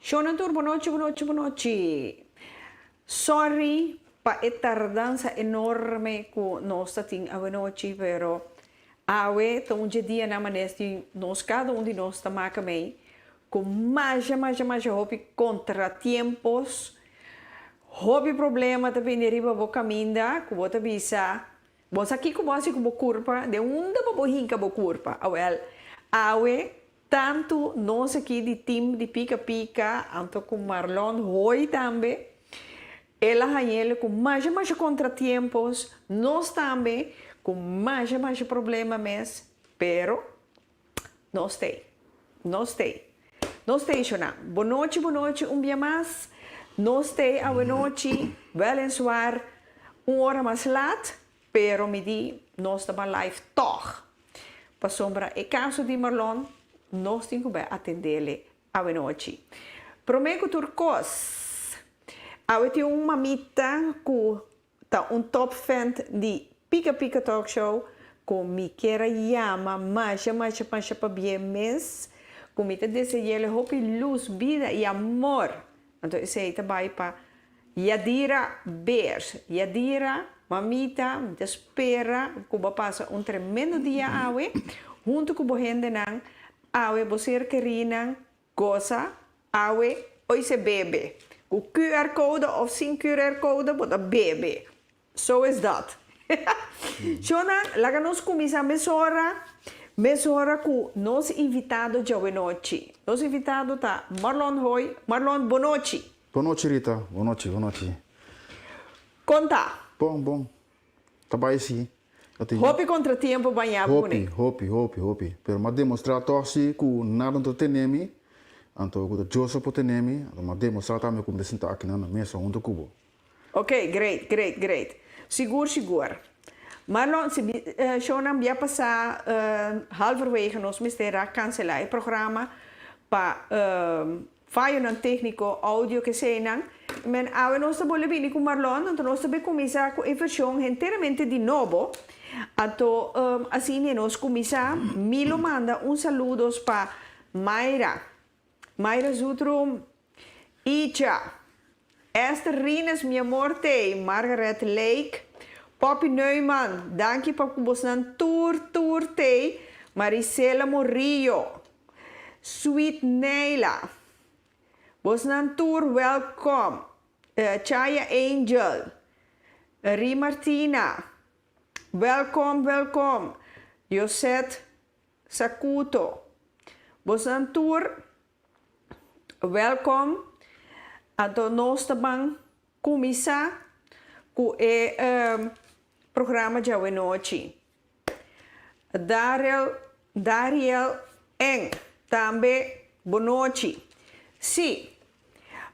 Shona tur, bonochi, bonochi, bonochi. Sorry pa e tardansa enorme ku nos ta tin awenochi, pero awe ta un dje dianan manes di nos kada un di nos ta maka mei ku masha, masha, masha hopi kontratiempos, hopi problema ta bini riba bo kaminda ku bo ta bisa, Bo sa kiko bo hasi ku bo kurpa, den unda bo bo hinka bo kurpa? Awel, awe Tantu nos aki di team di Pika Pika anto ku Marlon Hooi tambe, el a hañ'el ku masha masha kontratiempos, nos tambe ku masha masha problema mes, pero nos t'ei, nos t'ei, nos t'ei shona. Bonochi bonochi un bia mas, nos t'ei awenochi, wèlenswaar un ora mas lat, pero mi di nos ta ban live tòg. Pasobra e kaso di Marlon nos tin ku bai atendele awenochi. Promé ku tur kos, awe tin un mamita ku ta un top fan di Pika Pika Talk Show ku mi kier a yama masha masha masha pabia mes ku mi ta deseyele hopi lus, bida i amor. Anto esei ta bai pa Yadira Beers. Yadira, mamita, mi ta spera ku bo a pasa un tremendo dia awe huntu ku bo hendenan awe, bo ser kerinan gosa awe oi se bebe. Ku QR code of sin QR code bo ta bebe. So is dat. Shonnan, laga nos kuminsá mesora, mesora ku nos invitado djawe-nochi. Nos invitado ta Marlon Hooi. Marlon, bonochi. Bonochi Rita, bonochi, bonochi. Kon ta? Bon, bon. Ta bai si. Hopi kontratiempo bañá bo kuné. Hopi, hopi, hopi, hopi. Pero m'a demostrá tòg si ku nada no ta tene mi, anto ku ta Dios so por tene mi, anto m'a demostrá tambe ku mi ta sinta akinan na mesa huntu ku bo. Ok, great, great, great. Sigur, sigur. Marlon, si shownan bia pasá halverwege nos mester a cancelá e programa pa fayonan técnico, audio keseinan. Men awe nos ta bolbe bini ku Marlon, anto nos ta bay kuminsá ku e vershon henteramente di nobo. Anto asina nos kuminsá, mi lo manda un saludos pa Mayra. Mayra Zutrum, Icha, Esther Rines mi amor t'ey, Margaret Lake, Poppy Neuman, danki pa ku bosnan tur tur t'ey, Marisela Morillo, Sweet Neyla, bosnan tur welkom, Chaya Angel, Ri Martina, welkom welkom, Josette Sakuto, bosnan tur welkom, anto nos ta ban kuminsá ku e programa djawe nochi. Darel Dariel Eng tambe bonochi. Sí,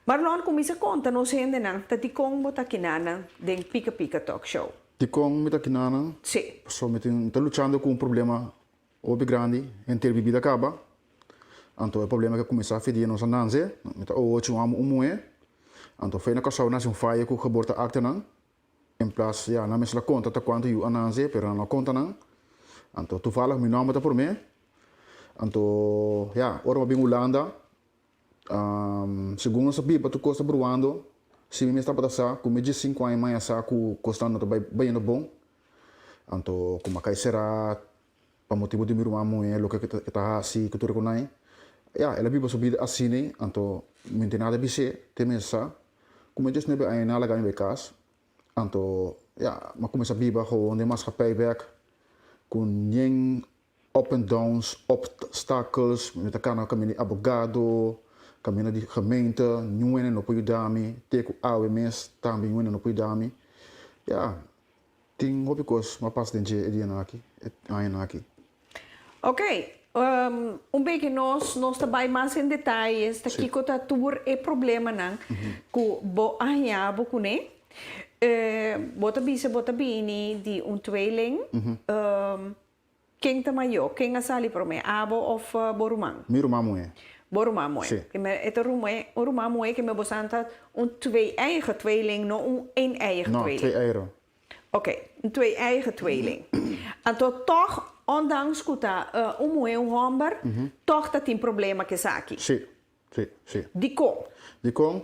Marlon kuminsá konta nos hendenan ta dikon bo ta kinanan den Pika Pika Talk Show. Dikon mi ta kinanan? Sí. Pasobra mi tin, mi ta luchando ku un problema hopi grandi henter mi bida kaba. Anto e problema ke kuminsá fi dia nos a nanse, mi ta ocho un amo un muhé. Anto fe na Kòrsou nase un faya ku geboorteaktenan. En plas, ya, nan mester a konta ta kuantu yu a nanse, pero nan no a konta nan. Anto toevallig mi nòmber ta promé. Anto, ya, ora mi a bin Hulanda, Segun nos a biba tur kos ta bruando, si mi mes tabata sa ku mi diesinku aña maña sa ku kosnan no ta bai bayendo bon, anto ku mi a kai será pa motibu di mi ruman muhé loke ke ta hasi ku tur e konai, ya el a biba su bida asina anto mi no tin nada bis'é te mes sa ku mi diesnuebe aña nan a laga mi bai kas, anto ya mi a kuminsá biba gewoon den maatschappij bèk ku nien Up and downs, obstakels, mi ta kana kaminda di abogado, kaminda di gemeente, niun hende no por yuda mi, te ku awe mes tambe niun hende no por yuda mi. Ya, tin hopi kos ku a pasa den dje e dianan aki, e añanan aki. Ok, un beke nos nos ta bai mas en detayes ta kiko ta tur e problemanan ku bo a haña bo kuné. Bo ta bisa bo ta bini di un tweeling. Ken ta mayó? Ken a sali promé, abo òf bo ruman? Mi ruman muhé. Bo ruman muhé. Sí. E ta ruman, un ruman muhé ke me bo san ta un twee-eiige tweeling, no un een-eiige No, tweeling. twee-eieren. Oké, un twee-eiige tweeling. Anto tòg, ondanks ku ta un muhé un hòmber, tòg ta tin problema ku esaki. Sí. Si, si. Dikon? Dikon?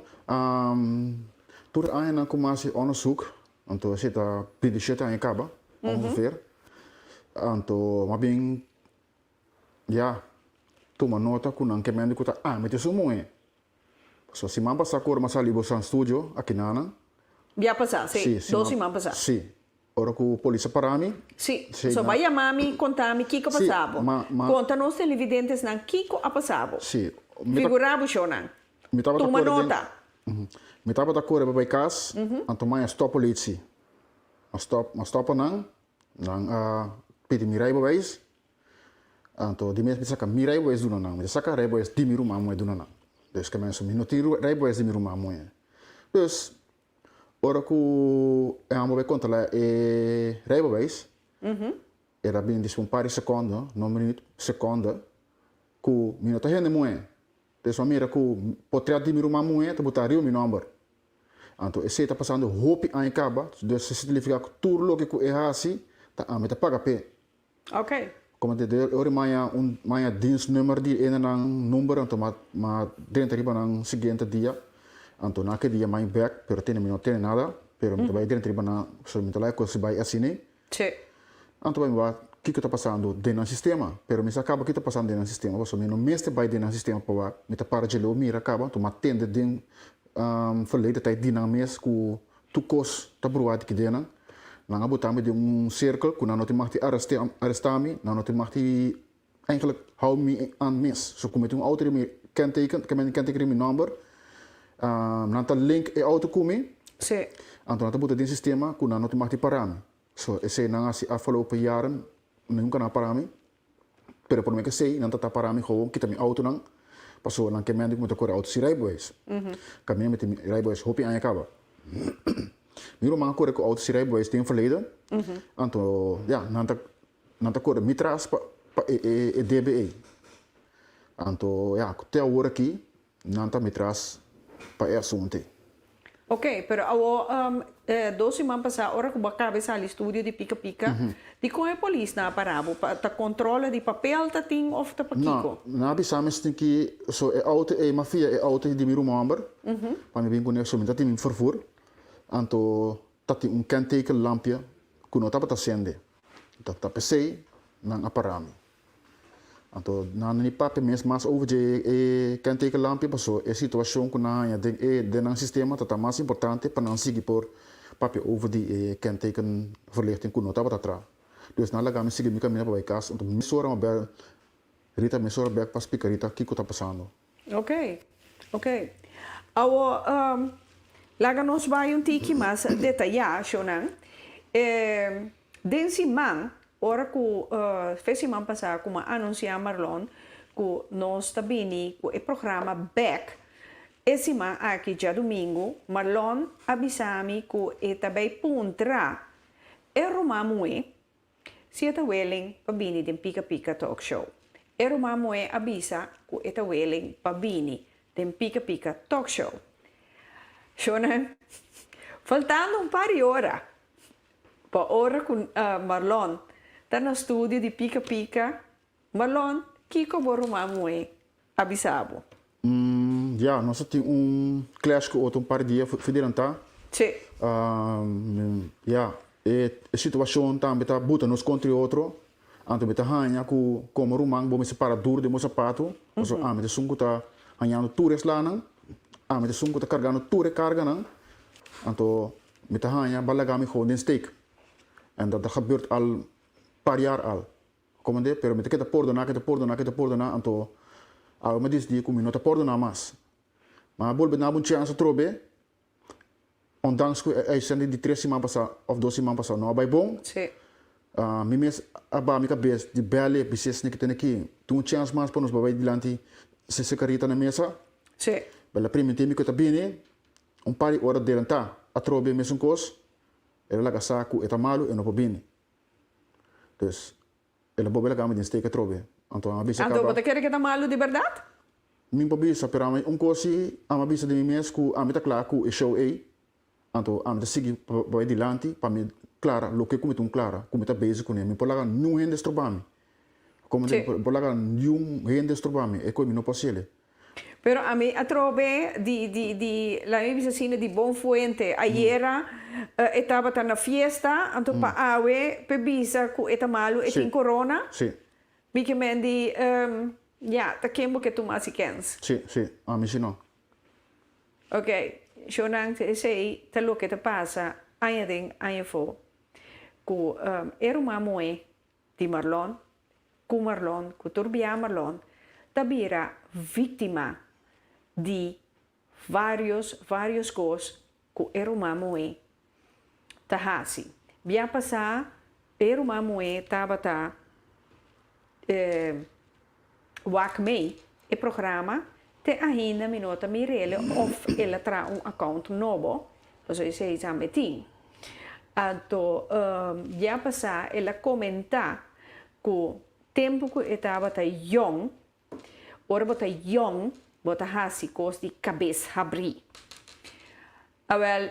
Tur añanan ku mi hasi onderzoek, anto esei ta 27 aña kaba, ongeveer. Anto mi a bin, ya, tuma nota ku nan ke mende ku ta ami ta esun muhé. Pasobra siman pasá ku ora mi a sali boso studio aki nan. Bia pasá, si. Dos siman pasá. Si. Ora ku polis a para mi. Si. So bai yama mi, konta mi kiko a pasa bo. Konta nos televidentesnan kiko a pasa bo. Si. Figurá bo shownan. Mi tabata Tuma kore den. nota. Mi tabata kore pa bai kas, anto mai a stòp polisi. A stòp, a stòp pa nan, nan a pidi mi rijbewijs. Anto di mes mi saka mi rijbewijs duna nan. Mi ta saka rijbewijs di mi ruman muhé duna nan. Dus ke menso mi no tin rijbewijs di mi ruman muhé. Dus ora ku e hòmber bai kontrolá e rijbewijs, el a bin disi un par di sekonde, no minuut, sekonde, ku mi no ta hende muhé. Dus mi a mira ku potret di mi ruman muhé ta botá riba mi nòmber. Anto esei ta pasando hopi aña kaba, dus esei ta nifiká ku tur loke ku e hasi ta ami ta paga p'e. Ok. Como te de ori maya un maya dienstnummer di ene nan number anto ma ma drenta riba nan siguiente dia anto na ke dia mai bek pero tene mi no tene nada pero mi ta bai drenta riba nan so mi ta laga cos bai asina Sí. anto bai mi wak kiko ta pasando den nan sistema pero mi sa caba kiko ta pasando den nan sistema pasobra mi no mester bai den nan sistema pa wak mi ta para dje leu mira caba anto mi a tende den verleden tijd di nan mes ku Tur kos ta bruá di kidenan. Nan a botá mi den un sirkel ku nan no tin mag di arestá mi, nan no tin mag di eigenlijk hou mi aan mes. So ku mi tin un outo riba mi kenteken, ku mi kenteken riba mi nòmber, nan ta link e outo ku mi, anto nan ta bota den sistema ku nan no tin mag di pará mi. So esei nan a hasi afgelopen jaren, nunka nan a pará mi. Pero promé ku esei nan ta ta pará mi gewoon kita mi outonan, pasobra nan ke mende ku mi ta kore outo sin rijbewijs. Kaminda mi tin mi rijbewijs hopi aña kaba. Mi ruman a kore ku outo sin rijbewijs den verleden, anto ya, nan ta nan ta kore mi tras pa pa e e debe ei. Anto ya, te awor aki Nan ta mi tras pa e asuntu ei. Ok, pero awo dos siman pasá ora ku bo a kaba e sali studio di Pika Pika, dikon e polisnan a para bo? Pa ta kontrole di papel ta tin òf ta pakiko? No, nan a bisa mi esaki ki so e outo ei, m'a fia e outo di mi ruman hòmber pa mi bin kuné, so mi ta tin mi vervoer, anto ta tin un kenteken lampia ku no tabata sende. Ta ta p'esei nan a para mi. Anto nan ni papia mes mas over dje e kenteken lampia paso e situacion cu nan haña den e den nan sistema ta ta mas importante pa nan sigui por papia over di e kenteken verlichting cu no tabata tra. Dus nan laga mi sigui mi camina pa bay cas anto mesora mi a bel Rita mesora bek pa splica Rita kico ta pasando. Ok, ok. Awo, laga nos bai un tiki mas detayá, shownan. E, den siman, ora ku fe siman pasá ku mi a anunsiá Marlon ku nos ta bini ku e programa bèk e siman aki djadumingu, Marlon a bisa mi ku e ta bai puntra e ruman muhé Si e ta willing pa bini den Pika Pika Talk Show. E ruman muhé a bisa ku e ta willing pa bini den Pika Pika Talk Show. Shownan, faltando un par di ora pa ora ku Marlon ta na studio di Pika Pika, Marlon, kiko bo ruman muhé a bisa bo? Ya, nos a tin un clash ku otro un par di dia for delantá. Sí. Ya, e situashon tambe ta buta nos kontra e otro. Anto mi ta haña ku komo ruman bo mester para duru den bo sapatu, pasobra ami ta esun ku ta hañando tur e slanan, ami ta esun ku ta kargando tur e karganan. Anto mi ta haña bo a laga mi gewoon den steek. En dat ta gebeurd al par jaar al. Komandé, pero mi ta keda pordoná, keda pordoná, keda pordoná, anto awe mi a disidí ku mi no ta pordoná mas. Ma a bolbe duna bo un chèns atrobe, ondanks ku e uitzending di tres siman pasá òf dos siman pasá no a bai bon. Sí. Mi mes a baha mi kabes di bèl'e, bis'é esnan ki tene aki, tin un chèns mas pa nos bai dilanti sese karita na mesa. Sí. Bèl'e primintí mi ku e ta bini, un par di ora delantá atrobe mesun kos, el a laga sa ku e ta malu, e no por bini. Dus, el a bobe laga mi den steek atrobe. Anto ami a bisa Anto kaba. bo ta kere ke ta malu di bèrdat? Mi por bisa, pero ami un kos si ami a bisa di mi mes ku ami ta kla ku e show ei. Anto ami ta sigui pa bai dilanti pa mi klara loke ku mi tin klara, ku mi ta bezig kuné. Mi por laga niun hende stroba mi. Komo mi por laga niun hende stroba mi, e kos mi no por hasiel. Pero ami atrobe di di di laga mi bisa asina di bon fuente ayera e tabata na fiesta anto pa awe p'e bisa ku e ta malu e tin corona mi ke men di ya ta ken bo ke tuma si kens. Si si ami si no. Ok shownan esei ta loke ta pasa aña den aña afo ku e ruman muhé di Marlon ku Marlon ku tur bia Marlon ta bira víktima di vários vários kos ku e ruman muhé ta hasi. Bia pasá e ruman muhé tabata wak mei e programa te ainda mi no ta mir'el òf el a traha un account nobo pasobra esei tambe tin. Anto bia pasá el a komentá ku tempu ku e tabata yòn, ora bo ta yòn bo ta hasi kos di kabes habrí. Awèl,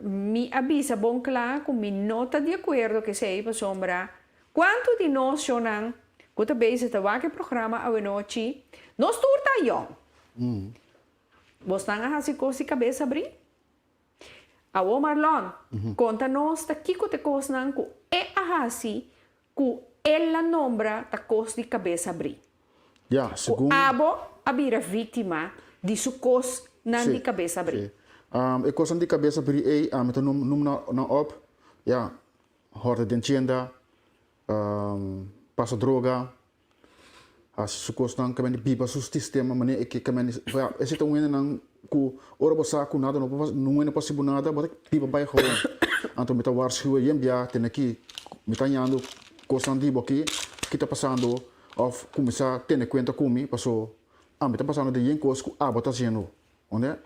mi a bisa bon kla ku mi no ta di akuerdo ku esei pasobra kuantu di nos shonnan ku ta bezig ta wak e programa awenochi, nos tur ta yòn. Bosnan a hasi kos di kabes habrí? Awor Marlon, konta nos ta kiko ta e kosnan ku e a hasi ku el a nombra ta kos di kabes habrí. Ya, Ku segun. abo a bira víktima di su kosnan di Sí, kabes habrí. sí. E kosnan di kabes habrí ei ami ta num num nan op, ya, hòrta den tienda, pasa droga, Hasi su kosnan ke mende biba su sistema manera e ke ke mende ya ese ta un hendenan ku ora bo sa ku nada no por no hende por hasi bo nada bo ta biba bai gewoon anto mi ta warschuwe yen bia tene aki mi ta hañando kosnan di bo aki ki ta pasando òf kuminsá tene kuenta ku mi paso ami ta pasando den yen kos ku abo ta hasiendo unda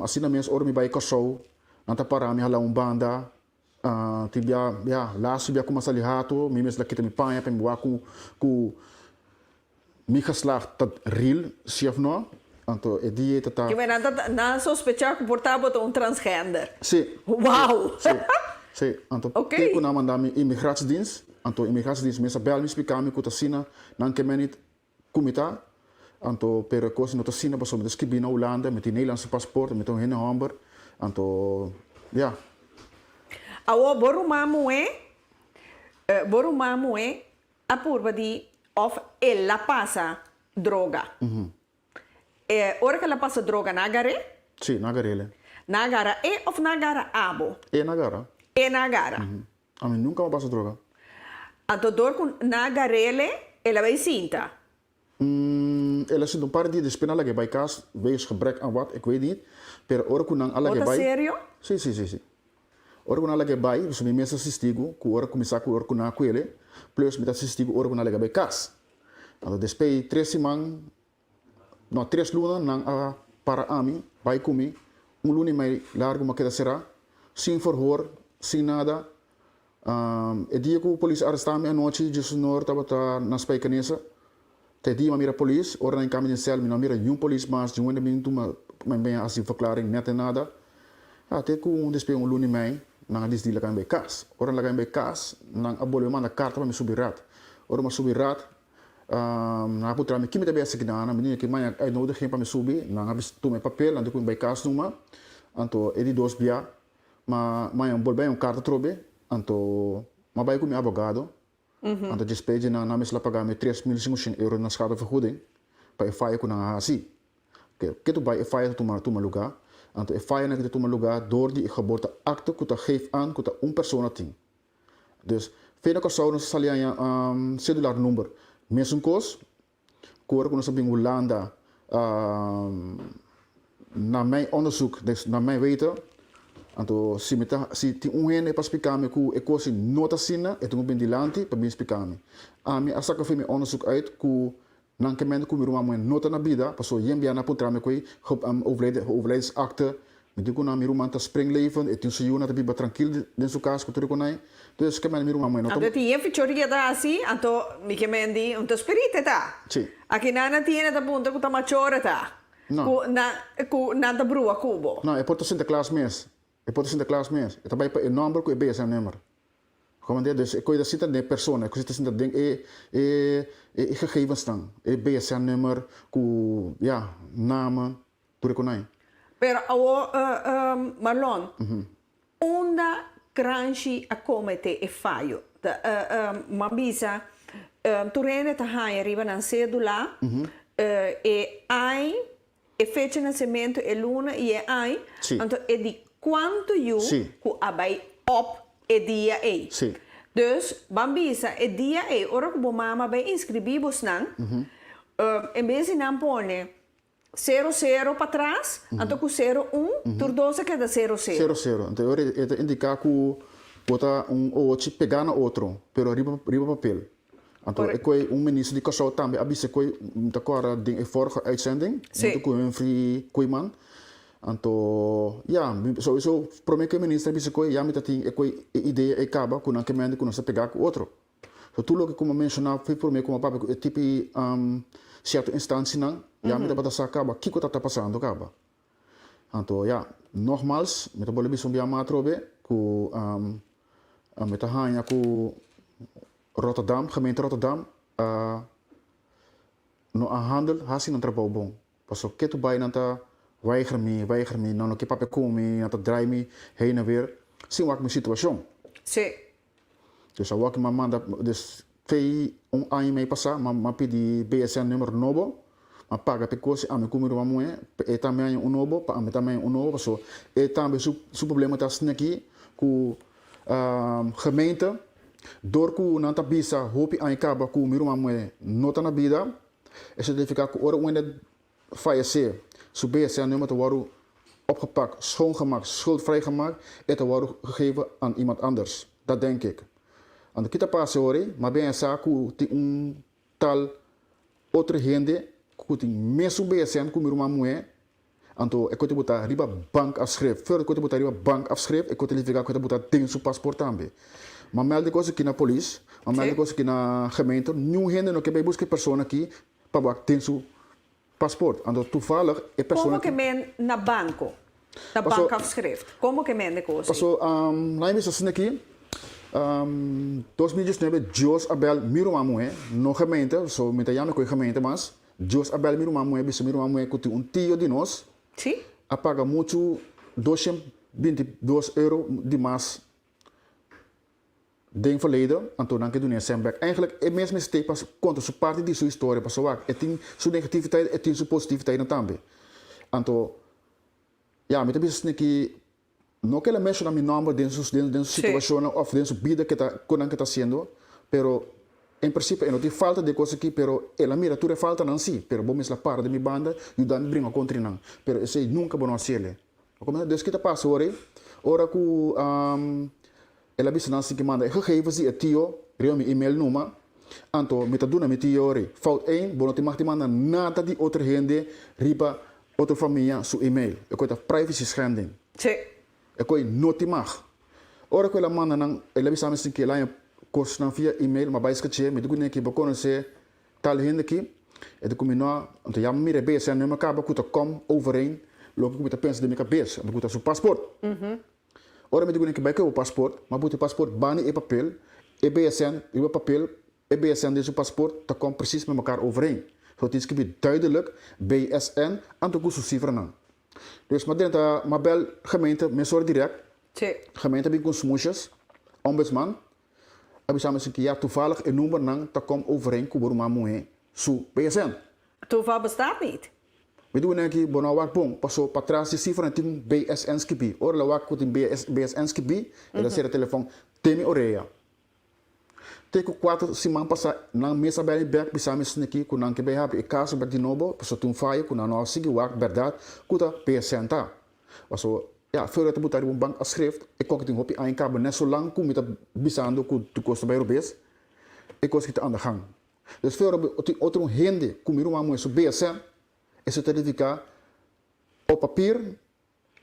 asina mes ora mi bai Kòrsou nan ta para mi hala un banda Tin bia ya laatste bia ku mi a sali hato mi mes la kita mi paña pa mi wak ku ku mi geslacht ta real si of no anto e dia ta ta. Kimen nan ta nan a sospecha ku por ta bo ta un transgender. Si. Wow. Si si anto te ku nan a manda mi immigratiedienst anto immigratiedienst mes a bel mi splika mi ku ta asina nan ke meni Ku mi ta, anto pero e kos no ta asina pasobra mi ta skibí na Hulanda, mi tin Nederlandse paspoort, mi ta un hende hòmber, anto ya. Awor bo ruman muhé, bo ruman muhé a purba di òf el a pasa droga. E ora ku el a pasa droga nan a gar'é? Sí, nan a gar'é. Nan a gara e òf nan a gara abo? E nan a gara. E nan a gara. Ami nunka a pasa droga. Anto dor ku nan a gar'ele, el a bai sinta. El a sinta un par di dia, despues nan a lag'é bai kas, wegens gebrek aan wat, ik weet niet. Pero ora ku nan a lag'é Bo ta bai. serio? Sí, sí, sí, sí. Ora ku nan a lag'é bai, pasobra mi mes ta sistigu ku ora kuminsá ku ora ku nan a kuele, plus mi ta sistigu ora ku nan a lag'é bai kas. Anto despues di tres siman, No, tres luna nan a para ami, bai ku mi, un luna i mei largu mi a keda será, sin verhoor, sin nada. E dia ku polis a arestá mi anochi, Djesunor tabata na Spijkenisse. Ta e dia mi a mira polis, ora nan kambia den sèl mi no a mira niun polis mas, niun hende bin tuma mi bin hasi verklaring, nèt en nada. Ya, te ku despues un luna i mei nan a disidí laga mi bai kas. Ora nan laga mi bai kas, nan a bolbe manda karta pa mi subi rat. Ora mi a subi rat, Nan a puntra mi ki mi ta bay haci kinan, mi di ki maña uitnodiging pa mi subi, nan a tuma e papel, nan di cu mi bay cas numa, anto e di dos bia, ma maña mi bolbe haña un carta atrobe, anto mi a bay cu mi abogado, anto despues di nan, nan mester a paga mi 3500 euro na schadevergoeding pa e faya cu nan a haci. Ke tu bay e faya ta tuma tuma luga, anto e fayanan ki ta tuma luga door di e geboorteakte cu ta geef aan cu ta un persona tin. Dus, fe na Kòrsou nos a sali haña sedular number. Mesun kos ku ora ku nos a bin Hulanda na mijn onderzoek, dus na mijn weten, anto si mi ta si tin un hende pa splika mi ku e kos no ta asina, e tin ku bin dilanti pa bin splika mi. Ami a saka fe mi onderzoek uit ku Nan ke mende ku mi ruman muhé no ta na bida, pasobra yen bia nan a puntra mi ku ei overlijdensakte. Mi di ku nan mi ruman ta springlevend, e tin su yunan ta biba trankil den su kas ku tur e konai. Dus ke mende mi ruman muhé no ta. Anto e tin yen fichoria ta hasi, anto mi ke mendi un ta spirite ta. Si. Aki nan a tiene ta puntra ku ta machore ta. No. Ku nan ku nan ta brua ku bo. No, e por ta Sinterklaas mes. E por ta Sinterklaas mes. E ta bai pa e nòmber ku e BSN-nummer. Komandé, dus e koe ta sinta den e persona, e koe ta sinta den e e e gegevensnan, e BSN-nummer ku ya, namen, tur e konai. Pero awor Marlon, unda Kranshi a komete e fayo? M'a bisa tur hende ta haña riba nan sedula e ai, e fecha di nasementu, e luna i e ai, anto e di kuantu yu ku a bai op e dia ei. Dus ban bisa e dia ei ora ku bo mama bai inskribí bosnan, en bes di nan pone Sero sero patras, anto ku sero un, tur dos a keda sero sero. Sero sero. Anto e ora e ta indiká ku bo ta un ochi pegá na otro, pero riba riba papel. Anto e koe un minister di Kòrsou tambe a bisa koe, mi ta kòrda den e vorige uitzending, huntu ku Humphrey Koeiman. Anto, ya, mi souiso promé ku e minister a bisa koe, ya mi ta tin e koe e idea ei kaba ku nan ke mende ku nos ta pegá ku otro. So tur loke ku mi a menshoná fi promé ku mi a papia ku e tipi sierto instansianan, ya mi tabata sa kaba kiko ta ta pasando kaba. Anto ya, nogmals mi ta bolbe bisa un bia mas atrobe ku mi ta haña ku Rotterdam, gemeente Rotterdam a no a handel hasi nan trabou bon. Paso ketu bai nan ta weiger mi, weiger mi, nan no ke papia ku mi, nan ta drai mi heen en weer sin wak mi situashon. Sí. Dus awor ki m'a manda, dus fei un aña y mei pasá m'a pidi BSN numero nobo, m'a paga p'e kos i ami ku mi ruman muhé, pa e tambe haña un nobo, pa ami tambe haña un nobo, paso e tambe su su problema ta asina aki ku gemeente dor ku nan ta bisa hopi aña kaba ku mi ruman muhé no ta na bida, e signifiká ku ora un hende fayesé, su BSN numero ta wòrdu opgepakt, schoongemaakt, schuldvrij gemaakt, e ta wòrdu gegeven aan iemand anders. Dat denk ik. Anto ki ta pasa ora? Ma ben a sa ku tin un tal otro hende ku tin mesun BSN ku mi ruman muhé, anto e koe ta buta riba bankafschrift. Voordat e koe ta buta riba bankafschrift, e koe ta nifiká ku e ta buta den su pasport tambe. Ma mèld e kos aki na polis, ma mèld e kos aki na gemeente, niun hende no ke bai buska e persona aki pa bo ak den su paspoort. Anto toevallig e persona Como ke men na banco? Na Paso bankafschrift. Como ke men de cos ei? Paso nan bisa asina aki, 2019 Dios a bel mi ruman muhe, no gemeente, so mi ta yama cu e gemeente mas, Dios a bel mi ruman muhe bisa mi ruman muhe cu tin un tio di nos a paga mucho 222 euro di mas Den verleden, anto nan ke dun'é sèn bèk. Eigenlijk e mes mester pa konta su parti di su historia pasobra wak e tin su negativiteit e tin su positiviteitnan tambe. Anto ya mi ta bisa esaki ki no ke el a menshoná mi nòmber den su den su situashonnan òf den su bida ke ta ku nan ke ta hasiendo pero en prinsipio e no tin falta di e kos aki pero el a mira tur e faltanan si pero bo mester a para den mi banda yuda mi bringa kontra nan pero esei nunka bo no hasiel. Dus ki ta pasa ora ei? Ora ku El a bisa nan sin ki manda e gegevens di e tio riba mi email numa, anto mi ta duna mi tio ri. Fout ein, bo no tin mag di manda nada di otro hende riba otro famia su email. E koe ta privacy schending. Sí. E koe no tin mag. Ora ku el a manda nan, el a bisa mi sin ki el a haña kosnan via email, ma bai skaché, mi di ku neki bo konosé tal hende aki? E di ku mi no, anto ya mi mira e BSN nummer kaba ku ta kom overeen loke ku mi ta pensa den mi kabes, anto ku ta su paspoort. Ora mi di ku nan ke bai ku e pasport, m'a buta e pasport bani e papel, e BSN riba papel, e BSN den su pasport ta kom precies met mekaar overeen. So tin skibi duidelijk BSN anto ku su sifranan. Dus m'a drenta, m'a bel gemeente mesora direct, gemeente a bin ku smoesjes, ombudsman a bisa mi si ya toevallig e numbernan ta kom overeen ku bo ruman muhé su BSN. Toeval bestaat niet. Mi di wenen aki bo no a wak bon, paso patras di sifranan tin un BSN skibí. Ora el a wak ku tin BSN skibí, el a sera telefòn te mi orea. Te ku kuater siman pasá nan mes a bel mi bèk bisa mi sniki ku nan ke bai habri e kaso bèk di nobo paso tin un fayo ku nan no a sigui wak bèrdat ku ta BSN ta. Paso ya, Feuer ta buta riba un bank afschrift, e kòke tin hopi aña kaba nèt so lang ku mi ta bisando ku tur kos ta bai robes, e kos ki ta anda gang. Dus Feuer tin otro hende ku mi ruman muhé su BSN, esei ta nifiká op papier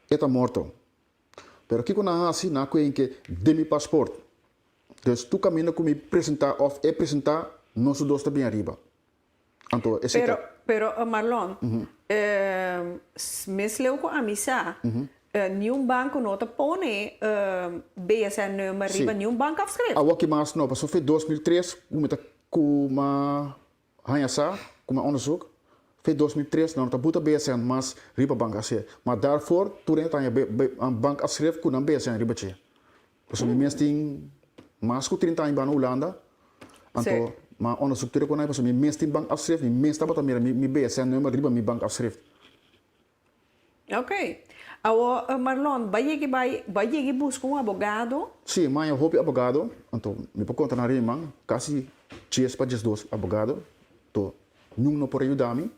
e ta morto. Pero kiko nan a hasi? Nan a kohe ke den mi pasport. Dus tur kaminda ku mi presentá òf e presentá, nos dos ta bin ariba. Anto esei ta. Pero, pero Marlon, mes leu ku ami sa, Niun banko no ta pone BSN-nummer riba niun bankafschrift. Awor ki mas no, pasobra fe 2003 ku mi ta ku m'a haña sa ku m'a onderzoek, fe 2003 nan no ta buta BSN mas riba bankafschrift. Ma daarvoor tur hende ta haña bankafschrift ku nan BSN riba dje. Pasobra mi mes tin mas ku 30 aña banda Hulanda, anto m'a onderzoek tur e konai pasobra mi mes tin bankafschrift, mi mes tabata mira mi BSN-nummer riba mi bankafschrift. Ok. Awor, Marlon, ba yegi bai, ba yegi buska un abogado? Sí, mi haña hopi abogado, anto mi por konta na riman, kasi dies pa diesdos abogado, anto niun no por a yuda mi.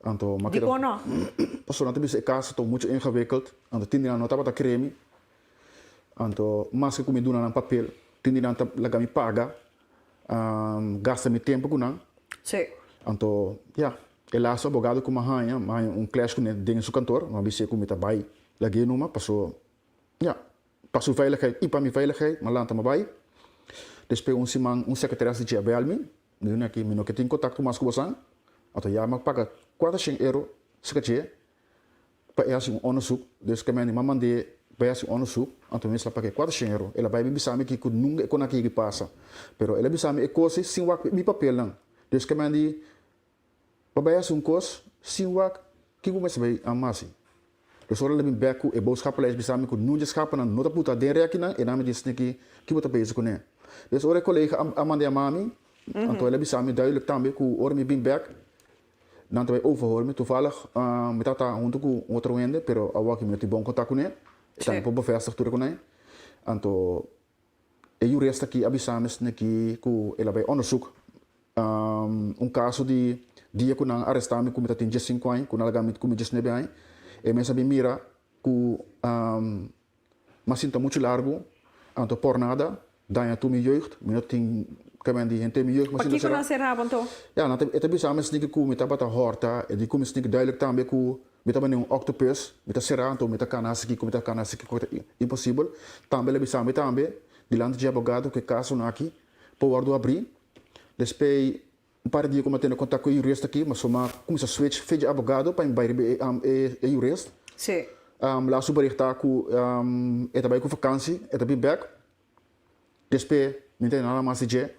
Anto mi a keda. Dikon no? Pasobra nan ta bisa e kaso ta muchu ingewikkeld, anto tin di nan no tabata kere mi. Anto maske ku mi duna nan papel, tin di nan ta laga mi paga, gasta mi tempu ku nan. Sí. Anto, ya, e laatste abogado ku mi a haña, mi a haña un clash kuné den su kantor, mi a bis'é ku mi ta bai lag'é numa, paso, ya, pa su veiligheid i pa mi veiligheid, mi a lanta mi a bai. Despues un siman un secretaris di dje a bèl mi, mi di aki mi no ke tin kontakto mas ku bosan, anto ya mi a paga kuatershen euro serka dje pa e hasi un onderzoek, dus ke mi a mand'é bai hasi un onderzoek, anto mi mester a pag'é kuatershen euro. El a bai mi bisa mi kiko nunka e kon aki yegi pasa, pero el a bisa mi e kos ei sin wak mi papelnan, dus ke mi di pa bai hasi un kos sin wak kiko mester bai hasi. Dus ora el a bin bek ku e boodschappenlijst bisa mi ku nun dje schapennan no ta puta den rekinan, e nan mi di esaki ki bo ta bezig kuné. Dus ora e kolega a manda yama mi, anto el a bisa mi duidelijk tambe ku ora mi bin bek, Nan ta bai overhoor mi. Toevallig mi tabata hunto ku un otro hende, pero awor aki mi no tin bon kontak kuné. E tambe por bevestig tur e kuné. Anto e jurist aki a bisa mi esaki ku el a bai onderzoek un kaso di dia ku nan aresta mi ku mi ta tin diesinku aña, ku nan laga mi ku mi diesnuebe aña. E mes a bin mira ku M'a sinta muchu largu, anto por nada daña tur mi jeugd. Mi no tin kamen di henter mi jeugd m'a sinta Pakiko será. nan será bo anto? Ya, nan ta, e ta bisa mi esaki ku mi tabata hòrta, e di ku mi esaki duidelijk tambe ku mi tabata un octopus, mi ta será anto mi ta kana hasi kiko, mi ta kana hasi kiko, ta imposibel. Tambe el a bisa mi tambe dilanti dje abogado ku e kasonan aki por wòrdu abrí. Despei un par di dia ku mi a tene kontak ku e jurist aki, mi a suma kuminsá switch fe dje abogado pa mi bai riba e jurist. Sí. Laatste bericht ta ku e ta bai ku vakansi, e ta bin bèk. Despe mi no tene nada mas di dje.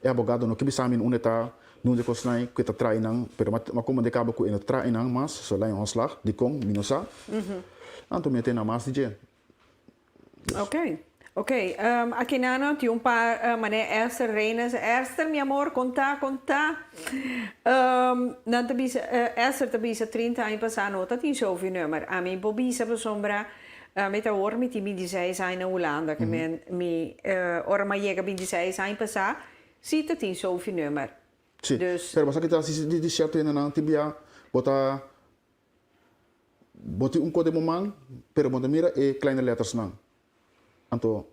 E abogado no ke bisa mi unda e ta, nunde kosnan ku e ta traha einan, pero mi a komprende kaba ku e no ta traha einan mas, so el a haña ontslag. Dikon? Mi no sa. Anto mi no tene nada mas di dje. Ok, ok. Aki nan tin un par manera Esther Reynes. Esther, mi amor, con ta, con ta? Nan ta bisa, Esther ta bisa 30 aña pasá no ta tin sofinummer. Ami por bisa pasobra mi ta hoor mi tin 26 aña na Hulanda. Ke men mi ora mi a yega 26 aña pasá si ta tin sofinummer. Sí, Dus pero bo sa kita si di cierto hendenan tin bia bo ta Bo tin un kos den bo man, pero bo no ta mira e kleine lettersnan. Anto,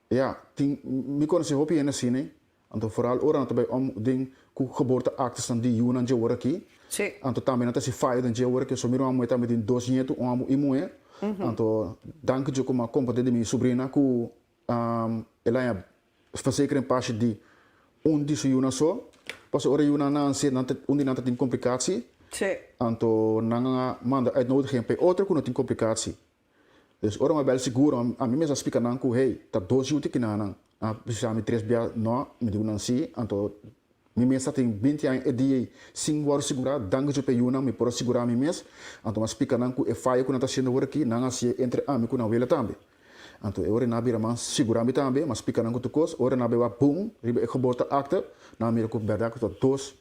ya, tin, mi konosé hopi hende asina, anto foral ora nan ta bai om den ku geboorteaktesnan di yunan dje ora aki. Anto tambe nan ta hasi fayo den dje ora aki. So mi ruman muhé tambe tin dos ñetu, un hòmber i muhé. Anto, danki dje ku mi a kompartí di mi subrina ku el a haña verzekering pasha di un di su yunan so, pasobra ora yunan nanse nan ta un di nan ta tin komplikatie, anto nan a manda uitnodiging pa e otro ku no tin komplikatie. Dus ora mi a bel seguro ami mes a splika nan ku hey ta dos yu tin kina nan, nan a bisa mi tres bia no, mi di ku nan si, anto mi mes ta tin binti aña e dia ei sin wòrdu sigurá, danki dje pa e yunan mi por a sigurá mi mes, anto mi a splika nan ku e fayo ku nan ta hasiendo awor aki nan a hasié entre ami ku nan wela tambe. Anto e ora nan a bira mas sigurá mi tambe, mas pika nan ku tur kos. Ora nan a beba bun riba e geboorteakte, nan a mira ku bèrdat ku ta dos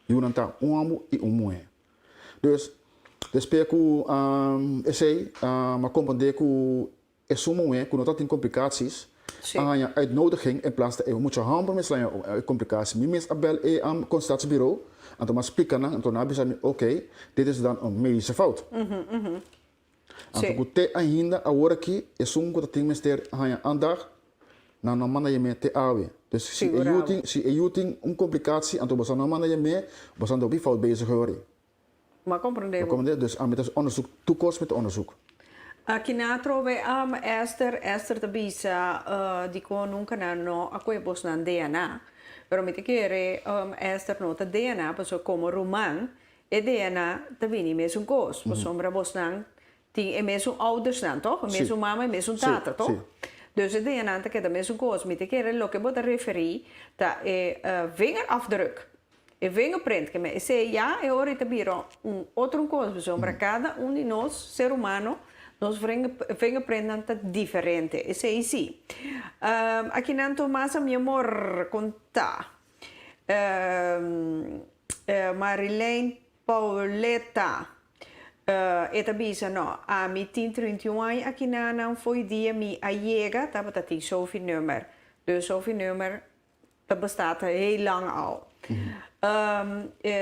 yunan ta, un hòmber i un muhé. Dus, despues ku esei, mi a komprendé ku esun muhé ku no ta tin komplikaties, a haña uitnodiging in plas di e mucha hòmber mes a haña komplikatie. Mi mes a bèl e consultatiebureau, anto mi a splika nan, anto nan a bisa mi, oké, dit is dan un medische fout. Anto ku te ainda awor aki esun ku ta tin mester haña aandacht, nan no manda yam'é te awe. Dus si e yu tin, si e yu tin un komplikatie, anto boso no manda yam'é, boso anda hopi fout bezig hori. Bo komprendé Bo bo. komprendé? Dus ami ta onderzoek, tur kos mi ta onderzoek. Aki nan atrobe Esther, Esther ta bisa dikon nunka nan no a kohe bosnan DNA, pero mi ta kere Esther no ta DNA pasobra komo ruman E DNA ta bini mesun kos, pasobra bosnan Tin e mesun oudersnan, toch? E mesun mama, e mesun tata, toch? Dus e DNA ta keda mesun kos. Mi ta kere loke bo ta referí ta e vingerafdruk, e vingerprint. Ke men esei ya e ora ei ta bira un otro un kos, pasobra kada un di nos ser humano nos vingerprintnan ta diferente. Esei sí. Akinan Tomasa mi amor kon ta? Marilyn Pauletta, E ta bisa, No, ami tin 31 aña aki na nan fo'i dia mi a yega tabata tin sofi nummer. Dus sofi nummer ta bestaat heel lang al.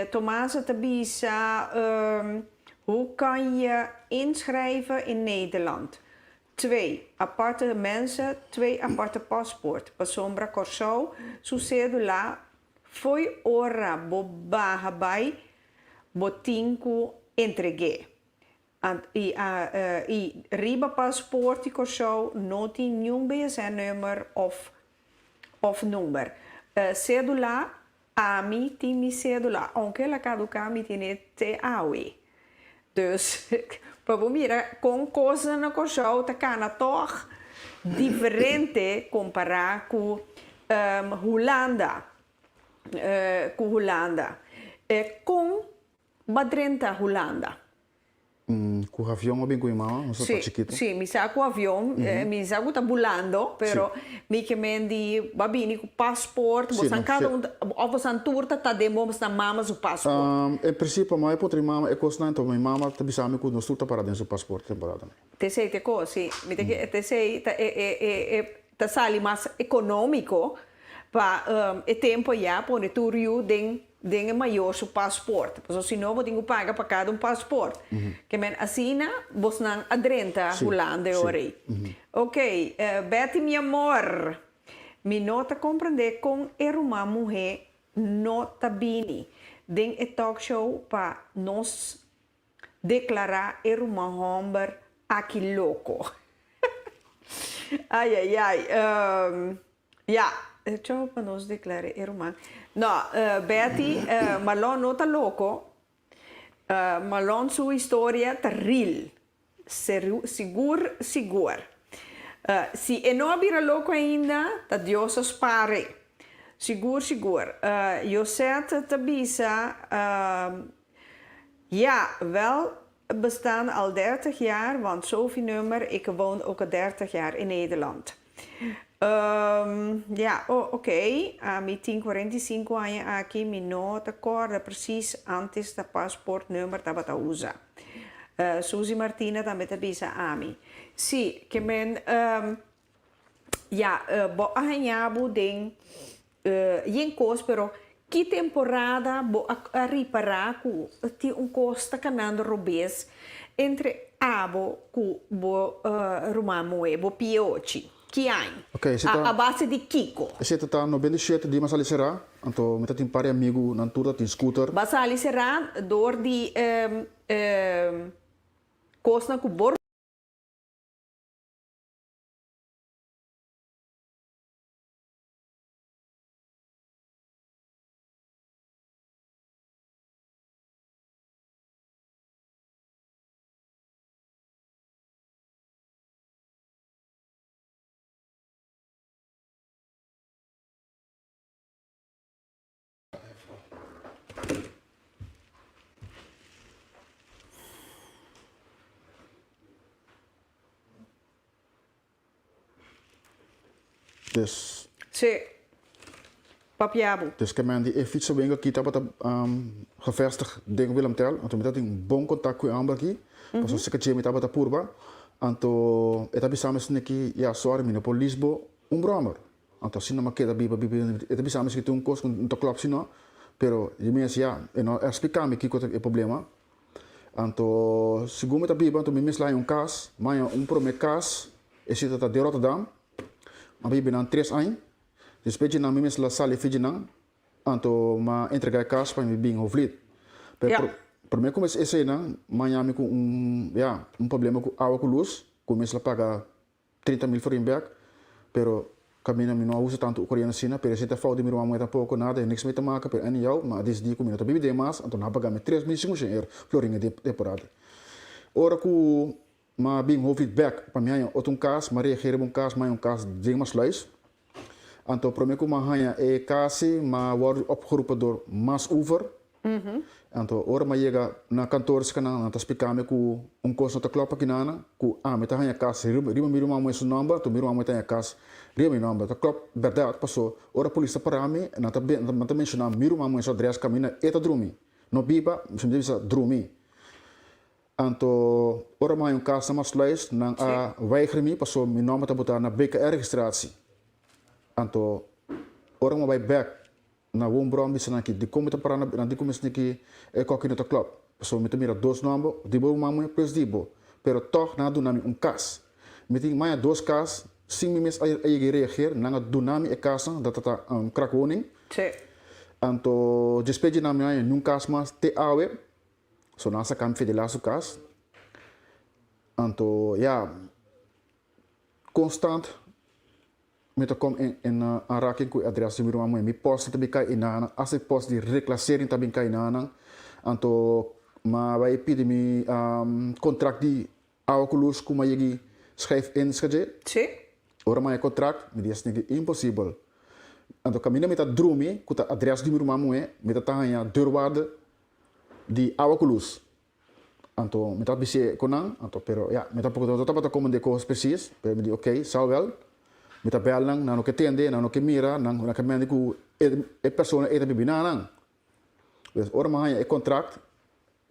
Tomasa ta bisa, Hoe kan je inschrijven in Nederland? Twee aparte mensen, twee aparte paspoort. Pasobra Kòrsou su cédula Fo'i ora bo baha bai, bo tin ku entreg'é. I i riba paspoort di Kòrsou no tin niun BSN-nummer òf òf number. Sédula, ami tin mi sédula, ounke el a kaduká mi tene te awe. Dus pa bo mira kon kosnan na Kòrsou ta kana tòg diferente kompará ku Hulanda, ku Hulanda. Kon bo a drenta Hulanda? Ku avion a bin ku mi mama, nos tabata chikito. Si, mi sa ku avion, mi sa ku ta bulando, pero mi ke men di bo a bini ku paspoort, bo san kada un, of bo san tur ta ta den bo nan mama su paspoort? En prinsipio mama e por trae mama e kosnan, enton mi mama ta bisa mi ku nos tur ta para den su paspoort e temporada. T'esei t'e kos, si. Mi ta ke t'esei ta e e e e ta sali mas ekonómiko pa e tempu ayá pone tur yu den den e mayor su paspoort, pasobra si no bo tin ku paga pa kada un paspoort. Ke men asina bosnan a drenta Hulanda e ora ei. Ok, Betty mi amor, mi no ta komprendé kon e ruman muhé no ta bini den e talkshow pa nos deklará e ruman hòmber aki loko. Ai ai ai. Ya, hecho pa nos declara e ruman. No, Betty, Marlon no ta loco. Marlon su historia ta real. Sigur, sigur. Si e no a bira loco ainda, ta Dios a spar e. Sigur, sigur. Josette ta bisa, Ya, wel bestaan al dertig jaar, want Sophie nummer, ik woon ook al dertig jaar in Nederland. Ja, oh, oké. Ami tin 45 aña aki, mi no ta kòrda precies antes ta paspoortnummer tabata usa. Suzy Martina tambe ta bisa ami. Sí, ke men, ya, bo a haña bo den yen kos, pero ki temporada bo a ripará ku tin un kos ta kanando robes entre abo ku bo ruman muhé, bo piochi? Ki aña? Ok, esei ta. A base di kiko? Esei ta ta 97 di mi a sali será, anto mi ta tin par di amigu, nan tur ta tin scooter. Bo a sali será dor di kosnan ku bo. Dus. Sí. Papia bo. Dus ke men di e fietsenwinkel aki tabata gevestigd den Willem Tell, anto mi tabatin un bon kontak ku e hòmber aki, pasobra seka dje mi tabata purba, anto e ta bisa mi esaki, ya sòri mi no por lease bo un bròmer. Anto asina mi a keda biba biba, e ta bisa mi si tin un kos ku no ta klòp si no, pero di mi es ya, e no a splika mi kiko ta e problema. Anto segun mi ta biba anto mi mes la haña un kas, mi haña un prome kas, esei ta den Rotterdam, mi a biba nan tres aña, despues dje nan mi mes la sali fi dje nan, anto mi a entrega e kas pa mi bin Hoofdvliet. Pero prome ku mi esei nan, mi haña mi ku un, ya, un problema ku awa ku lus, ku mi mes la paga 30 mil florin bek, pero caminda mi no a usa tanto Ucrania asina, pero esey ta fout di mi ruman muhe tampoco, nada, e niks mee te maka, pero anyhow, mi a disidi cu mi no ta bibi den mas, anto nan a paga mi 3500 florin e temporada. Ora cu. m'a bin Hoofdvliet bek pa mi haña otro un kas, m'a reageer riba un kas, m'a haña un kas den Maassluis. Anto prome ku m'a haña e kas ei, m'a wòrdu opgeroepen dor Mas Oever. Anto ora m'a yega na kantoor esaki nan, nan ta splika mi ku un kos no ta klòp akinan, ku ami ta haña kas riba mi ruman muhé su nòmber, anto mi ruman muhé ta haña kas riba mi nòmber. Ta klòp bèrdat, paso ora polis ta para mi, nan ta nan ta menshoná mi ruman muhé su adrès kaminda e ta drumi. No biba, mi ta bisa drumi. Anto ora mi haña un kas na Maassluis, nan a weiger mi pasobra mi nòmber ta botá na BKR-registratie. Anto ora mi a bai bèk na Woonbron bisa nan ki dikon mi ta pará na nan dikon mi sinti ki e kòki no ta klòp. Pasobra mi ta mira dos nòmber, di bo ruman muhé plus di bo. Pero tòg nan a duna mi un kas. Mi tin maña dos kas sin mi mes a yega reageer, nan a duna mi e kasnan, dat ta un krakwoning. Anto despues di nan mi haña niun kas mas te awe. So nan a saka mi fedela su kas. Anto ya, konstant mi ta kom in aanraking ku e adres di mi ruman muhé. Mi pòst ta bin kai einan, asta e pòst di reklasering ta bin kai einan. Anto m'a bai pidi mi kontrakt di awa ku lus ku m'a yegi schrijf in skadje. Ora m'a haña kontrakt, mi di esaki imposibel. Anto kaminda mi ta drumi ku ta adres di mi ruman muhé, mi ta ta haña deurwaarde di awa ku lus. Anto mi ta bis'é ku nan, anto pero ya, mi tampoko no tabata komprendé kos presis, pero mi di okey, sa wèl. Mi ta bèl nan, nan no ke tende, nan no ke mira, nan ke mende ku e persona ei ta bibi na nan. Dus ora mi a haña e kontrakt,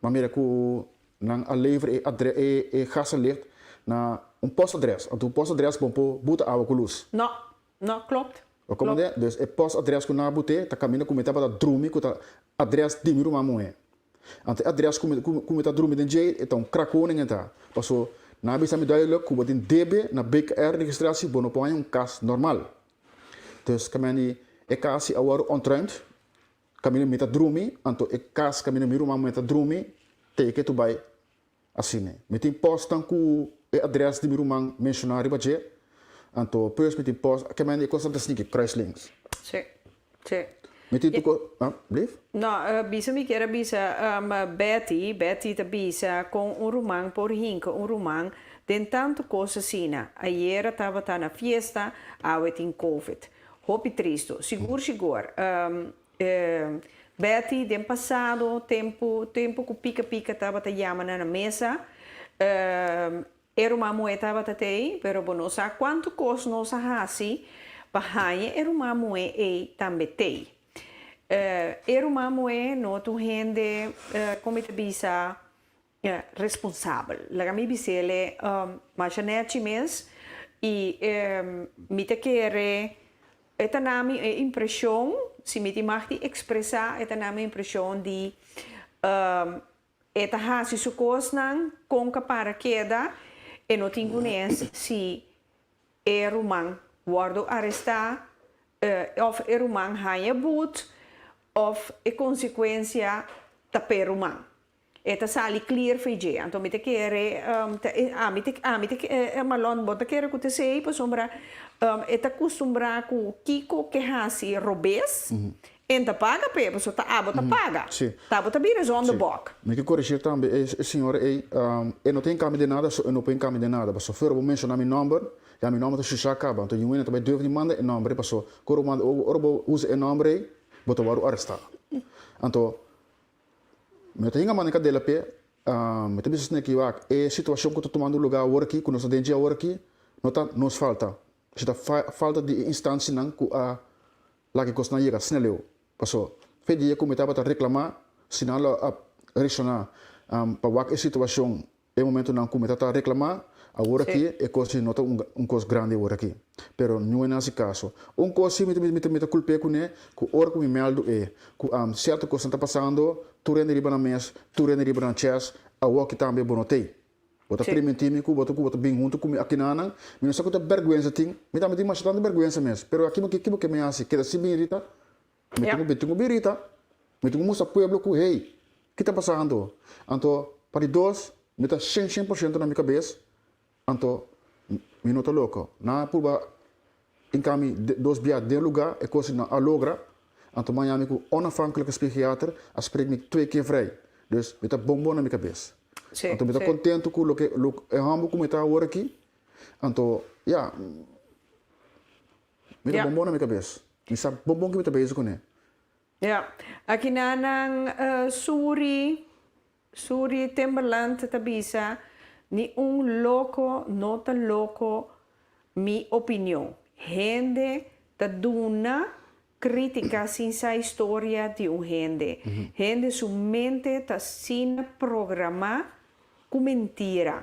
mi a mira ku nan a lever e adre e e gas en licht na un postadres. Anto un postadres bo por buta awa ku lus. No, No, klopt. Bo komprendé? Dus e postadres ku nan a but'é ta kaminda ku mi tabata drumi ku ta adres di mi ruman muhé. Anto e adres ku mi ku mi ta drumi den dje e ta un krakwoning e ta. Paso nan a bisa mi duidelijk ku bo tin debe na BKR registratie bo no por haña un kas normal. Dus kaminda di e kas si a wòrdu ontruimd kaminda mi ta drumi anto e kas kaminda mi ruman muhé ta drumi teke tu bai Asina. Mi tin postnan ku e adres di mi ruman menshoná riba dje. Anto pues mi tin post, ke mende e kosnan ta sneaky, kruislings. Sí, sí. Mi tin tur kos, ah, blief? No, bisa mi kier a bisa Betty, Betty ta bisa kon un ruman por hinka un ruman den tantu kos asina. Ayera tabata na fiesta, awe tin covid. Hopi tristu. Sigur sigur. Betty, den pasado, tempu tempu ku Pika Pika tabata yama nan na mesa, e ruman muhé tabata t'ei, pero bo no sa kuantu kos nos a hasi pa haña e ruman muhé ei tambe t'ei. E ruman muhé no ta un hende, kon mi ta bisa, responsabel. Laga mi bis'el masha nechi mes y mi ta kere e ta na mi e impresion, si mi tin mag di expresa, e ta na mi impresion di e ta haci su cosnan con ka para keda, e no tin gunes si e ruman wordo aresta of e ruman haña boet of e consecuencia ta p'e ruman. E ta sali clear for dje. Anto mi ta kere, ami ta, ami ta, Marlon, bo ta kere cu ta esey pasobra e ta custumbra cu kico ke haci robes, en ta paga p'e, pasobra ta abo ta paga. Ta abo ta bira zondebok. Mi ke corregir tambe e señora ey, e no ta hincami den nada, so e no por hincami den nada, pasobra fuera bo menciona mi nomber, ya mi nomber ta shusha caba, anto yu hende ta bay durf di manda e nomber ey, pasobra ora bo usa e nomber ey, bo ta worde aresta. Anto. Mi no ta hinga manda kadela p'e, mi ta bisa esaki wak, e situashon ku ta tumando lugá awor aki, ku nos ta den dje awor aki, no ta nos falta. Si ta falta di e instansianan ku a laga e kosnan yega asina leu. Paso, fe dia ku mi tabata reklamá, si nan lo a reakshoná pa wak e situashon E momentonan ku mi ta ta reklamá, awor aki e kos si no ta un kos grandi awor aki. Pero niun a hasi kaso. Un kos si mi ta mi ta kulp'é kuné, ku ora ku mi mèldu e ku sierto kosnan ta pasando, tur hende riba nan mes, tur hende riba nan chès, awor aki tambe bo no t'ei. Bo ta primintí mi ku bo ta ku bo ta bin huntu ku mi akinanan, mi no sa ku ta bèrgwensa tin, mi tambe tin masha tantu bèrgwensa mes, pero aki bo ke mi hasi? Keda sin bin Rita? Mi tin ku mi tin ku birita, mi tin ku mustra pueblo ku hey, ki ta pasando? Anto pa di dos, mi ta shen shen por shento na mi kabes, anto mi no ta loko. Nan a purba hinka mi dos bia den luga, e kos nan a logra, anto mi a yami ku onafhankelijke psychiater a spreek mi twee keer vrij. Dus mi ta bon bon na mi kabes. Anto mi ta kontentu ku loke e hòmber ku mi ta awor aki. Anto ya, mi ta bon bon na mi kabes. Mi sa bon bon ke mi ta bezig kuné. Ya. Aki na nan Suri, Suri Timberland ta bisa, Ni un loko no ta loko mi opinion. Hende ta duna Critica sin sa historia di un hende. Hende su mente ta asina programa cu mentira.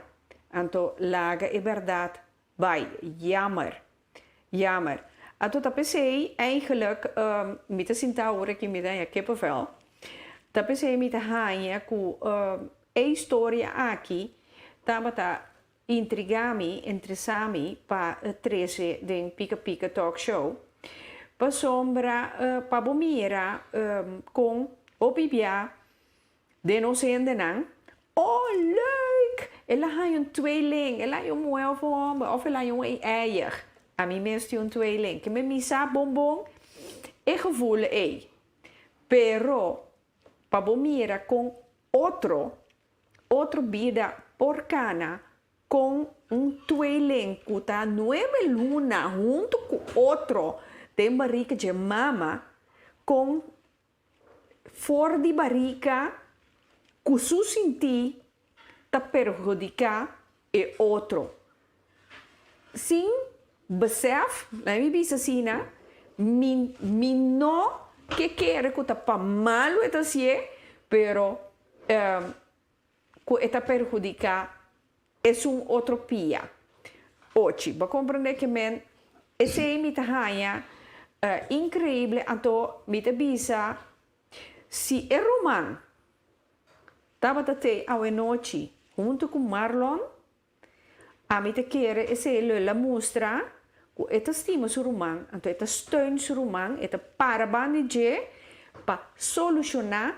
Anto laga e berdad bay. Jammer. Jammer. Anto ta pesey eigenlijk mi ta sinta awor aki mi ta haña kippenvel. Ta pesey mi ta haña cu e historia aki tabata Intrigá mi, interesá mi pa trese den Pika Pika Talk Show, pasobra pa bo mira kon hopi bia den nos hendenan, Oh leuk! El a haña un tweeling, el a haña un muhé òf un hòmber, òf el a haña un eier. Ami mes tin un tweeling. Ke mi misa bon bon e gevoel ei. Pero pa bo mira kon otro Otro bida por cana con un tweeling cu ta nuebe luna hunto cu otro den barica dje mama, con for di barica cu su sinti ta perhudica e otro. Sin besef, laat mi bisa asina, mi mi no ke kere cu ta pa malo e ta hacié, pero ku e ta perhudiká esun otro pia. Ochi, bo a komprendé ke men esei mi ta haña inkreible, anto mi ta bisa si e ruman tabata tei awenochi huntu ku Marlon, Ami ta kere esei lo el a mustra ku e ta stima su ruman, anto e ta steun su ruman, e ta para banda di dje pa solushoná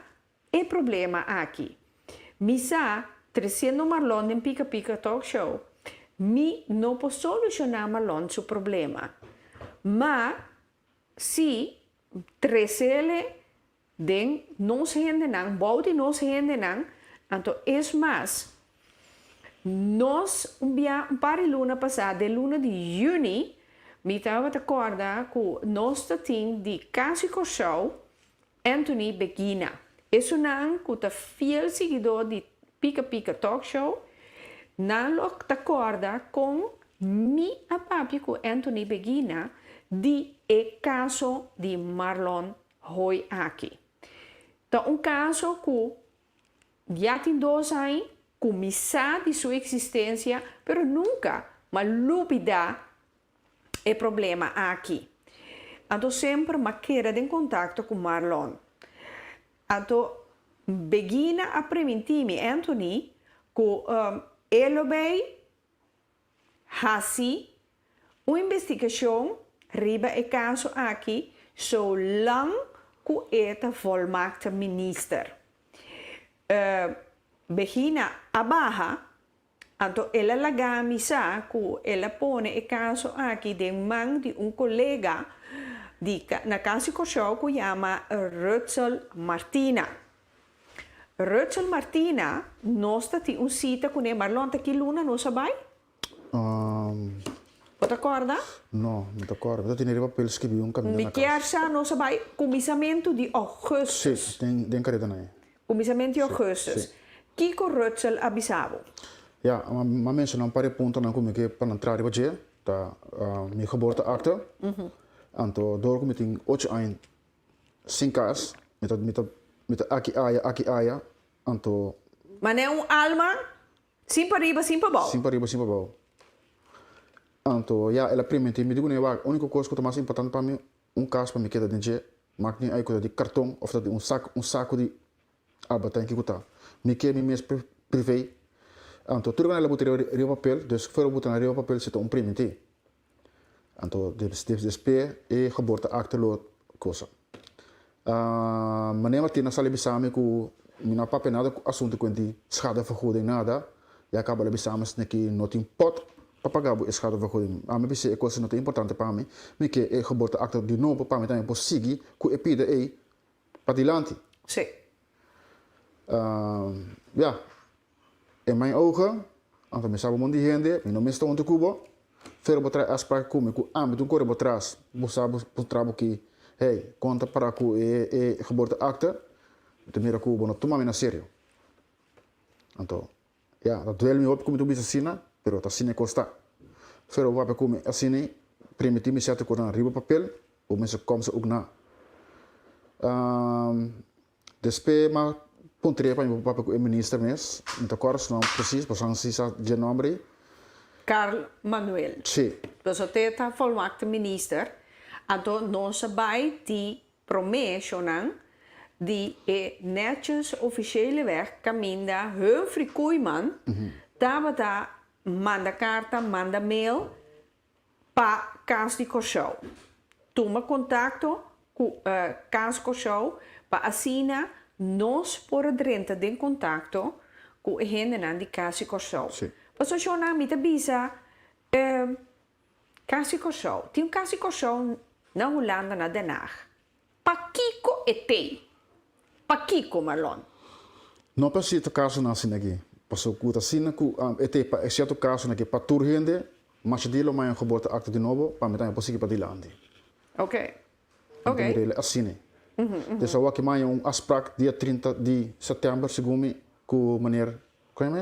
e problema aki. Mi sa, tresiendo Marlon den Pika Pika Talk Show, mi no por solushoná Marlon su problema, ma si tresele Den nos hendenan, bou di nos hendenan, anto es mas, nos un bia un par di luna pasá, den luna di yüni, mi tabata kòrda ku nos ta tin di Kasi Kòrsou, Anthony Begina. Esunnan ku ta fiel siguidó di Pika Pika Talk Show, nan lo ta kòrda kon mi a papia ku Anthony Begina di e kaso di Marlon Hoy aki. Ta un kaso ku ya tin dos aña ku mi sa di su eksistensia pero nunka m'a lubidá e problema aki. Anto semper m'a keda den kontakto ku Marlon. Anto Begina a primintí mi, Anthony, ku e lo bay Hasi un investigashon riba e kaso aki so lang ku e ta volmaakte minister. Begina a baha, anto el a laga mi sa ku el a pone e kaso aki den man di un kolega di na Kasi Kòrsou ku yama Rutsel Martina. Rutzel Martina, nos ta tin un sita kuné, Marlon, ta ki luna nos a bai? Bo ta kòrda? No, mi ta kòrda. Mi ta tene riba papel skibí un kaminda Mi na kas. kier sa nos a bai kuminsamentu di ougùstus. Sí, den, den kareda nan e. Kuminsamentu di ougùstus. Sí. Kiko Rutzel a bisa bo? Ya, mi a menshoná un par di puntonan ku mi ke pa nan traha riba dje. Ta mi geboorteakte. Anto dor ku mi tin ocho aña Sin kas, mi ta, mi ta, mi ta aki aya, aki aya, anto. Manera un alma sin pa riba, sin pa bou. Sin pa riba, sin pa bou. Anto, ya, el a primintí mi, di kuné, wak, úniko kos ku ta mas importante pa mi, un kas pa mi keda den dje, mak ni ai ku ta di karton òf ta di un sak, un saku di Albertijn kiko ta? Mi ke mi mes privé. Anto tur el a buta riba papel, dus for el a buta nan riba papel si ta un primintí. Anto despe e geboorteakte lo cosa. Meneer Martina sali bisa mi ku mi no a papia nada ku asuntu ku di schadevergoeding nada. Ya kaba el a bisa mi esaki no tin pot pa paga bo e schadevergoeding. Ami bisa e cosa no ta importante pa mi, mi ke e geboorteakte di nobo pa mi tambe por sigui ku e pida ei pa dilanti. Sí. Ya. In mijn ogen, anto mi sa bo mon di hende, mi no mester huntu ku bo, pero bo traha afspraak ku mi ku ami ta un kore bo tras, bo sa bo puntra bo ki, hey, kon ta para ku e e geboorteakte? Mi ta mira ku bo no tuma mi na serio. Anto, ya, ta duel mi hopi ku mi ta bisa asina, pero ta asina e kos ta. Pero bo papia ku mi asina, primiti mi sèt e kosnan riba papel, bo mester kòmsa uk na. Despe m'a puntr'é pa mi por papia ku e minister mes, mi ta kòrda su nòmber presis, pasobra si sa dje nòmber ei. Carl Manuel. Sí. Pasobra te ta volmaakte minister, anto nos a bai di promé shownan di e netjes officiële weg kaminda Humphrey Koeiman tabata manda karta, manda mail Pa Kas di Kòrsou. Tuma kontakto ku Kas Kòrsou pa asina nos por a drenta den kontakto ku e hendenan di Kas di Kòrsou. Pasobra shownan mi ta bisa Kas di Kòrsou, tin un Kas di Kòrsou na Hulanda na Den Haag. Pakiko e tei? Pakiko, Marlon? No pa sierto kasonan asina aki. Pasobra ku ta asina ku e tei pa e sierto kasonan aki pa tur hende, masha dia lo maña geboorteakte di nobo pa mi tambe por sigui padilanti. Ok. Ok. Mi ta mir'el asina. Des awor aki maña un afsprak dia 30 di sèptèmber segun mi ku meneer, kon yama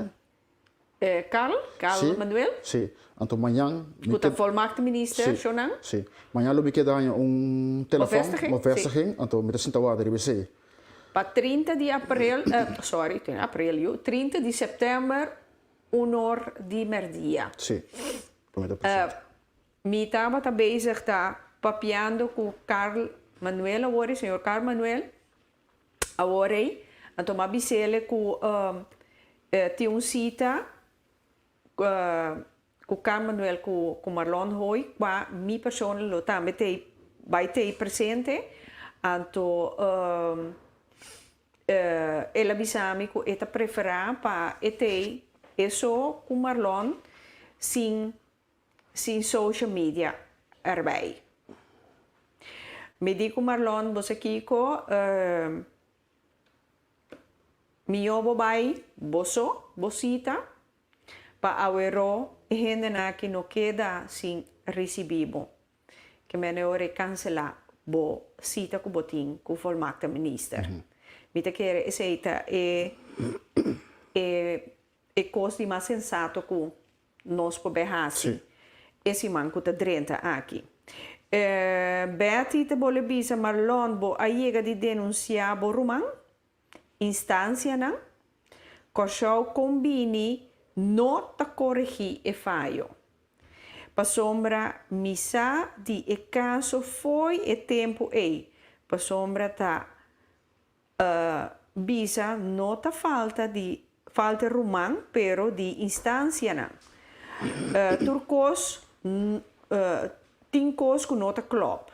e? Carl, Carl Manuel. Sí, anto mañan mi Ku ta volmaakte minister, Sí, shonan? sí. Mañan lo mi keda haña un telefòn, Bevestiging? bevestiging, anto mi ta sinta warda riba esei. Pa 30 di aprel, sorry, tin aprel yu, 30 di sèptèmber, un or di mèrdia. Sí, lo mi ta presente. Mi tabata bezig ta papiando ku Carl Manuel awor, señor Carl Manuel, Awor ei, anto m'a bis'ele ku tin un sita ku Carl Manuel ku Marlon Hooi kua mi persona lo tambe t'ei bai t'ei presente. Anto el a bisa mi ku e ta preferá pa e t'ei e so ku Marlon sin sin social media erbij. Mi di ku Marlon, bo sa kiko, mihó bo bai bo so, bo sita, pa aweró e hendenan aki no keda sin risibí bo. Ke mene ora e kanselá bo sita ku bo tin ku volmaakte minister. Mi ta kere esei ta e e e kos di mas sensato ku nos por bay haci e siman cu ta drenta aki. Betty ta bole bisa, Marlon, bo a yega di denuncia bo ruman? Instancianan? Corsou con bini no ta coregi e fayo. Pasobra mi sa di e caso fo'i e tempo ey, pasobra ta Bisa no ta falta di falta ruman pero di instancianan. Tur cos tin cos cu no ta klop.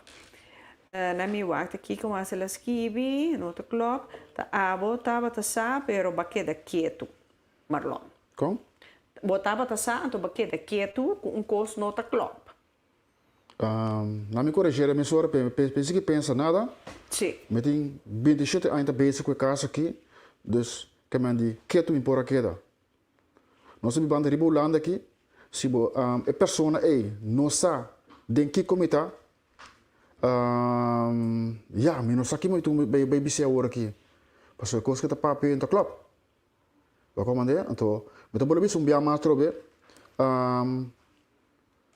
Na mi wak ta kico mas el a skibi, no ta klop, ta abo tabata sa pero ba keda ketu, Marlon. Con? Bo tabata sa anto ba keda ketu cu un cos no ta klop. Na mi koreger e mesora pe sigui pensa nada. Sí. Mi tin 27 aña ta bezig ku e kas aki, dus ke men di ketu mi por a keda. Nos ta bibando riba Hulanda aki, si bo e persona ei no sa den kiko mi ta, ya mi no sa kiko mi tin ku bai bis'é awor aki, pasobra e kos ke ta papia no ta klòp. Bo a komand'é? Anto mi ta bolbe bisa un bia mas atrobe.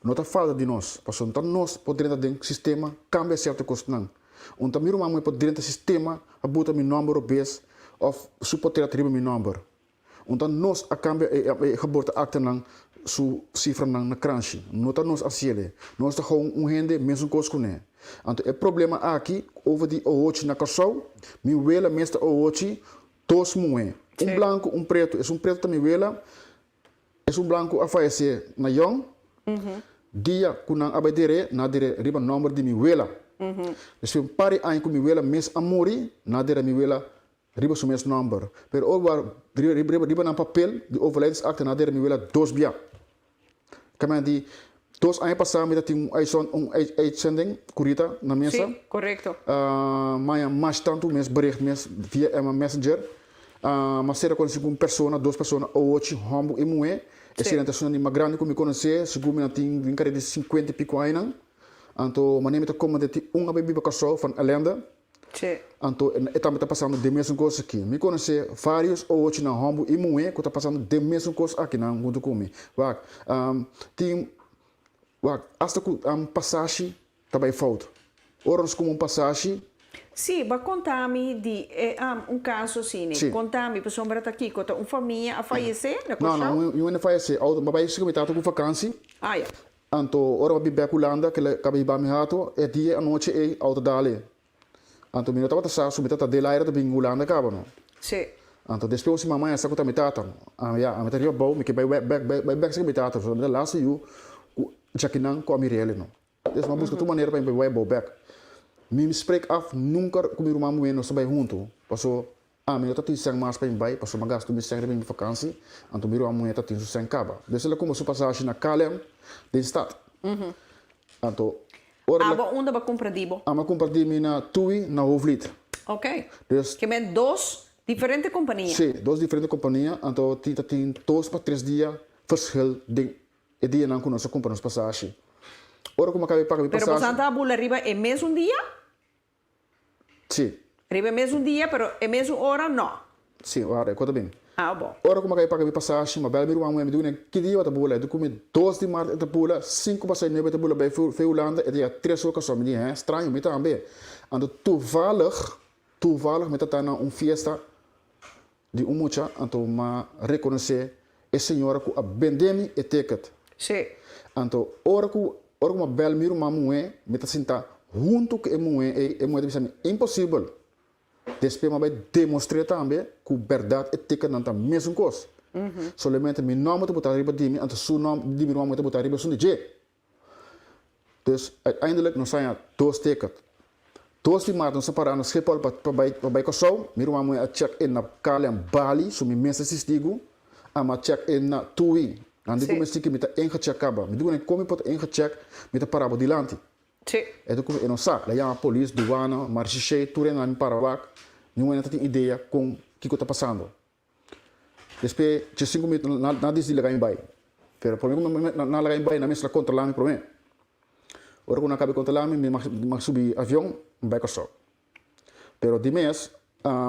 No ta falta di nos, pasobra no ta nos por drenta den sistema kambia sierto kosnan. Un ta mi ruman muhé por drenta sistema a buta mi nòmber robes òf su potret riba mi nòmber. Un ta nos a kambia e geboorteaktenan su sifranan na kranshi. No ta nos a hasiel. Nos ta gou un hende mesun kos kuné. Anto e problema aki over di ohochi na Kòrsou, mi wela mes ta ohochi dos muhé, un blanku un pretu. Esun pretu ta mi wela. Esun blanku a fayesé na yòn. Dia ku nan a bai der'é, nan a der'é riba nòmber di mi wela. Despues un par di aña ku mi wela mes a muri, nan a dera mi wela riba su mes nòmber. Pero ora riba riba nan papel di overlijdensakte nan a dera mi wela dos bia. Kaminda di dos aña pasá mi ta tin un un uitzending ku Rita na mesa. Sí, korekto. Maña mas tantu mes bericht mes via Emma Messenger. M'a sera konosí ku un persona, dos persona, owochi, hòmber i muhé. E sera ta esunnan di mas grandi ku mi konosé, segun mi nan tin den kare di sinkuenta i piko añanan. Anto manera mi ta komprendé tin un a bai biba Kòrsou van ellende. Anto e tambe ta pasando den mesun kos aki. Mi konosé vários owochinan hòmber i muhé ku ta pasando den mesun kos akinan huntu ku mi. Wak, tin, wak, asta ku pasashi ta bai fout. Ora nos kuma un pasashi. Sí, bo a konta mi di e un kaso asina. Sí. Konta mi, pasobra ta kiko? Ta un famia a fayesé na No, no, Kòrsou? un hende fayesé. Outo, bo a bai sigi mi tata ku vakansi. Ah, ya. Anto ora bo a bin bek Hulanda, kila kaba hiba mi hato, e dia anochi ei outo dale. Anto mi no tabata sa su mi tata del aire ta bin Hulanda kaba no. Sí. Anto despues un siman maña sa ku ta mi tata no. Ami ya, ami ta riba bou, mi ke bai bek bai bek serka mi tata, pasobra mi ta laatste yu ku djakinan ku a mir'el no. Des mi a buska tur manera pa mi bai bou bek. Mi spreek af nunka ku mi ruman muhé nos ta bai huntu, paso ami no ta tin sèn mas pa mi bai, paso mi a gasta mi sèn riba mi vakansi, anto mi ruman muhé ta tin su sèn kaba. Des el a kumpra su pasashi na KLM den stad. Anto ora el a. Abo unda bo a kumpra di bo? Ami a kumpra di mi na Tui na Hoofdvliet. Ok. Des. Ke men dos diferente kompania. Sí, dos diferente kompania, anto tin ta tin dos pa tres dia verschil den E dianan ku nos a kumpra nos pasashi. Ora ku mi a kaba di paga mi Pero pasashi. boso a bula riba e mesun dia? Sí. Riba e mesun dia, pero e mesun ora no? Sí, wara, e kos ta bin. Ah, bo. Ora ku mi a kaba di paga mi pasashi, mi a bel mi ruman muhé, mi di kuné, ki dia bo ta bula? E di ku mi, dos di mart e ta bula, sinku pasá i nuebe e ta bula bai for Hulanda, e ta yega tres ora kòrsou. Mi di, hè, straño, mi tambe. Anto toevallig, toevallig mi ta ta na un fiesta Di un mucha anto m'a rekonosé e señora ku a bendé mi e ticket. Sí. Anto ora ku ora ku m'a bèl mi ruman muhé, mi ta sinta huntu ku e muhé ei, e muhé ta bisa mi, Imposibel! Despues m'a bai demostr'é tambe ku bèrdat e ticketnan ta mesun kos. Solamente mi nòmber ta botá riba di mi, anto su nòmber di mi ruman muhé ta botá riba esun di dje. Dus uiteindelijk nos haña dos ticket. Dos di maart nos a para na Schiphol pa pa bai pa bai Kòrsou. Mi ruman muhé a check in na KLM Bali, so mi mes a sistigu. Ami a check in na TUI. Nan di ku mi si ku mi ta ingecheck kaba. Mi di ku nan kon mi por ta ingecheck, mi ta para bo dilanti. E ta ku mi e no sa. El a yama polis, duana, marechaussee, tur hende nan mi para wak. Niun hende ta tin idea kon kiko ta pasando. Despues dje sinku minuut nan a disidi laga mi bai. Pero prome ku nan laga mi bai nan mester a kontrolá mi prome. Ora ku nan kaba di kontrolá mi, mi a subi avion mi bai Kòrsou. Pero di mes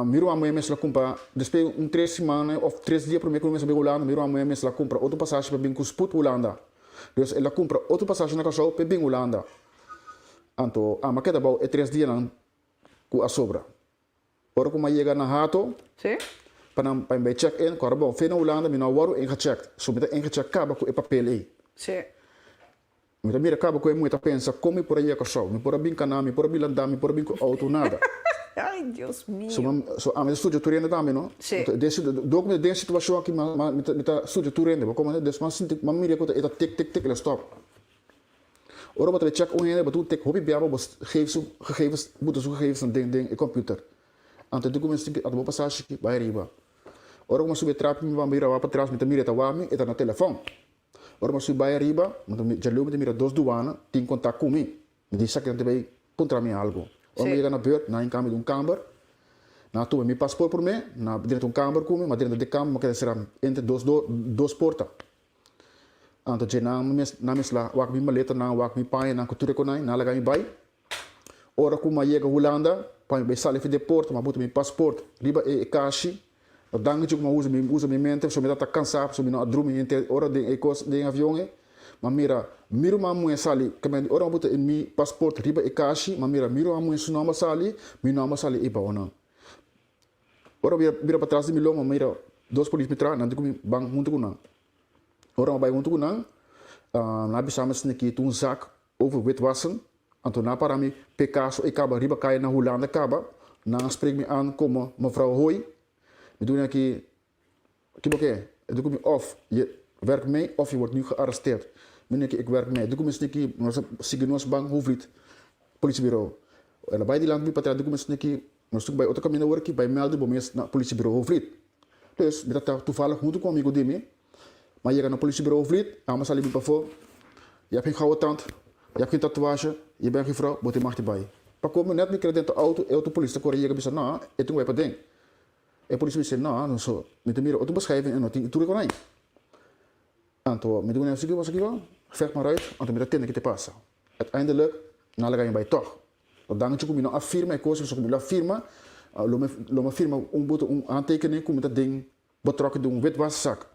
mi ruman muhé mester a kumpra despues un tres siman òf tres dia prome ku mi mester bai Hulanda mi ruman muhé mester a kumpra otro pasashi pa bin ku sput Hulanda. Dus el a kumpra otro pasashi na Kòrsou pa e bin Hulanda. Anto ami a keda abou e tres dianan ku a sobra. Ora ku mi a yega na Hato, pa nan pa mi bai check in, kòrda bon, fe na Hulanda mi no a wòrdu ingechèkt, so mi ta ingechèk kaba ku e papel ei. Mi ta mira kaba ku e muhé ta pensa kon mi por a yega Kòrsou, mi por a bin kaná, mi por a bin landá, mi por a bin ku outo, nada. So mi so ami ta studia tur hende tambe no. Dor ku mi ta den e situashon aki mi ta studia tur hende, bo komprende? Des mi a sinti, mi a mira ku e ta tik tik tik el a stòp. Ora bo ta bay check un hende bo ta un tek hopi bia pa bo geef su gegevens buta su gegevensnan den den e computer. Anto di cuminsa tin anto bo pasa shiki bay ariba. Ora cu mi a subi e trapi mi bamba bira patras mi ta mira e ta wak mi e ta na telefon. Ora mi a subi bay ariba mi ta djaleu mi ta mira dos duana tin contact cu mi. Mi di esaki nan ta bay puntra mi algo. Ora mi yega na beurt nan a hinca mi den un camber nan a tuma mi paspoort prome nan a drenta un camber cu mi mi a drenta den camber mi a keda sera entre dos dos porta. Anto dje nan mes nan mes la wak mi maletanan, wak mi pañanan ku tur e konai, nan a laga mi bai. Ora ku mi a yega Hulanda, pa mi bai sali for di e porta, mi a buta mi pasport riba e kashi. Ta danki dje ku mi a usa mi usa mi mente pasobra mi tabata kansá, pasobra mi no a drumi henter ora den e kos den e avion ei. Mi a mira mi ruman muhé sali, ora mi a buta e mi pasport riba e kashi, mi a mira mi ruman muhé su nòmber sali, mi nòmber sali ei bou nan. Ora mi a bira patras di mi lomba, mi a mira dos polis mi tra, nan di ku mi ban huntu ku nan. Ora mi a bai huntu ku nan, nan a bisa mi asina ki ta un zak over witwassen, anto nan a para mi p'e kaso ei kaba riba kaya na Hulanda kaba, nan a spreek mi aan komo mevrouw Hooi. Mi di ku nan ki, ki bo ke? E di ku mi òf je werkt mee òf je wordt nu gearresteerd. Mi di ku ik werk mee. E di ku mi asina ki nos a sigui nos ban Hoefvliet politiebureau. El a bai dilanti mi patras di ku mi asina ki nos tin ku bai otro kaminda awor ki bai mèldu bo mes na politiebureau Hoefvliet. Dus mi ta ta toevallig huntu ku un amigu di mi, mi a yega na politiebureau Hoefvliet, amo a sali bin pafó, je hebt geen gouden tand, je hebt geen tatoeage, je bent geen vrouw, bo tin mag di bai. Pa komo nèt mi kere denter auto, e otro polis ta kore yega bisa, no, e tin ku bai paden. E polis mi bisa, no, so mi ta mira otro beschrijving en no tin tur e konai. Anto mi di kuné, si kiko, si kiko, vecht maar uit, anto mi ta tende ke te pasa. Uiteindelijk, nan a laga mi bai tòg. Lo danki ku mi no a firma e kos, pasobra ku mi lo a firma, lo mi lo mi a firma un boto un aantekening ku mi ta den betrokken den un witwaszak.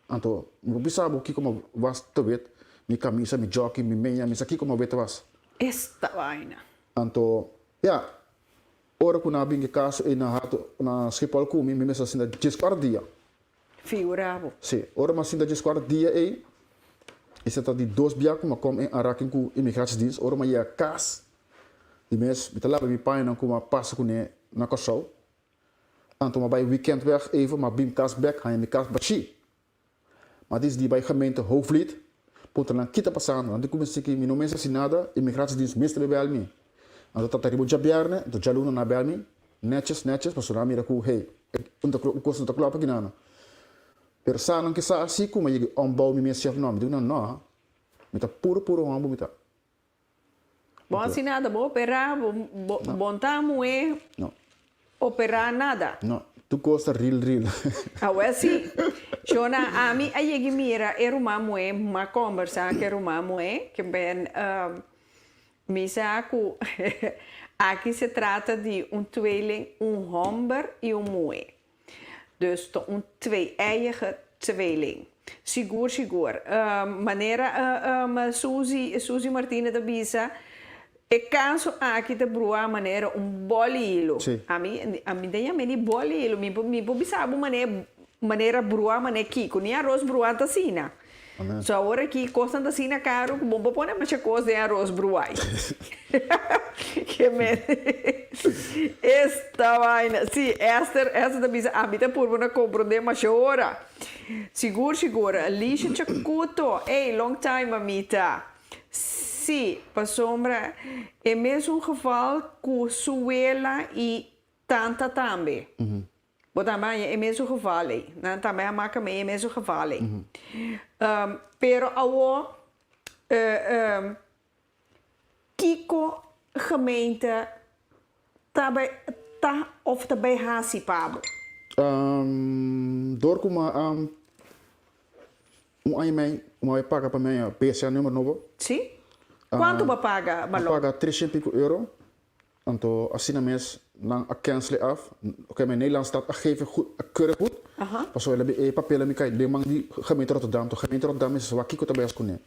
Anto mi por bisa bo kiko mi was te wit, mi kamisa, mi jockey, mi meña, mi sa kiko mi wit was. Esta vaina. Anto, ya, ora ku nan a bin ke kaso ei na hato na Schiphol ku mi, mi mester a sinta dieskuater dia. Figura bo. Sí, ora mi a sinta dieskuater dia ei, esei ta di dos bia ku mi a kom en aanraking ku immigratiedienst. Ora mi a yega kas, di mes mi ta laba mi pañanan ku mi a pasa kuné na Kòrsou. Anto mi a bai weekend weg even, mi a bin kas bèk, haña mi kas bashí. Mi a disidí bai gemeente Hoogvliet, puntra nan ki ta pasando. Nan di ku mi si ki mi no mester hasi nada, immigratiedienst mester bai bèl mi. Anto ta ta riba un djabièrnè, anto djaluna nan a bèl mi, nètjes nètjes, pasobra nan a mira ku hey, un ta un kos no ta klòp aki nan. Pero sa nan ke sa asi ku mi a yega ònbou mi mes chèf nò, mi di ku nan nò, mi ta puru puru hòmber mi ta. Bo hasi nada, bo operá, bo bo bo no ta muhé No. operá nada. No, tur kos ta ril ril. Awel si. Shona, ami a yega mira e ruman muhé, m'a kòmbersá ku e ruman muhé, ke ben mi sa ku aki se trata di un tweeling, un hòmber i un muhé. Dus ta un twee-eiige tweeling. Sigur sigur. Manera Suzy Suzy Martina ta bisa, e kaso aki ta bruá manera un bòl'i hilu. Sí. Ami ami ta yam'é di bòl'i hilu. Mi por mi por bisa bo manera manera bruá manera kiko. Ni aros bruá ta asina. Amen. So awor aki kosnan ta asina karu ku bo por pone masha kos den aros bruai. Ke men esta vaina. Si, Esther, Esther ta bisa ami ta purba na komprondé masha ora. Sigur, sigur. Alicia Chacuto, ey, long time mamita. Si, pasobra e mesun geval ku su wela i tanta tambe. Bo tambe haña e mesun geval ei. Nan tambe a maka mee e mesun geval ei. Pero awor, kiko gemeente ta bai ta of ta bai hasi pa bo? Dor ku mi a un aña i mei ku mi a bai paga pa mi haña BSN number nobo. Sí? Kuantu bo a paga, Mi a Balon? paga treshen pico euro. Anto asina mes nan a cancel e af. Oké, mijn Nederlands staat a geven goed, a keurig goed. Pasobra el a e papel a mi kai den man di gemeente Rotterdam. To gemeente Rotterdam mester sa wak kiko ta bes kuné.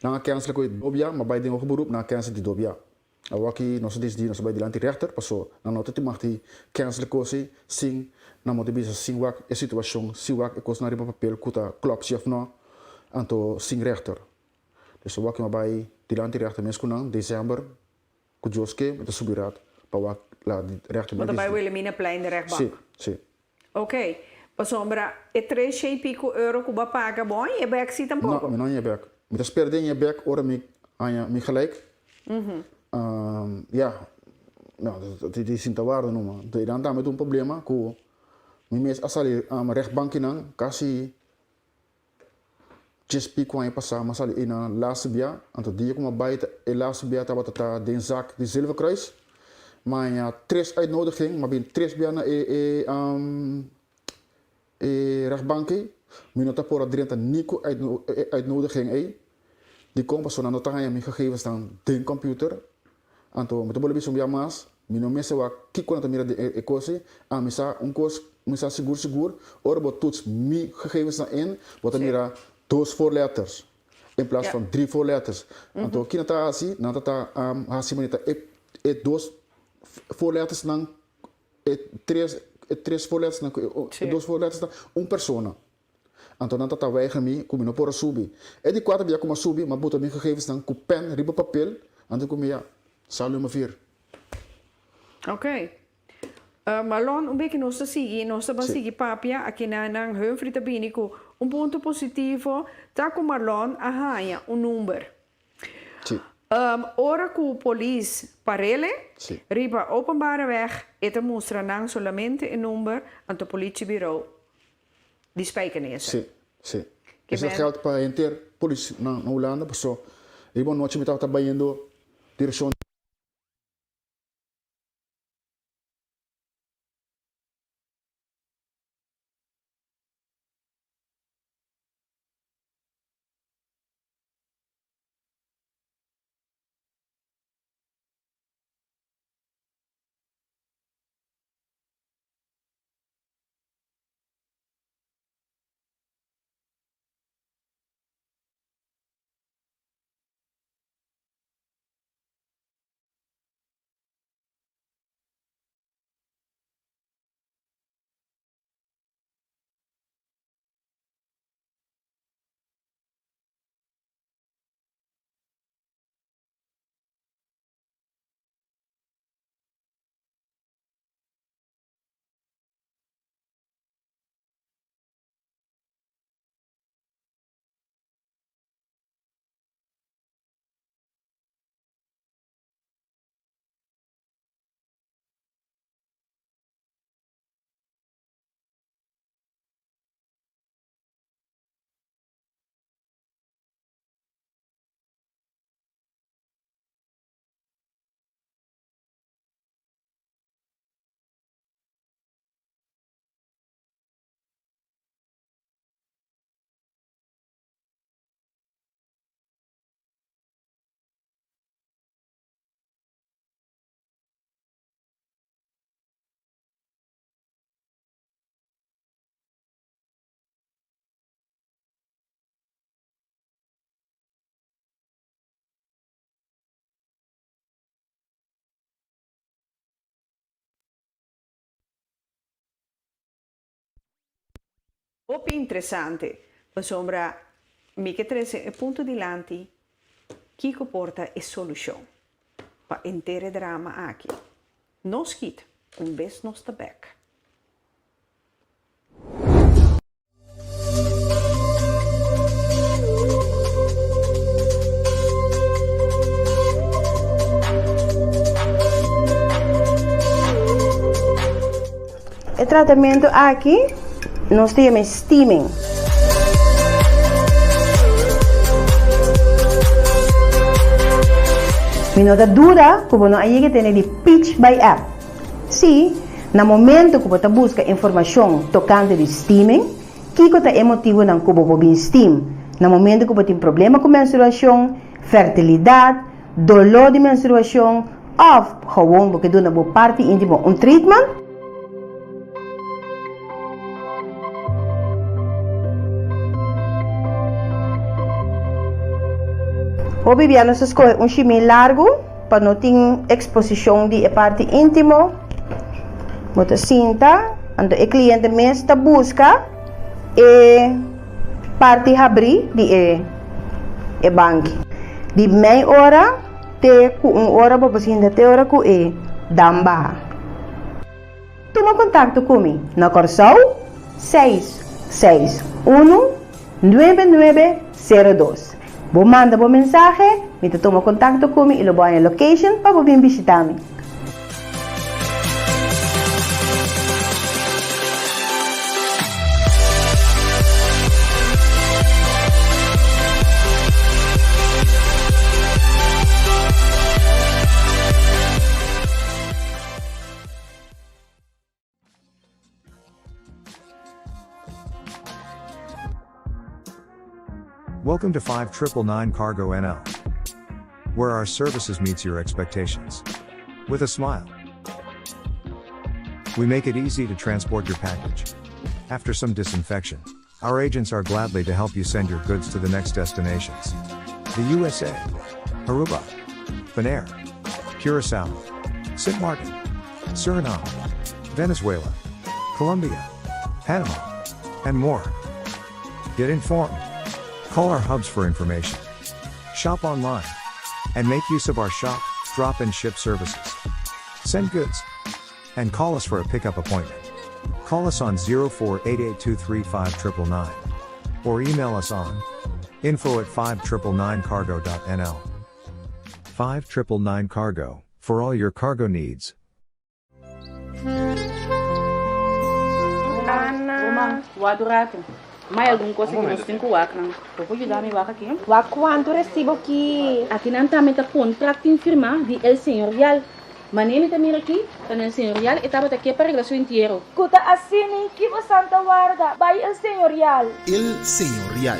Nan a cancel ku e dobia, ma bai den hoger beroep nan a cancel di dobia. Awor aki nos a disidí nos a bai dilanti rechter paso nan no ta tin mag di cancel e kos ei sin nan mo ta bisa sin wak e situashon, sin wak e kosnan riba papel ku ta klòp si òf nò, anto sin rechter. Dus awor aki mi a bai dilanti rechter mes ku nan december. Ku Dios ke, mi ta subi rat pa wak la di rechter Bo ta mi bai disdi. Wilhelminaplein de rechtbank? Si, si. Ok. Pasobra e tres shen i pico euro ku bo a paga, bo a haña bek si No, tampoco? mi no haña bek. Mi ta spera di haña bek ora mi haña mi gelijk. Ya, no, di sinta warda numa. Enton einan tambe ta un problema ku mi mes a sali rechtbankinan kasi Djes pico aña pasá m'a sali einan laatste bia, anto dia ku m'a bai ta e laatste bia tabata ta den zak di Zilverkruis. M'a haña tres uitnodiging, m'a bin tres bia na e e e rechtbank ei. Mi no ta por a drenta ni ku e uitnodiging ei. Dikon? Pasobra nan no ta haña mi gegevensnan den computer. Anto mi ta bolbe bisa un bia mas, mi no mester wak kiko nan ta mira den e kos ei. Ami sa un kos, mi sa sigur sigur, ora bo toets mi gegevensnan in, bo ta mira dos voorletters in plaats van drie voorletters. Anto ki nan ta hasi? Nan ta ta hasi manera ta e dos voorlettersnan, e tres e tres voorlettersnan ku e dos voorlettersnan un persona. Anto nan ta ta weiger mi ku mi no por a subi. E di kuater bia ku mi a subi, mi a buta mi gegevensnan ku pèn riba papel, anto ku mi a sal nummer vier. Ok. Marlon, un beki nos ta sigui, nos ta ban sigui papia aki na nan Humphrey ta bini ku un punto positivo ta ku Marlon a haña un number. Sí. Ora ku polis parele Sí. riba openbare weg e ta mustra nan solamente e number, anto politiebureau di Spijkenisse. Sí, sí. Esei geld pa henter polis na Hulanda, paso riba un nochi mi tabata bayendo direccion. Hopi interesante, pasobra mi ke trese e punto dilanti kiko por ta e solushon pa henter e drama aki. No skit, un bes nos ta bek. E tratamentu aki nos ta yama steaming. Mi no ta duda ku bo no a yega tene di Peach by App. Sí, na momento ku bo ta buska informashon tokante di steaming, kiko ta e motibunan ku bo por bin steam na momento ku bo tin problema ku menstruashon, fertilidat, doló di menstruashon òf gewoon bo ke duna bo parti íntimo un treatment? Hopi bia nos ta skohe un shimí largu pa no tin eksposishon di e parti íntimo. Bo ta sinta, anto e kliente mes ta buska e parti habrí di e e banki. Di mei ora te ku un ora bo por sinta te ora ku e dam baha. Tuma kontakto ku mi na Kòrsou seis seis unu nuebe nuebe sero dos. Bo manda bo mensahe, mi ta tuma kontakto ku mi i lo bo haña location pa bo bin bishita mi. Welcome to 5999 Cargo NL, where our services meets your expectations. With a smile. We make it easy to transport your package. After some disinfection, our agents are gladly to help you send your goods to the next destinations. The USA, Aruba, Bonaire, Curacao, St. Martin, Suriname, Venezuela, Colombia, Panama, and more. Get informed. Call our hubs for information. Shop online. And make use of our shop, drop, and ship services. Send goods. And call us for a pickup appointment. Call us on 0488235999 or email us on info at 5999cargo.nl. 5999 Cargo, for all your cargo needs. Ana. Wak un ratu. Mai algun kos ku nos tin ku wak nan. Bo por yuda mi wak aki? Wak kuantu resibo ki. Aki nan tambe ta kontrakt tin firmá di El Señorial. Manera mi ta mira aki, ta na El Señorial e tabata ke pa regla su entiero. Ku ta asini, ki bosan ta warda? Bai El Señorial! El Señorial,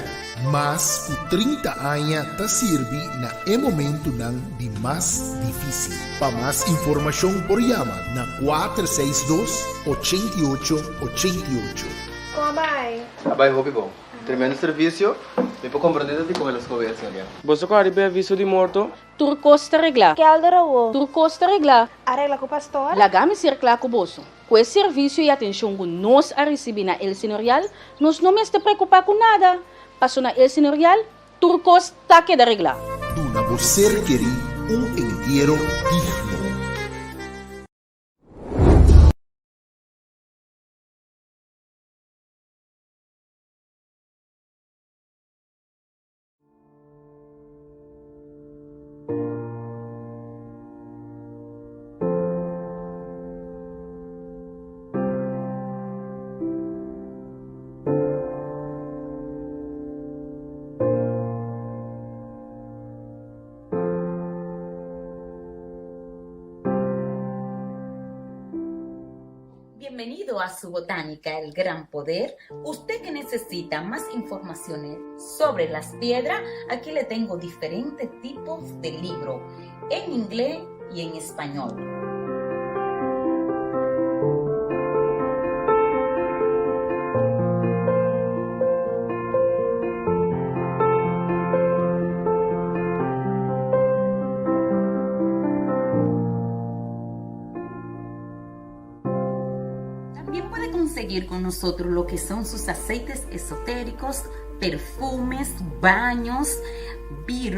mas ku 30 aña ta sirbi na e momentunan di mas difísil. Pa mas informashon por yama na 462 88 88. Kon a bai? A bai hopi bon. Tremendo servicio. Mi por comprende ta dikon el a scoge El Señorial. Boso ku a riba e aviso di morto? Tur kos ta reglá. Kelder awo. Tur kos ta reglá. A regla ku pastor? Laga mi ser kla ku boso. Ku e servisio i atenshon ku nos a risibí na El Señorial, nos no mester preokupá ku nada. Paso na El Señorial, tur kos ta keda reglá. Duna bo ser kerí un entiero digno. Bienvenido a su botánica El Gran Poder. Usted que necesita más informaciones sobre las piedras, aquí le tengo diferentes tipos de libro en inglés y en español. También puede conseguir con nosotros lo que son sus aceites esotéricos, perfumes, baños, b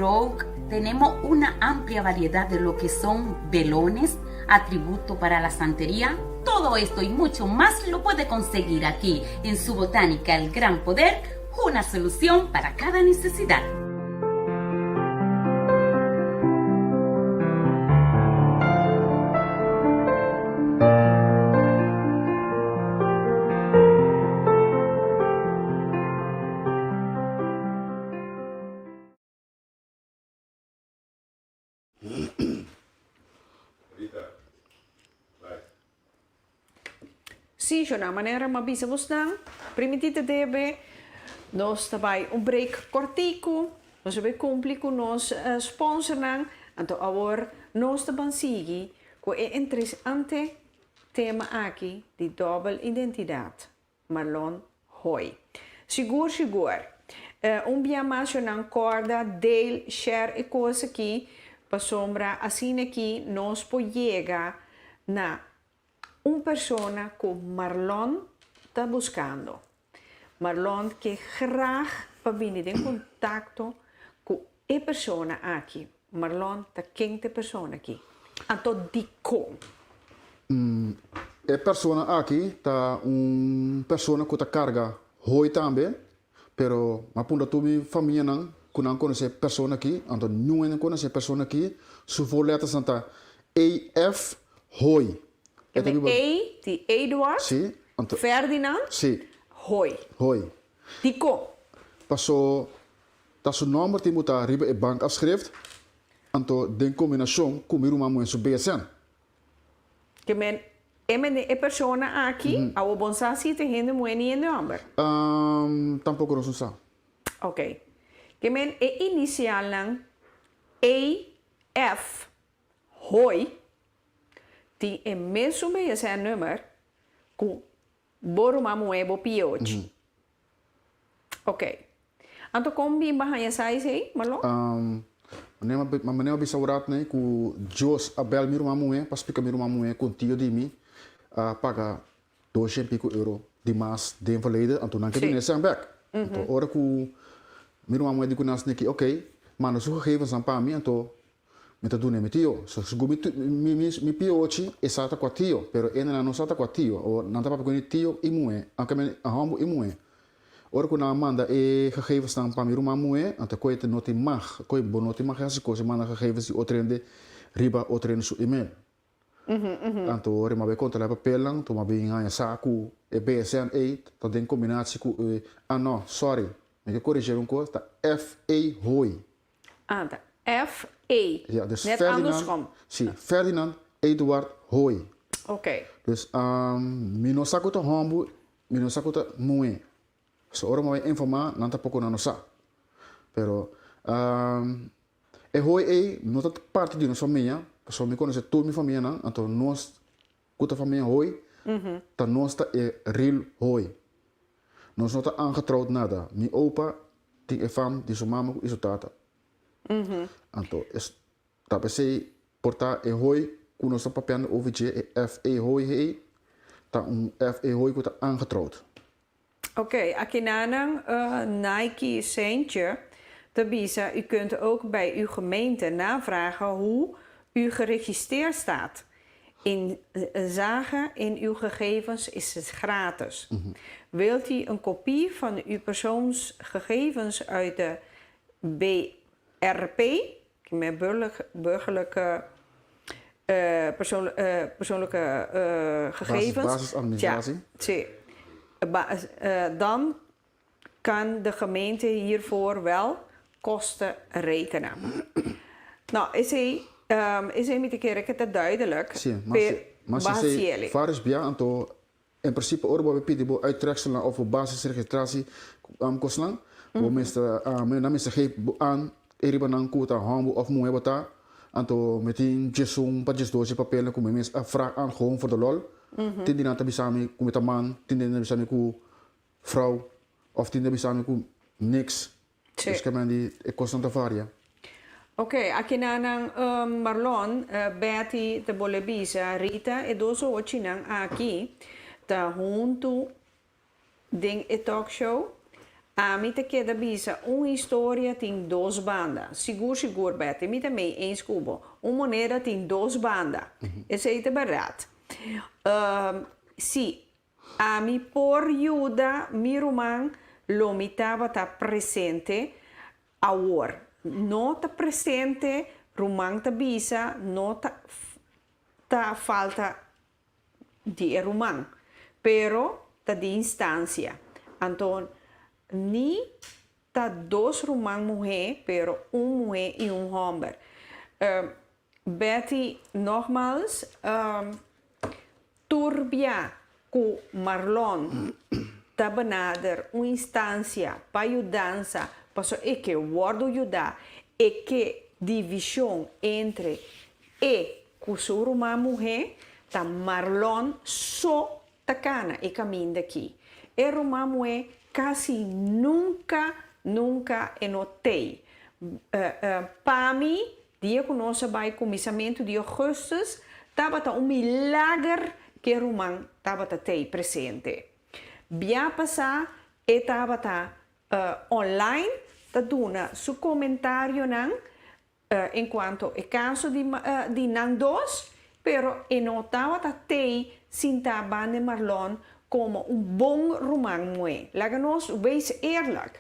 Tenemos una amplia variedad de lo que son velones, atributo para la santería. Todo esto y mucho más lo puede conseguir aquí en su botánica El Gran Poder, una solución para cada necesidad. Sí, Shona, manera m'a bisa bosnan, primiti te debe, nos ta bai un break kortiku, nos a bai kumpli ku nos sponsornan, anto awor nos ta ban sigui ku e interesante tema aki di dòbel identidat. Marlon Hoy. Sigur sigur. Un bia mas yo nan corda deel share e cos aki pasobra asina aki nos por yega na un persona cu Marlon ta buscando. Marlon ke graag pa bini den contacto cu e persona aki. Marlon ta ken ta e persona aki? Anto dikon? E persona aki ta un persona ku ta karga hoi tambe, pero mi a puntra tur mi famianan ku nan konosé e persona aki, anto niun hende konosé e persona aki, su voorlettersnan ta EF Hoi. E ta biba. E di Eduard, Sí, anto. Ferdinand, Sí. Hoi. Hoi. Dikon? Paso Ta su nomber tin bo ta riba e bankafschrift, anto den kombinashon ku mi ruman muhé su BSN. Ke men e mende e persona aki, awor bon sa si ta hende muhé ni hende homber? Tampoko nos no sa. Ok. Ke men e inisialnan A F Hoy tin e mesun BSN nummer ku Bo ruman muhé bo piochi. Ok. Anto kon bin bo a haña sa esei, Marlon? Ma manera mi a bisa ora nei ku Dios a bèl mi ruman muhé pa splika mi ruman muhé ku un tio di mi a paga doshen pico euro di mas den verleden, anto nan ke duna esei bèk. Anto ora ku mi ruman muhé di ku nan sneki, ok, manda su gegevensnan pa mi, anto Mi ta duna mi tio. So segun mi mi mi mi piochi e sa ta kua tio, pero e nan no sa ta kua tio. Awor nan ta papia ku mi tio i muhé, aunke mi a hòmber i muhé. Ora ku nan a manda e gegevensnan pa mi ruman muhé, anto koe ta no tin mag, koe bo no tin mag hasi kos i manda gegevens di otro hende riba otro hende su email. Anto ora mi a bai kontrolá e papelnan, anto mi a bin haña sa ku e BSN ei ta den kombinatie ku e, ah no, sorry, mi ke koregir un kos, ta FA Hooi. Ah, ta F-A. Ja, dus Net Ferdinand, andersom. sí, Ferdinand Eduard Hooi. Ok. Dus mi no sa ku ta hòmber, mi no sa ku ta muhé. So ora mi bai informá, nan tampoko nan no sa. Pero e Hooi ei no ta parti di nos famia, pasobra mi konosé tur mi famianan, anto nos ku ta famia Hooi, ta nos ta e real Hooi. Nos no ta aangetrouwd nada. Mi opa tin e fam di su mama ku i su tata. Anto es ta p'esei por ta e hoi ku nos ta papiando over dje, e FA hoi ei, ta un FA hoi ku ta aangetrouwd. Ok, akinanan Nike Seintje ta bisa, U kunt ook bij uw gemeente navragen hoe u geregisteerd staat. Inzage in uw gegevens is gratis. Wilt u een kopie van uw persoonsgegevens uit de BRP, met burgerlijke persoonlijke gegevens? Basisadministratie. Sí. Dan kan de gemeente hiervoor wel kosten rekenen. No, esei, esei mi ta kere ke ta duidelijk. Sí, mas si, mas si esei vários bia, anto en principe ora bo a pidi bo uittrekselnan of bo basisregistratie kosnan, bo mester, nan mester geef bo aan e riba nan ku ta hòmber òf muhé bo ta, anto mi tin diesun pa diesdos di papelnan ku mi mes a frag aan gewoon voor de lol. Tin di nan ta bisa mi ku mi ta man, tin di nan ta bisa mi ku Frou of tin ta bisa mi ku niks. Sí. Dus kemen di e kosnan ta varia. Ok, aki na nan Marlon, Betty ta bole bisa Rita e dos ochinan aki. ta huntu den e talk show. Ami ta keda bisa un historia tin dos banda. Sigur sigur Betty, mi ta mei eens ku bo. Un moneda tin dos banda. Esei ta bèrdat. Si ami por yuda mi ruman lo mi tabata presente awor. No ta presente ruman ta bisa no ta ta falta di e ruman, pero ta di instancia. Anto ni ta dos ruman muhé, pero un muhé i un hòmber. Betty, nogmals, tur bia ku Marlon ta benader un instancia pa yudansa, pasobra e ke wòrdu yudá, e ke divishon entre E ku su ruman muhé ta Marlon so ta kana e kaminda aki. E ruman muhé kasi nunka, nunka e no tei. Pa mi, dia ku nos a bai kuminsamentu di ougùstùs, tabata un milager ku e ruman tabata tei presente. Bia pasá e tabata online ta duna su komentarionan En cuanto e caso di di nan dos, pero e no tawata tey sinta banda Marlon como un bon ruman mue. Laga nos wees eerlijk.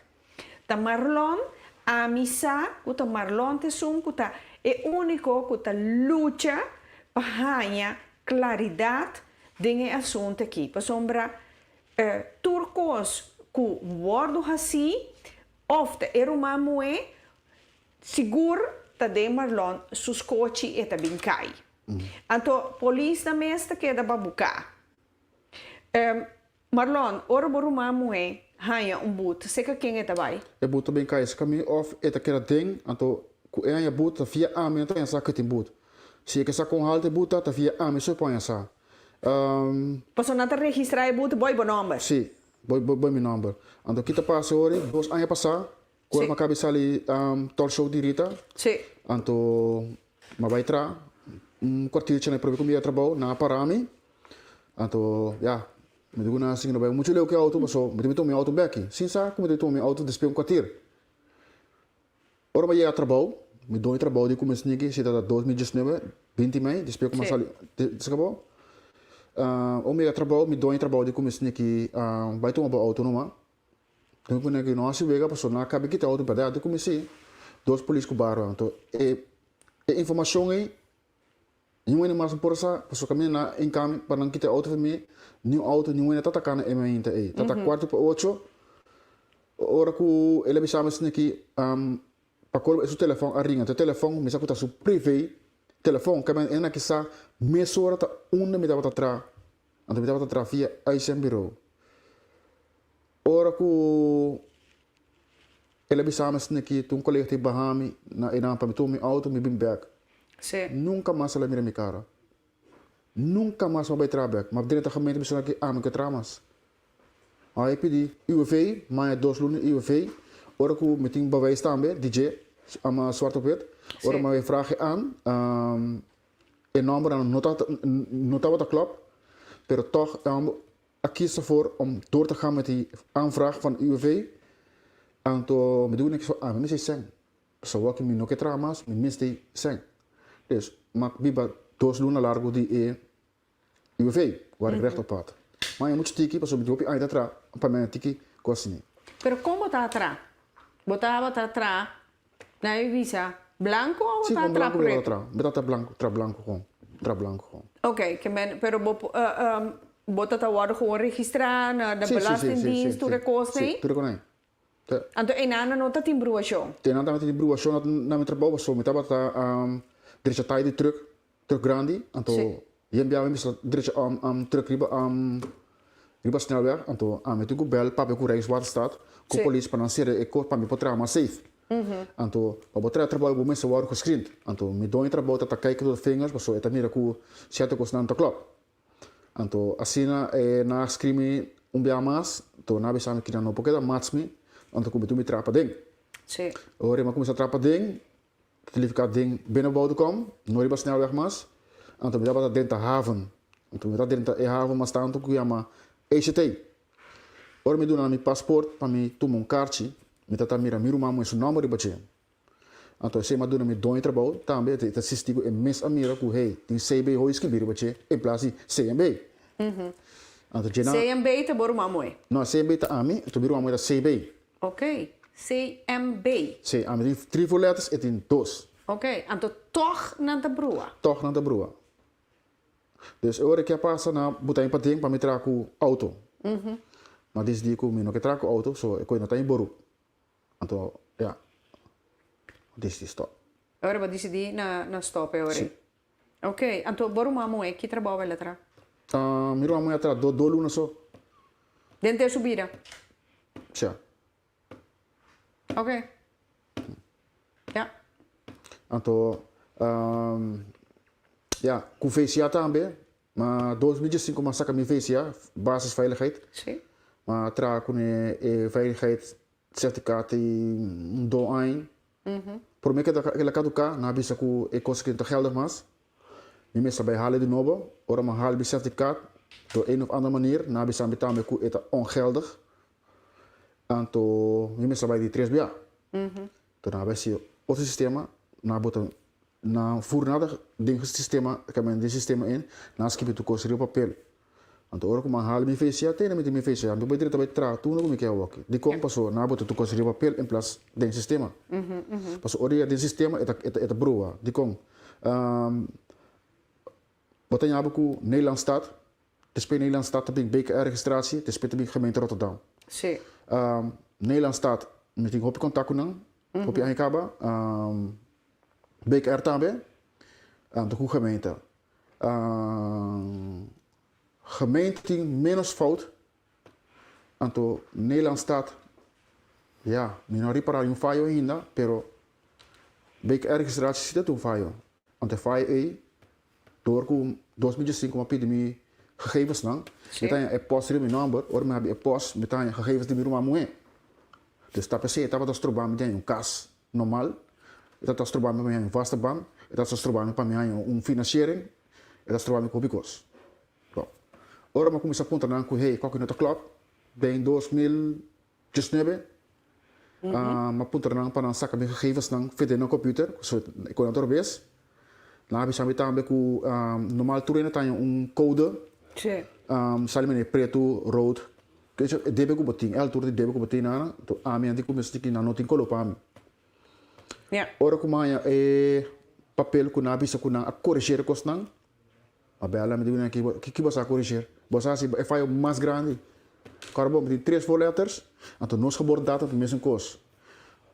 Ta Marlon, ami sa cu ta Marlon ta esun cu ta e unico cu ta lucha pa haña claridad den e asunto aki. Pasobra tur cos cu wordo haci of ta e ruman mue Sigur ta den Marlon su skochi e ta bin kai. Anto polisnan mes ta keda babuká. Marlon, ora bo ruman muhé haña un but, seka ken e ta bai? E but ta bin kai seka mi òf e ta keda den, anto ku e haña but ta via ami nan ta haña sa ku e tin but. Si e ke sa kon haltu e but ta, ta via ami so e por haña sa. Pasobra nan ta registrá e but boi bo nòmber. Sí, boi boi mi nòmber. Anto kita pasa ora, dos aña pasá, Ora mi a kabi sali talk show di Rita, anto mi a bai tra un kwartiertje na e prome ku mi yega trabou, nan a para mi, anto ya, mi di ku nan asin no bai muchu leu ku e outo paso mi tin tuma mi outo beki, sin sa ku mi tin tuma mi outo despues un kwartier. Ora mi a yega trabou, mi doño trabou di ku mi sneaky, si ta 2019, 20 mei, despues ku mi a sali, sa kabo? Ora mi yega trabou, mi doño trabou di ku mi sneaky, bai tuma bo outo numa. Tin ku negi no hasi wega pasobra nan a kabi kita outo berdad di kuminsí dos polis ku barba anto e e informashon ei niun hende mas no por sa pasobra kaminda nan a hinkami pa nan kita e outo for mi niun outo niun hende ta taka na e mainta ei ta ta kuarto pa ocho ora ku el a bisa mi asina ki pa kolmo e su telefòn a ringa anto e telefòn mi sa ku ta su privé telefòn kaminda e na kisa mesora ta unda mi tabata traha anto mi tabata traha via uitzendbureau. Ora ku el a bisa mi asina ki un kolega ta baha mi na einan pa mi tuma mi outo mi bin bek. Nunka mas el a mira mi kara. Nunka mas mi a bai traha bek. Mi a drenta gemeente mi bisa nan ki ami ke traha mas. A pidi UWV, maya dos luna UWV. Ora ku mi tin bewijs tambe di dje, ama zwart op wit. Ora mi a bai vraag e aan, e nòmbernan no tabata klòp, pero tòg A kies ervoor om door te gaan met die aanvraag van UWV. Anto mi di ku ami mester sèn. Pasobra wak mi no ke traha mas, mi mester sèn. Dus mi a biba dos luna largu di e UWV, waar ik recht op had. Ma e muchu tiki pasobra mi tin hopi aña ta traha pa mi a tiki kos asina. Pero kon bo ta traha? Bo tabata traha na e visa blanco o Sí, ta con tra blanco mi tabata preto? traha. Mi tabata blanco, traha blanco gewoon. Traha blanco gewoon. Ok, ke men, pero bo bo ta ta wòrdu gewoon registrá na de Sí, sí, sí, sí, sí, belastingdienst, tur e sí. kos Sí, ei? tur e kos ei. Te. Anto einan no ta tin bruashon? Te nan tabata tin bruashon na na mi trabou pasobra mi tabata drecha tai di truck, truck grandi, anto Sí. yen bia mi mester drecha truck riba riba snelweg, anto ami tin ku bel papia ku Rijkswaterstaat, ku polis pa nan sera e kos pa mi por traha mas safe. Anto pa bo traha trabou bo mester wòrdu gescreend. Anto mi doño trabou ta ta kijk door de vingers pasobra e ta mira ku sierto kosnan ta klòp. Anto asina e nan a screen mi un bia mas, anto nan a bisa mi ku nan no por keda mats mi, anto ku mi tur mi traha paden. Ora mi a kuminsá traha paden, ta lifiká den binnenbouw kom, no riba snelweg mas, anto mi tabata drenta haven. Anto mi ta drenta e haven mas tantu ku yama ECT. Ora mi duna mi pasport pa mi tuma un karchi, mi ta ta mira mi ruman muhé su nòmber riba dje. Anto esei mi a duna mi doño trabou tambe, e ta sisti ku e mes a mira ku hey, tin CB hoy skibí riba dje en plas di CMB. Anto dje nan. CMB ta bo ruman muhé? No, CMB ta ami, anto mi ruman muhé ta CB. Ok, CMB. Sí, ami tin tri voorletters, e tin dos. Ok, anto tòg nan ta brua? Tòg nan ta brua. Dus e ora ke a pasa nan a buta mi paden pa mi traha ku auto. Mi a disidí ku mi no ke traha ku auto, so e koe no ta mi borup. Anto, ya, mi a disidí stòp. E ora bo a disidí na stòp e ora ei? Sí. Ok, anto bo ruman muhé ki trabou el a traha? Mi ruman muhé a traha do luna so. Denter su bida? Sha. Ok. Ya. Anto, ya, ku VCA tambe, ma 2015 mi a saka mi VCA, basisveiligheid. Si. Mi a traha kuné e veiligheid certificaat ei un do aña. Prome ku el a kaduká, nan a bisa ku e kos aki no ta geldig mas. Mi mester bai hala di nobo. Ora mi a hala mi certificaat, door een of ander manier, nan a bisa mi tambe ku e ta ongeldig. Anto mi mester bai di tres bia. Anto nan a bai si otro sistema, nan a bota, nan a fur nada den sistema, den sistema in, nan a skibi tur kos riba papel. Anto ora ku mi a hala mi fesia, te mi tin mi fesia, mi por drenta bai traha tur loke mi ke awoki. Dikon? Pasobra nan a bota tur kos riba papel en plas den sistema. Pasobra ora yega den sistema e ta e ta brua. Dikon? Bo ta yaba ku Nederlandstad, despues Nederlandstad ta bin BKR registratie, despues ta bin gemeente Rotterdam. Nederlandstad mi tin hopi kontak ku nan, hopi aña kaba. BKR tambe, anto ku gemeente. Gemeente tin menos fout, anto Nederlandstad, ya, mi no a ripara un fayo ainda, pero BKR registratie si ta tin un fayo. Anto e fayo ei, door ku 2015 mi a pidi mi gegevensnan, mi ta haña e post riba mi nomber, ora mi habi e post mi ta haña gegevens di mi ruman muhé. Dus ta p'esei e tabata stroba mi di haña un kas normal, e tabata stroba mi pa mi haña un vaste baan, e tabata stroba mi pa mi haña un financiering, e tabata stroba mi ku hopi kos. Bon, ora mi a kuminsá puntra nan ku hey, kòke no ta klòp, den 2019, mi a puntra nan pa nan saka mi gegevensnan for den nan computer, so e kos nan ta robes. Nan a bisa mi tambe ku normal tur hende ta haña un kode, sali manera pretu, rood, E debe ku bo tin, e altura di debe ku bo tin nan, to ami a di ku mester tin nan no tin kolo pa mi. Ora ku mi haña e papel ku nan a bisa ku nan a koreger e kosnan, mi a bèla mi di nan ki bo sa koreger? Bo sa hasi e fayo mas grandi. Kòrda bo mi tin tres voorletters, anto nos geboortedatum ta mesun kos.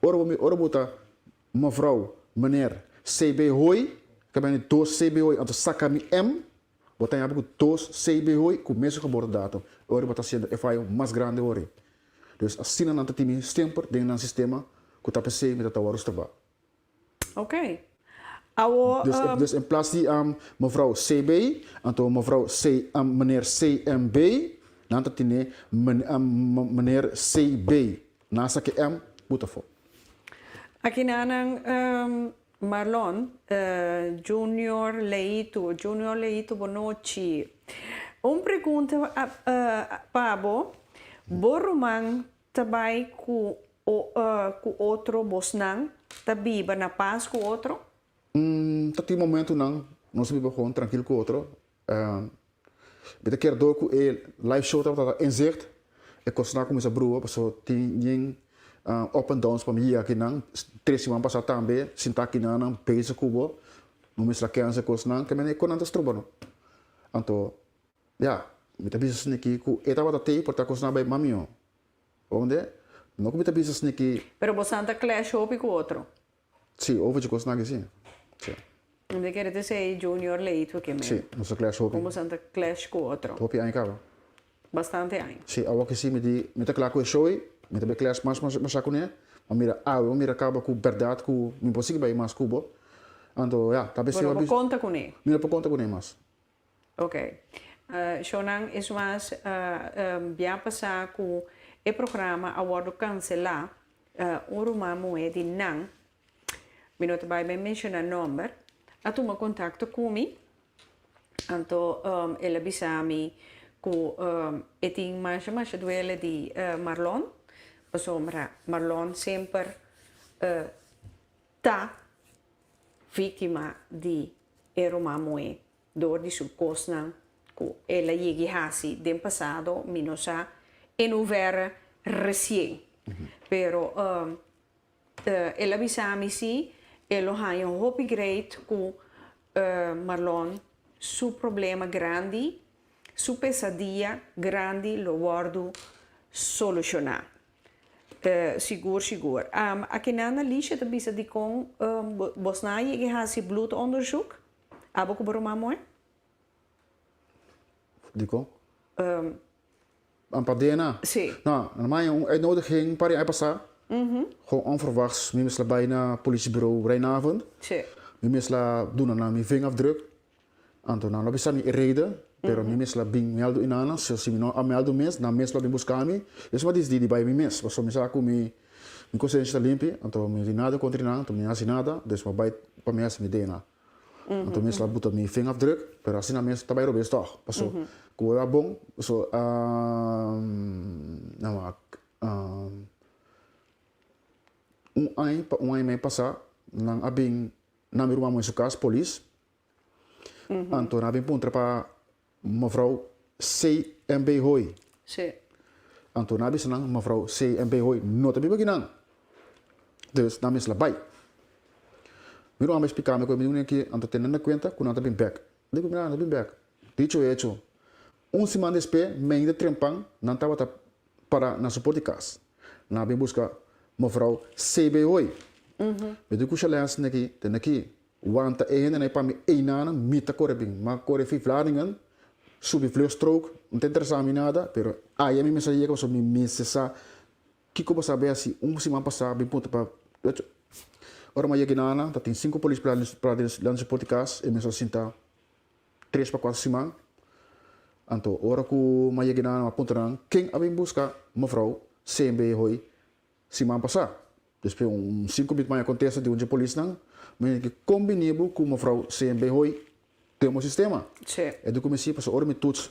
Ora bo ora bo ta mevrouw, meneer, CB Hooi, ta bini dos CB Hooi, anto saka mi M. Bo ta yaba ku dos CB hoy ku mesun geboortedatum. E ora bo ta hasiendo e fayo mas grandi hori. Dus asina nan ta tin mi semper den nan sistema ku ta p'esei mi ta ta wòrdu strobá. Ok. Awo. Dus, dus in plas di mevrouw CB, anto mevrouw C, meneer CMB, nan ta tine meneer CB. Nan sa ke M buta afó. Aki nan Marlon, Junior Leito, Junior Leito bonochi. Un pregunta pa bo, bo ruman ta bai ku ku otro bosnan ta biba na pas ku otro? Ta tin momentunan nos ta biba gewoon trankil ku otro. Mi ta kier door ku e live show tabata ta inzicht, e kosnan a kuminsá brua pasobra tin yen up and downs pa mi yega akinan. Tres siman pasá tambe sintá akinan nan bezig ku bo, no mester a kènsel kosnan, ke manera e kosnan ta stroba no. Anto ya, mi ta bisa esaki ku e tabata tei por ta kosnan a bai mas mihó. Ounde? No ku mi ta bisa esaki. Pero bosan ta clash hopi ku otro? Sí, over dje kosnan aki sí. Sí. Mi ta kere ta esei Junior Leito ke men. Sí, nos a clash hopi. Kon bosan ta clash ku otro? Hopi aña kaba. Bastante aña. Sí, awor ke sí mi di, mi ta kla ku e show ei, mi ta bai clash mas mas masha kuné, ma mira awe bo mira kaba ku bèrdat ku mi por sigui bai mas ku bo. Anto ya, ta Bo no por konta kuné. Mi no por konta kuné mas. Ok. Shownan es mas bia pasá ku e programa a wòrdu kanselá, un ruman muhé di nan, mi no ta bai bai menshoná nòmber, a tuma kontakto ku mi. Anto el a bisa mi ku e tin masha masha duele di Marlon, pasobra Marlon semper ta víktima di e ruman muhé dor di su kosnan ku el a yegi hasi den pasado, mi no sa en hoeverre resien, pero El a bisa mi si e lo haña hopi great ku Marlon su problema grandi, su pesadia grandi lo wòrdu solushoná. Sigur sigur. Akinan Alicia ta bisa dikon bosnan a yega hasi bloedonderzoek? Abo ku bo ruman moe? Dikon? Een pa DNA? Sí. No, normaal un uitnodiging paar jaar pasá. Gewoon onverwachts, mi mester bai na politiebureau Rijnavond. Sí. Mi mester duna nan mi vingerafdruk. Anto nan lo bisa mi e reden, pero mi mester bin meldu i nan, so si mi no a meldu mes, nan mes lo bin buska mi. Esei mi a disidí di bai mi mes, pasobra mi sa ku mi mi konsiensia ta limpi, anto mi no tin nada kontra nan, anto mi no hasi nada, dus mi a bai pa mi hasi mi DNA. Anto mi a buta mi vingerafdruk, pero asina mes ta bai robes tòg. Paso ku bo a bon, paso nan wak un aña pa un aña i mei pasá nan a bin na mi ruman muhé su kas, polis. Anto nan a bin puntra pa mevrouw CMB Hooi. Anto nan a bisa nan mevrouw CMB Hooi no ta biba akinan. Dus nan mester a bai. Mi ruman a splika mi ku mi duna anto tene na kuenta ku nan ta bin bèk. Mi di ku nan ta bin bèk. Dicho y hecho, un siman despues mi ainda trempan nan tabata para na su por di kas. Nan a bin buska mevrouw CB Hooi. Mi di ku Shalens neki tene aki wanta e hendenan pa mi einanan mi ta kore bin. Mi a kore fi Vlaardingen subi vluchtstrook, no ta interesa mi nada pero aya mi mester yega pasobra mi mester sa Kiko bo sa bea si un siman pasá bin punta pa ocho ora mi a yega nana ta tin sinku polis pra dilanti su porta di kas e mester a sinta tres pa kuater siman anto ora ku mi a yega nana mi a puntra nan ken a bin buska mevrouw CMB hoy siman pasá despues un sinku minut mi a kontesta di un dje polisnan mi di kon bini bo ku mevrouw CMB hoy den bo sistema e di ku mi si pasobra ora mi tuts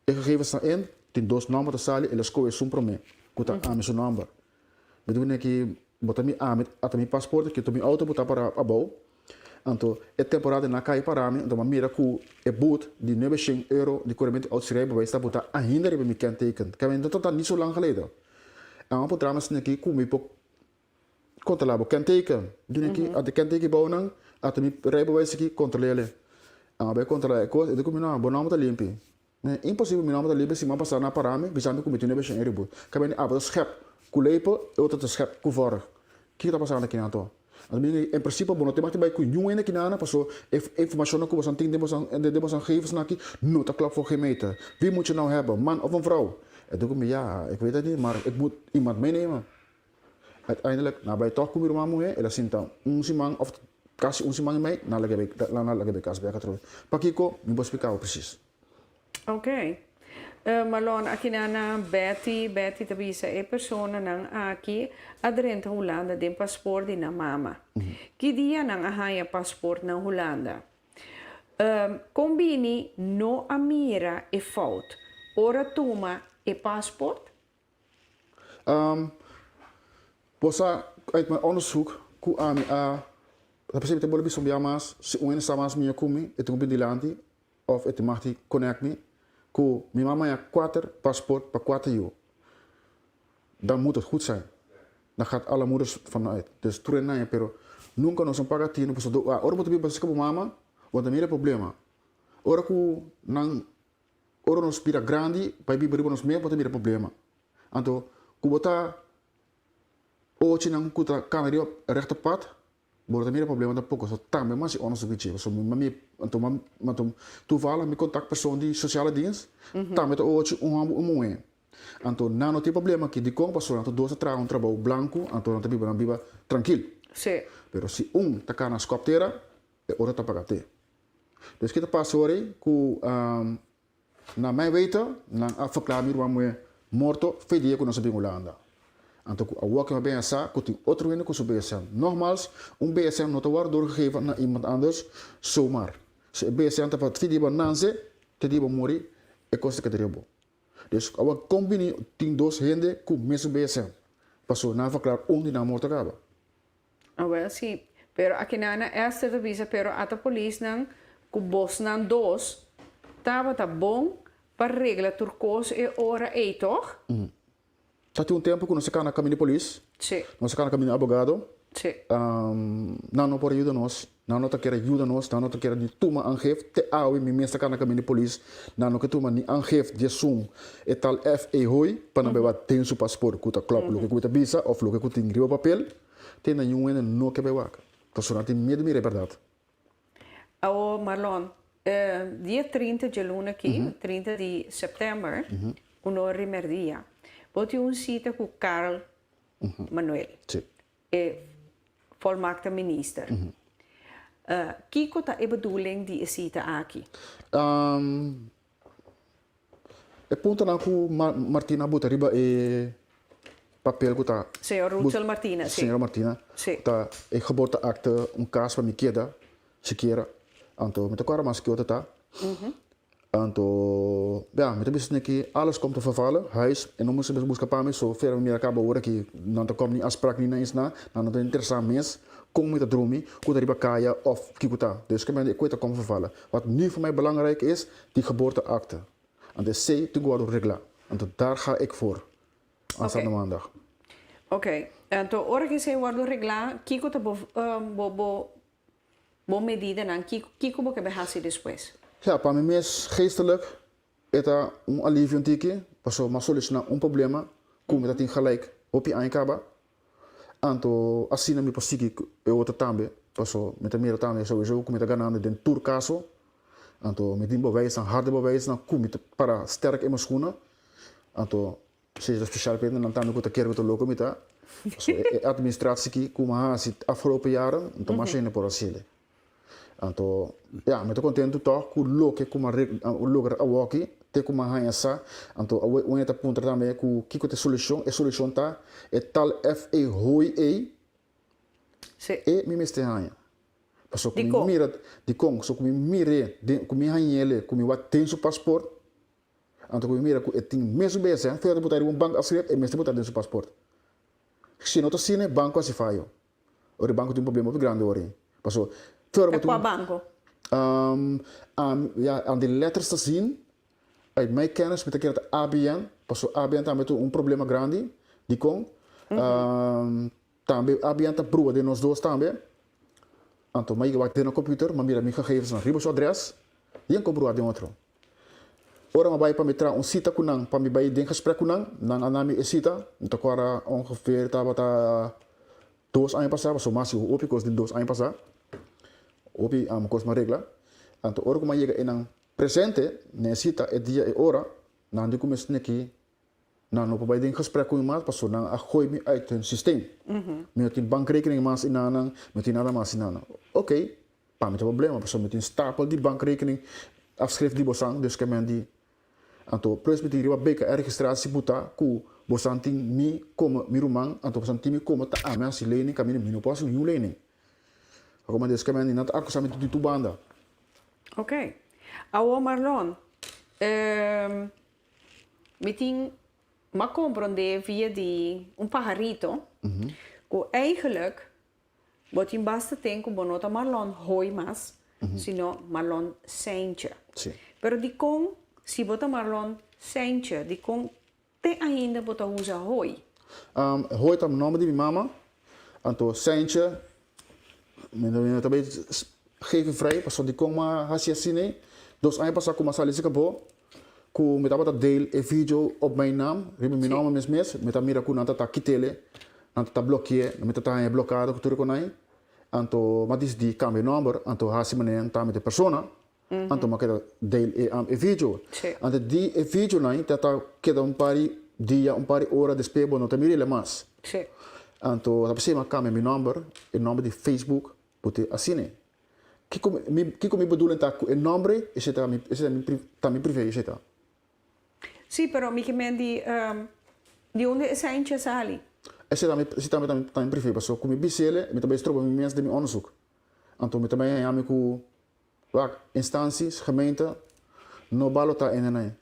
E gegevens ta in, tin dos nòmber ta sali, el a skohe esun promé, ku ta ami su nòmber. Mi di ki bo ta mi ami, ata mi pasport aki, mi outo bo ta para abou. Anto e temporada nan a kai para mi, anto mi a mira ku e but di nuebe shen euro di korementu di outo rijbewijs ta botá ainda riba mi kenteken. Kende ta ni so lang geleden. En mi a puntra mi asina ki ku mi por Kontrolá bo kenteken. Duna aki, ata kenteken bou nan, ata mi rijbewijs aki, kontrol'é. A bai kontrolá e kos, e di ku mi, no, bo nòmber ta limpi. Mi, imposibel mi nòmber ta limpi si mi a pasá na pará mi, bisa mi ku mi tin nuebe shen e ribut. Kaminda abo ta skèp ku lepel, e otro ta skèp ku vòrk. Kiko ta pasando aki nan anto? Anto mi di, en prinsipio bo no tin mag di bai ku niun hende aki nan, paso e informashonnan ku boso tin den boso den boso gegevensnan aki no ta klòp voor geen meter. Wie moet je nou hebben, man of een vrouw? E di ku mi, ja, ik weet het niet, maar ik moet iemand meenemen. Uiteindelijk, na bai tòg ku mi ruman muhé, el a sinta un siman òf kasi un siman i mei, nan laga bai, nan laga bai kas bèk atrobe. Pakiko? Mi por splika bo presis. Ok. Marlon, aki nan na Betty, Betty ta bisa e personanan aki a drenta Hulanda den paspoort di nan mama. Ki dia nan a haña paspoort na Hulanda? Kon bini no a mira e fout ora tuma e paspoort? Bo sa uit mijn onderzoek ku ami a ta persibi ta bole bisa un bia mas si un hende sa mas mihó ku mi e tin ku bin dilanti òf e tin mag di connect mi ku mi mama haña kuater paspoort pa kuater yu dan moet het goed zijn dan gaat alle moeders vanuit dus tur e naña pero nunka nos no paga tinu pasobra ora bo ta biba serka bo mama bo ta mira e problema ora ku nan Ora nos bira grandi bai biba riba nos mes bo ta bira problema. Anto ku bo ta ochinan ku ta kana riba rechte pad bo no ta mira problema tampoco. So tambe mas si onos bichi. Pasobra mi mami anto anto toevallig mi contactpersoon di sociale dienst tambe ta ochi un homber un muhe. Anto nan no tin problema aki. Dikon? Pasobra nan tur dos ta traha un trabou blanku anto nan ta biba nan biba trankil. Pero si un ta kana skòp tera e otro ta paga te. Dus ki ta pasa ora ei ku na mijn weten nan a verklaar mi ruman muhé morto fe dia ku nos a bin Hulanda. Anto ku awor ke mi a bin a sa ku tin otro hende ku su BSN. Nogmaals, un BSN no ta wòrdu doorgegeven na iemand anders zomaar. Si e BSN ta pa fi di bo nanse te di bo muri e kos ta keda riba bo. Dus awor kon bini tin dos hende ku mesun BSN? Pasobra nan a verklaar un di nan morto kaba. Awel si, pero akinana Esther ta bisa pero ata polisnan ku bosnan dos tabata bon pa regla tur kos e ora ei tog? Ta tin un tempu ku nos a kana kaminda di polis, nos a kana kaminda di abogado, nan no por a yuda nos, nan no ta kere yuda nos, nan no ta kere ni tuma aangifte, te awe mi mes ta kana kaminda di polis, nan no ke tuma ni aangifte di esun e tal FA. Hoy pa nan bai wak den su pasport ku ta klòp loke ku mi ta bisa òf loke ku tin riba papel, te na niun hende no ke bai wak, pasobra nan tin miedu mira e bèrdat. Awor Marlon, dia 30 dje luna aki, 30 di sèptèmber, un ora di mèrdia, bo tin un sita ku Carl Manuel, e volmaakte minister. Kiko ta e bedoeling di e sita aki? E puntonan ku Martina a buta riba e papel ku ta. Señor Rutsel Martina, si. Señora Martina, Si. ta e geboorteakte un kas pa mi keda sikiera. Anto mi ta kòrda mas ki otro ta. Anto, ya, mi ta bisa esaki alles komt te vervallen, huis, e no mester buska pa mi, so fer mi mira kaba ora ki nan ta kom ni afsprak ni na isna, nan no ta interesá mes kon mi ta drumi, ku ta riba kaya òf kiko ta. Dus ke mende e koe ta kom vervallen. Wat nu voor mij belangrijk is, die geboorteakte. Anto esei tin ku wòrdu reglá. Anto daar ga ik voor, aanstaande maandag. Oké, anto ora ku esei wòrdu reglá, kiko ta bo bo bo Bo medidanan, kiko kiko bo ke bai hasi despues? Ja, pa mi mes geestelijk e ta un alivio un tiki, pasobra mi a solushoná un problema ku mi ta tin gelijk hopi aña kaba. Anto asina mi por sigui ku e otro tambe, pasobra mi ta mira tambe souiso ku mi ta ganando den tur kaso. Anto mi tin bewijsnan, harde bewijsnan ku mi ta para sterk in mi skuna. Anto Si ta special pa nan tambe ku ta kere ku ta loko mi ta. So e administratie ki ku mi a hasi afgelopen jaren no ta masha hende por hasiel. Anto ya mi ta kontentu tòg ku loke ku mi a logra awoki te ku mi a haña sa. Anto awe un hende ta puntra tambe ku kiko ta e solushon. E solushon ta e tal FA hooi ei e mi mester haña. Pasobra ku mi mira dikon? Pasobra ku mi mir'é ku mi hañ'el ku mi wak den su pasport. Anto ku mi mira ku e tin mesun BSN, fuera di buta riba un bank afschrift, e mester buta den su pasport. Si no ta asina, e banko hasi fayo. Ora e banko tin un problema hopi grandi ora ei. Paso, fuera bo Ta tin kua un. banko? Ya, aan di letters ta zien, uit mijn kennis, mi ta kere ta ABN, paso ABN tambe tin un problema grandi. Dikon? Tambe ABN ta brua den nos dos tambe. Anto mi a yega wak den e computer, mi a mira mi gegevensnan riba su adres, yen ku brua den otro. Ora mi a bai pa mi traha un sita ku nan, pa mi bai den gesprek ku nan, nan a na mi e sita, mi ta kòrda ongeveer tabata dos aña pasá, pasobra mi a hasi hopi kos den dos aña pasá, hopi kos mi a regla. Anto ora ku mi a yega einan presente na e sita, e dia, e ora, nan di ku mi esaki Nan no por bai den gesprek ku mi mas pasobra nan a gooi mi uit hun systeem. Mi no tin bankrekening mas enanan, mi no tin nada mas enanan. Ok, pa mi ta problema pasobra mi tin stapel di bankrekening afschrift di bosan, dus ke men di anto plus mi tin riba BKR registratie buta ku bosan tin mi komo mi ruman, anto bosan tin mi komo ta ami a hasi lening kaminda mi no por hasi niun lening. Akoman dus ke men di nan ta akusa mi di tur banda. Ok. Awor Marlon, Mi tin m'a komprondé via di un paharito ku eigenlijk bo tin basta ten ku bo no ta Marlon Hooi mas, sino Marlon Seintje. Pero dikon si bo ta Marlon Seintje, dikon te ainda bo ta usa Hooi? Hooi ta nòmber di mi mama, anto Seintje mi no ta bay geven vrij pasobra dikon m'a hasi asina dos aña pasá ku m'a sali si kabo Ku mi tabata deel e video op mijn naam, riba mi nòmber mes mes, mi ta mira ku nan ta ta kit'ele, nan ta ta bloke'e, mi ta ta haña blokado ku tur e konai. Anto m'a disidí kambia e nòmber, anto hasi manera nan ta mete persona, anto m'a keda deel e e video. Anto di e videonan ta ta keda un par di dia, un par di ora despues bo no ta mir'ele mas. Anto ta p'esei m'a kambia mi nòmber, e nòmber di Facebook bo tin asina. Kiko mi kiko mi bedoeling ta ku e nombre esei ta mi esei ta mi ta mi privé esei ta. Sí, pero mi ke men di di unda e seintje sali? Esei ta mi esei tambe ta mi ta mi privé pasobra ku mi bis'ele mi ta bai stroba mi mes den mi onderzoek. Anto mi ta bai haña mi ku. Wak, instanties, gemeente, no balotá ene nan.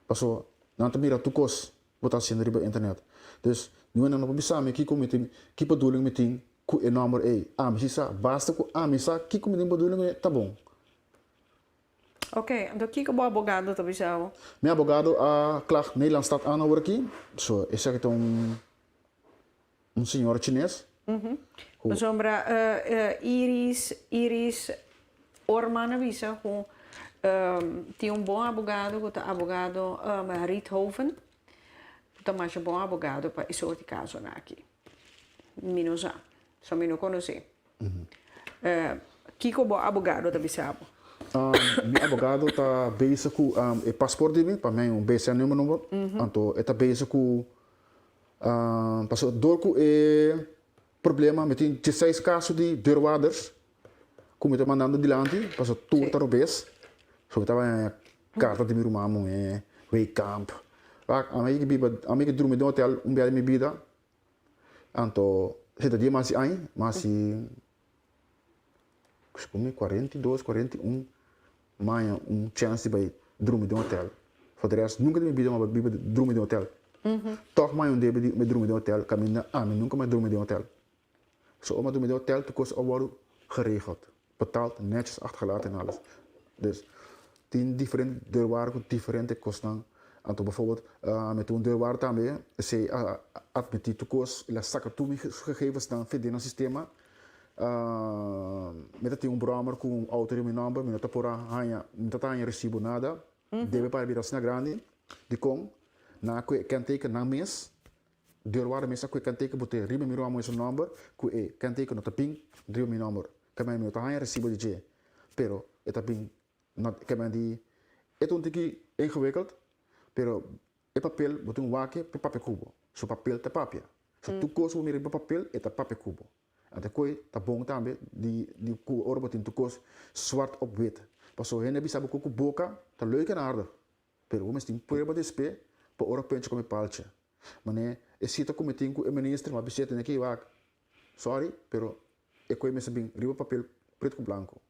Paso nan ta mira tur kos bo ta hasiendo riba internet. Dus niun hende no por bisa mi kiko mi tin, ki bedoeling mi tin ku e nòmber ei. Ami si sa, basta ku ami sa kiko mi tin bedoeling kuné, ta bon. Ok, anto kiko bo abogado ta bisa bo? Mi abogado a klag Nederland Stad aan awor aki. So esaki ta un un señora chines. Ku. Pasobra Iris, Iris Orman a bisa ku tin un bon abogado ku ta abogado Riethoven, ku ta masha bon abogado pa e soort di kasonan aki. Mi no sa, so mi no konosé. Kiko bo abogado ta bisa bo? Mi abogado ta bezig ku e paspoort di mi, pa mi un BSN number number, anto e ta bezig ku pasobra dor ku e problema mi tin dieseis kaso di deurwaarders ku mi ta mandando dilanti pasobra tur ta robes, so mi ta haña karta di mi ruman muhé, Wehkamp, wak ami a biba ami a drumi den hotel un bia den mi bida. Anto si ta dia mas di aña, mas di suponé 42, 41 maña un chèns di bai drumi den hotel. For de rèst nunka den mi bida mi a bai biba drumi den hotel. Tòg maña un debe di mi drumi den hotel kaminda ami nunka mi a drumi den hotel. So ora mi a drumi den hotel tur kos a wòrdu geregeld, betaald, netjes achtergelaten en alles. Dus tin diferente deurwaarder ku diferente kosnan. Anto bijvoorbeeld mi tin un deurwaarder tambe, esei a admití tur kos, el a saka tur mi gegevensnan for den nan sistema. Mi ta tin un bròmer ku un outo riba mi nòmber, mi no ta por a haña, mi no ta haña resibo nada. Debe para bira asina grandi. Dikon? Nan a kohe e kenteken nan mes. Deurwaarder mes a ku e kanteken bo te riba mi ruman su nòmber ku e kanteken no ta bin riba mi nòmber kemey mi no ta haña resibo di dje pero e ta bin na kemey di e ta un tiki ingewikkeld pero e papel bo tin wak pa papia ku bo su papel ta papia so tur kos ku bo mira riba papel e ta papia ku bo anto koe ta bon tambe di di ku ora bo tin tur kos swart op wit pasobra hende a bisa bo ku ku boka ta leuk en aardig. Pero bo mester tin prueba despe pa ora pencho come palcha. Mane e cita cu mi tin cu e minister mi a bis'é tene ki wak. Sorry, pero e coe mester bin riba papel preto cu blanco.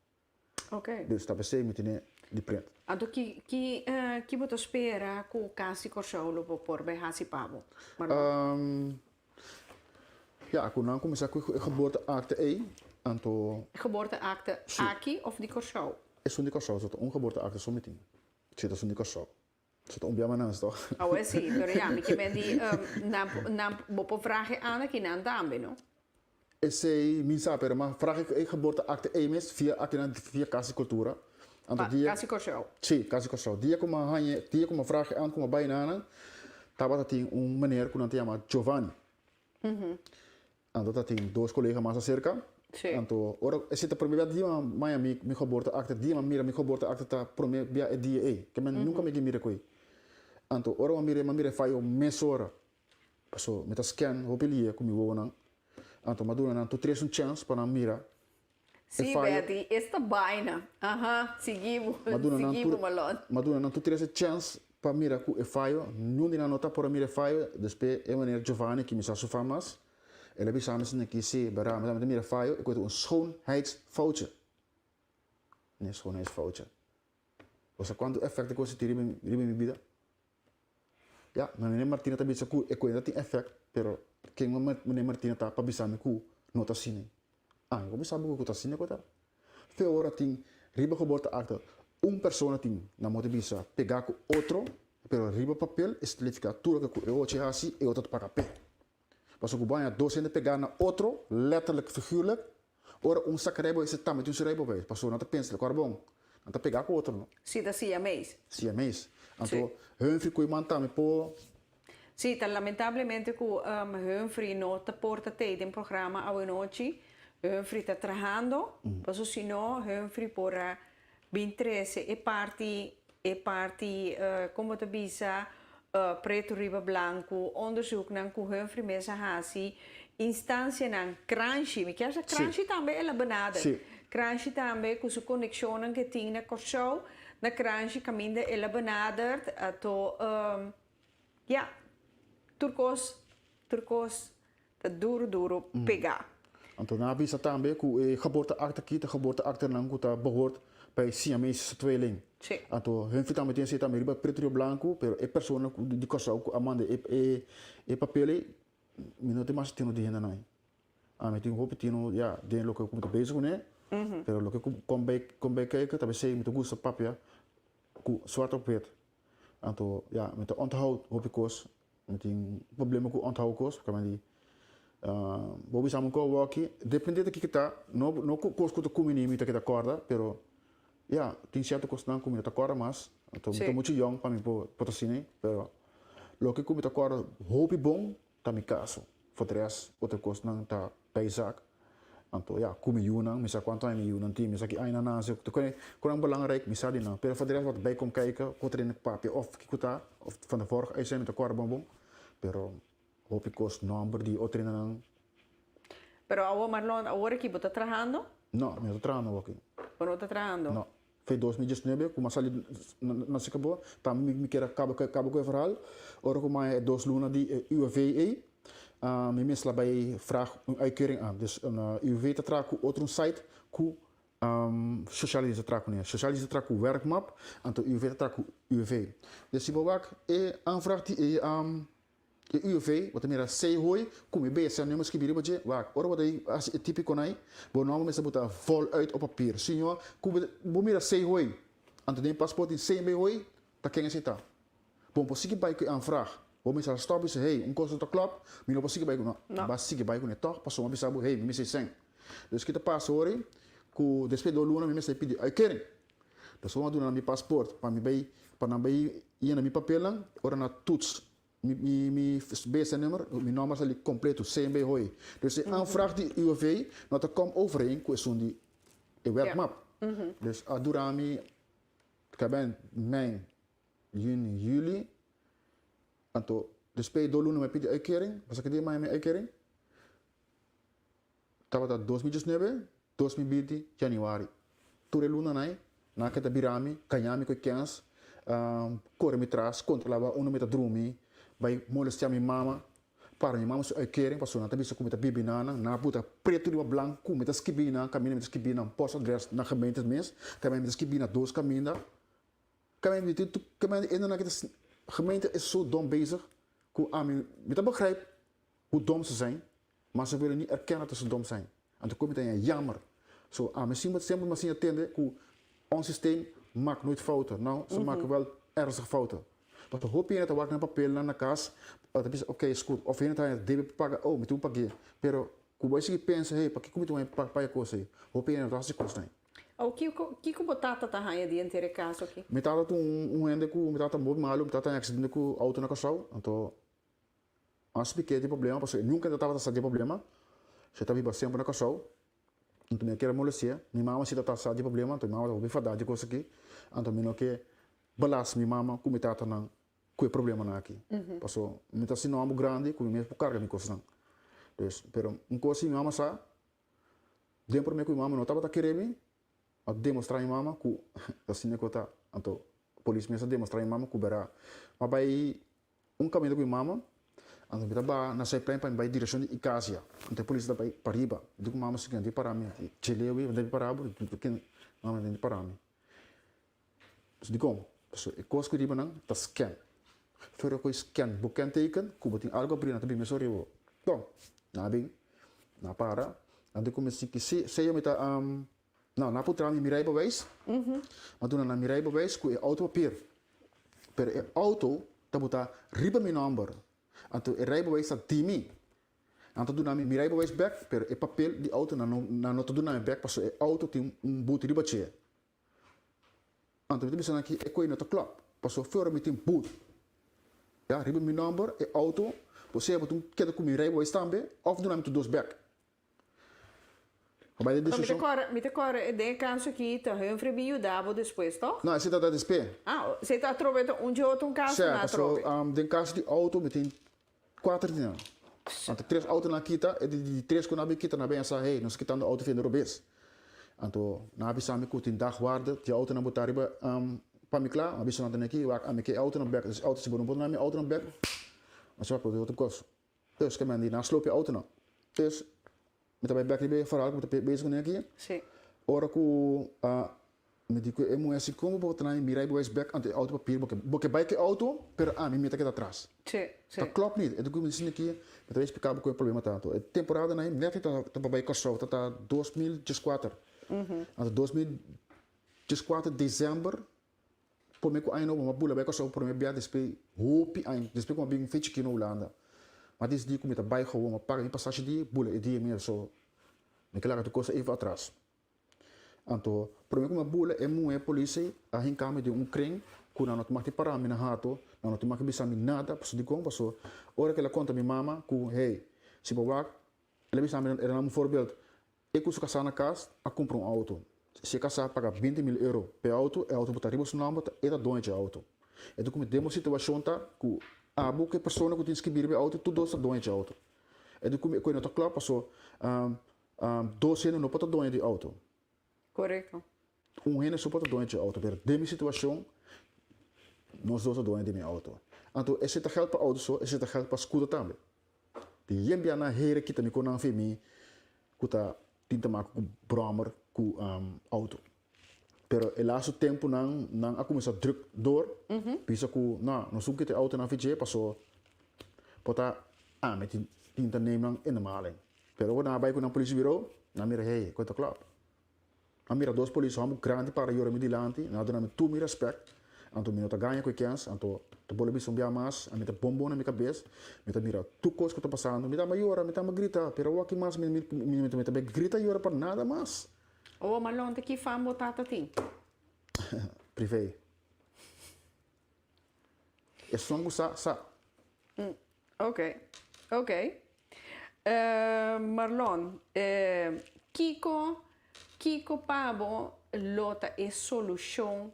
Ok. Dus ta p'esey mi tene di print. Anto ki ki ki bo ta spera cu Cas di Corsou lo bo por bay haci pa bo, Marlon? Ya, cu nan cuminsa cu e geboorteakte ey, anto. Geboorteakte aki of di Corsou? Esun di Corsou, so ta un geboorteakte so mi tin. Si ta sun di Kòrsou. So ta un bia manan toch? Awe si, pero ya, mi ke men di nan nan bo por vraag e Ana ki nan tambe, no? Esei mi sa, pero m'a vraag e geboorteakte ei mes via aki nan via Kas di Kultura. Anto Pa dia. Kas di Kòrsou. Si, Kas di Kòrsou. Dia ku m'a haña, dia ku m'a vraag e an ku m'a bai na nan, tabata tin un meneer ku nan ta yama Giovanni. Anto ta tin dos colega mas acerca. Sí. Anto ora esei ta prome bia dia mi maya mi mi geboorteakte dia mi mira mi geboorteakte ta prome bia e dia ei. Ke men nunca mi ke mira koe. Anto ora mi mira mi mira e fayo mesora. Paso mi ta scan hopi lia ku mi wowonan. Anto mi a duna nan tur tres un chance pa nan mira e Sí, fayo. Betty, esta baina. Aha, sigui bo, Mi a duna nan sigui tur bo Malon. mi a duna nan tur tres e chance pa mira ku e fayo. Niun di nan no ta por a mira e fayo. Despues e meneer Giovanni ki mi sa su fam mas. El a bisa mi esaki ki si berdad mi ta mira fayo e ku ta un schoonheidsfoutje. Ne schoonheidsfoutje. Bo sa kuantu efect e kos tin riba riba mi bida? Ya, meneer Martina ta bisa ku e kuenta tin efect, pero ken meneer Martina ta pa bisa mi ku no ta asina? Ah, mi por bisa bo ku ta asina ku ta. Fe ora tin riba geboorteakte un persona tin na modo di bisa pega ku otro, pero riba papel e significa tur loke ku e ochi hasi e otro ta paga p'e. Pasobra ku bo haña dos hende pegá na otro, letterlijk, figuurlijk, ora un saka rijbewijs e tambe tin su rijbewijs, pasobra nan ta pensa di kor bon, nan ta pegá ku otro no. Si ta siamees. Siamees. Anto Humphrey ku e man tambe por. Si, ta lamentablemente ku Humphrey no ta por ta tei den programa awenochi. Humphrey ta trahando, pasobra si no Humphrey por a Bin trese e parti e parti kon bo ta bisa pretu riba blanku, onderzoeknan ku Humphrey mes a hasi, instansianan, Kranshi, mi kier sa Kranshi tambe el a benader, Kranshi tambe ku su konekshonnan ke tin na Kòrsou, na Kranshi kaminda el a benaderd, ato ya, tur kos, tur kos Ta duru duru pegá. Anto nan a bisa tambe ku e geboorteakte aki ta geboorteaktenan ku ta behoort Pa e siamese tweeling. Anto Humphrey tambe tin esei tambe riba pretu riba blanku, pero e persona ku di Kòrsou ku a manda e e e papel ei, mi no tin mas tino di hende nan. Ami tin hopi tino ya den loke ku mi ta bezig kuné, pero loke ku kon bai kon bai kijk ta besei mi ta gusta papia ku zwart op wit. Anto ya mi ta onthoud hopi kos, mi tin problema ku onthoud kos, pasobra mi di bo bisa mi un kos awor aki, depende di kiko ta, no no ku kos ku ta kumini mi ta keda kòrda, pero ya tin sierto kosnan ku mi no ta kòrda mas, anto mi ta muchu yòn pa mi por ta asina, pero loke ku mi ta kòrda hopi bon ta mi kaso, for de rest otro kosnan ta bijzaak. Anto ya, ku mi yunan, mi sa kuantu aña mi yunan tin, mi sa ki aña nan nase, tur kosnan belangrijk mi sa di nan. Pero for de rest wat bij kom kijken, ku otro hende papia of kiko ta, of van de vorige uitzending mi ta kòrda bon bon, pero hopi kos nòmber di otro hendenan. Pero awor Marlon, awor aki bo ta trahando? No, mi no ta trahando awor aki. Bo no ta trahando? No. Fe 2019 ku m'a sali na Singapore, tambe mi kier a kaba kaba ku e verhaal. Ora ku m'a e dos luna di e UWV ei, mi mes la bai vraag un uitkering aan. Dus UWV ta traha ku otro un site ku Sociale Dienst ta traha kuné. Sociale Dienst ta traha ku Werkmap, anto UWV ta traha ku UWV. Dus si bo wak e aanvraag di e E UWV, bo ta mira sei hoi ku mi besa nummer skibi riba dje, wak, ora bo ta hasi e tipiko nai, bo nomber mester buta voluit op papier. Siñor, ku bo mira sei hoi, anto den e paspoort tin sei bij hoi, ta ken esei ta? Bo no por sigui bai ku e aanvraag. Bo mester a stop bisa, hey, un kos no ta klòp, mi no por sigui bai ku, no, bo a sigui bai kuné tòg, pasobra mi a bisa bo, hey, mi mester sèn. Dus ki ta pasa ora ku despues di dos luna mi mester pidi uitkering. Dus bo a duna nan mi paspoort pa mi bai, pa nan bai yena mi papelnan, ora nan a toets Mi mi mi BSN-nummer, mi nomber sali completo, CMB Hooi. Dus e aanvraag di UWV no ta kom overeen ku esun di e werkmap. Dus a dura mi, kabèn mei, juni, juli, anto despues di dos luna mi a pidi uitkering, bo sa ki dia mi a haña mi uitkering? Tabata 2019, 2020 januari. Tur e lunanan ei, nan a keda bira mi, kaña mi ku e kens, kore mi tras, kontrolá wak unda mi ta drumi, bai molestiá mi mama, para mi mama su uitkering pasobra nan ta bisa ku mi ta bibi nan, nan a buta pretu riba blanku ku mi ta skibí nan, kaminda mi ta skibí nan postadres na gemeente mes, kaminda mi ta skibí na dos kaminda. Kaminda e nan ki ta, gemeente is so dom bezig ku ami, mi ta begrijp hoe dom ze zijn, Maar ze willen niet erkennen dat ze dom zijn. Anto ku mi ta haña jammer. So ami sin semper mi a siña tende ku ons systeem maakt nooit fouten. Nou, ze maken wel ernstige fouten. Pasobra hopi hende ta wak nan papelnan na kas, ta bisa oké is goed. Of hende ta haña debe pa paga, oh mi tin ku pag'é. Pero ku bo a sigui pensa, hey, pakiko mi tin ku paga e kos ei? Hopi hende no ta hasi kos ei. Awo kiko kiko bo tata ta haña di henter e kaso aki? Mi tata ta un hende ku mi tata hopi malu, mi tata haña aksidente ku outo na Kòrsou, anto A splik'é di problema pasobra e nunka tabata sa di e problema. Su ta biba semper na Kòrsou. Anto mi a kere molesti'é. Mi mama si tabata sa di e problema, anto mi mama ta hopi fadá di kos aki. Anto mi no ke balas mi mama ku mi tatanan ku e problemanan aki. Pasobra mi ta asina homber grandi ku mi mes por karga mi kosnan. Dus, pero un kos si mi mama sa, den promé ku mi mama no tabata kere mi, a demostrá mi mama ku ta asina ku ta. Anto polis mes a demostrá mi mama ku bera. Mi a bai Un kaminda ku mi mama, anto mi ta baha na Zuidplein pa mi bai direkshon di Ikasia. Anto e polis ta bai pariba. Mi di ku mama si, di para mi. Chelewi, mi debe para bo. Mama di para mi. Dikon? Pasobra e kos ku riba nan ta scan. Fuera ku e scan bo kenteken ku bo tin algu abri nan ta bin mesora riba bo. Bon, nan a bin, nan a para, nan di ku mi si sea mi ta No, nan a puntra mi mi rijbewijs. Mi a duna nan mi rijbewijs ku e auto papier. Pero e auto tabata riba mi nòmber. Anto e rijbewijs ta di mi. Nan ta duna mi mi rijbewijs bèk, pero e papel di auto nan no nan no ta duna mi bèk pasobra e auto tin un boete riba dje. Anto mi ta bisa nan ki e koe no ta klòp, pasobra fuera mi tin boete ya riba mi nòmber, e auto, bo sea bo tin keda ku mi rijbewijs tambe òf duna mi tur dos bèk. Bai den Mi ta desishon. kòrda, mi ta kòrda e den e kaso aki ta Humphrey bin yuda bo despues, tòg? No, esei ta ta despe. Ah, esei ta atrobe ta un dje otro un kaso Sè, na paso atrobe. den kaso di outo mi tin kuater di nan. Anto tres outo nan a kita, e di tres ku nan a bin kita nan a bin a sa, hey, nos a kitando outo via robes. Anto nan a bisa mi ku tin dagwaarde di outo nan bo ta riba pa mi kla, mi a bisa nan tene aki, wak ami ke e outonan bèk, dus e outo si bo no por duna mi outonan bèk, nos a papia otro kos. Dus ke men di nan sloop e auto nan. Dus mi ta bai bek riba e verhaal ku mi ta bezig kuné aki. Sí. Ora ku. Mi di ku e muhé si kon bo por traha mi rijbewijs bek anto e auto papir bo ke bo ke bai ku e auto pero ami mi ta keda atras. Sí, sí. Ta klòp nit. E di ku mi di aki mi ta bai splika bo ku e problema ta anto e temporada nan nèt ta ta pa bai Kòrsou ta ta 2014. Anto 2014 desèmber promé ku aña nobo mi a bula bai Kòrsou promé bia despues hopi aña despues ku mi a bin fe chikí na Hulanda. Mi a disidí ku mi ta bai gewoon mi a paga mi pasashi di bula e dia mes so mi ke laga tur kos even atras. Anto, prome ku mi a bula e muhé polis ei a hinka mi den un kren ku nan no ta maki para mi na hato, nan no ta maki bisa mi nada, pasobra dikon? Pasobra ora ku el a konta mi mama ku hey, si bo wak, el a bisa mi, el a dam un voorbeeld, e ku su kasá na kas a kumpra un outo, si e kasá paga 20.000 euro pa e outo, e outo por ta riba su nòmber, ta e ta doño dje outo. E ta ku mi den bo situashon ta ku abo ku e persona ku tin skibí riba e outo tur dos ta doño dje outo. E ta ku mi e no ta klòp pasobra Dos hende no por ta doño di auto. Korekto. Un hende so por ta doño dje auto, pero den mi situashon nos dos ta doño di mi auto. Anto esei ta gèld pa auto so, esei ta gèld pa skuter tambe. Di yen bia nan hera kita mi kon nan fi mi ku ta tin ta maka ku bròmer ku auto. Pero e lastu tempunan nan a kuminsá drùk dor bisa ku no, nos un kita e auto nan fi dje paso por ta ami tin ta neem nan in de maling. Pero ora nan a bai ku nan polisiebureau, nan a mira, hey, koe ta klòp. Nan a mira dos polis hòmber grandi para yora mi dilanti, nan a duna mi tur mi rèspèt, anto mi no ta gaña ku e kèns, anto ta bolbe bisa un bia mas, ami ta bon bon na mi kabes, mi ta mira tur kos ku ta pasando, mi ta amba yora, mi ta amba grita, pero awor mas mi mi ta bai grita yora pa nada mas. Awor Marlon, ta ki fam bo tata tin? Privé. Esun ku sa, sa. Ok, ok. Marlon, kiko, kiko pa bo lo ta e solushon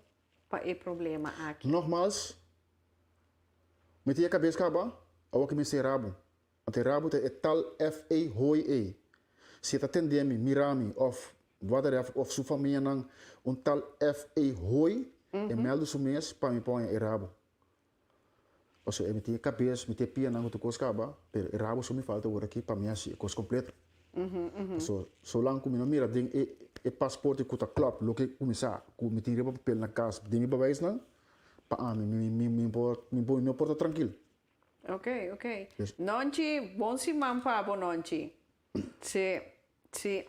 pa e problema aki? Nogmals, mi tin e kabes kaba, awor ki mi sera bo. Anto e rabo ta e tal FA Hooi ei. Si e ta tende mi, mira mi of whatever of su famianan un tal FA Hooi, e meldu su mes pa mi poña e rabo. Pasobra mi tin e kabes, mi tin e pianan ku tur kos kaba, pero e rabo so mi falta awor aki pa mi hasi e kos kompleto. Pasobra solang ku mi no mira den e e pasporte ku ta klòp loke ku mi sa ku mi tin riba papel na kas den mi bewijsnan, pa ami mi mi mi por mi no por ta trankil. Ok, ok. Nonchi, bon siman pa bo Nonchi. Sí, sí.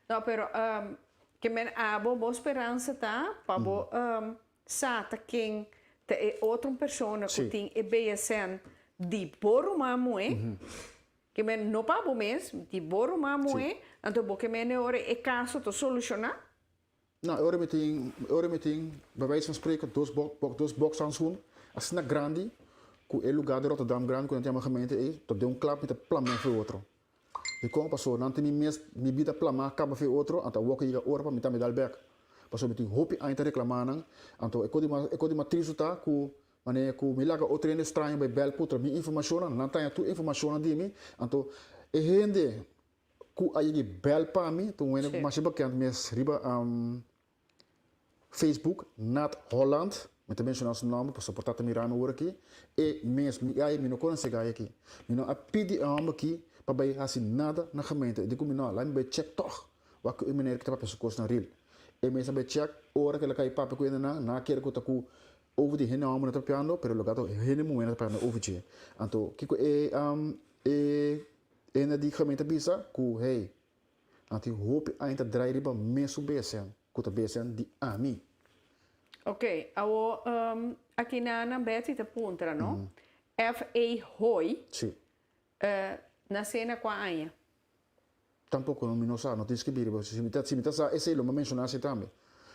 No, pero um, ke men abo bo speransa ta pa bo um, sa ta ken ta e otro persona ku tin e BSN di bo ruman muhé. Ke men no pa bo mes, di bo ruman muhé, anto bo ke men e ora e kaso ta solushoná. No, e ora mi tin, e ora mi tin, bij wijze van spreken, dos bok, bok, dos bokshandschoen, asina grandi, ku e lugá di Rotterdam grandi ku nan ta yama gemeente ei, ta den un klap mi ta plam'é for e otro. Dikon? Pasobra nan tin mi mes, mi bida plamá kaba for e otro, anto awor ku yega ora pa mi tambe dal bèk. Pasobra mi tin hopi aña ta reklamá nan, anto e kos di mas, e kos di mas tristu ta ku manera ku mi laga otro hende straño bai bèl putra mi informashonnan, nan ta haña tur informashonnan di mi, anto e hende Ku a yegi bel pa mi, ta un hende ku masha bekend mes riba Facebook, Nat Holland, mi ta menshoná su nòmber pasobra por ta ta mira mi awor aki, e mes, mi ai, mi no konosé gai aki, mi no a pidi e hòmber aki pa bai hasi nada na gemeente, e di ku mi no, laat mi bai chèk tòg, wak ku e meneer ki ta papia su kos na ril. E mes a bai chèk, ora ku el a kai papia ku hendenan, nan a kere ku ta ku over di hende hòmber nan ta papiando, pero loke a ta hende muhé nan ta papiando over dje. Anto kiko e e Ena di gemeente bisa ku hey, nan tin hopi aña ta drai riba mesun BSN, ku ta BSN di ami. Ok, awo aki na Betty ta puntra no, FA Hoy Si. nase na kua aña? Tampoko mi no sa, no tin skibí riba, si mi ta si mi ta sa esei lo mi a menshoná esei tambe.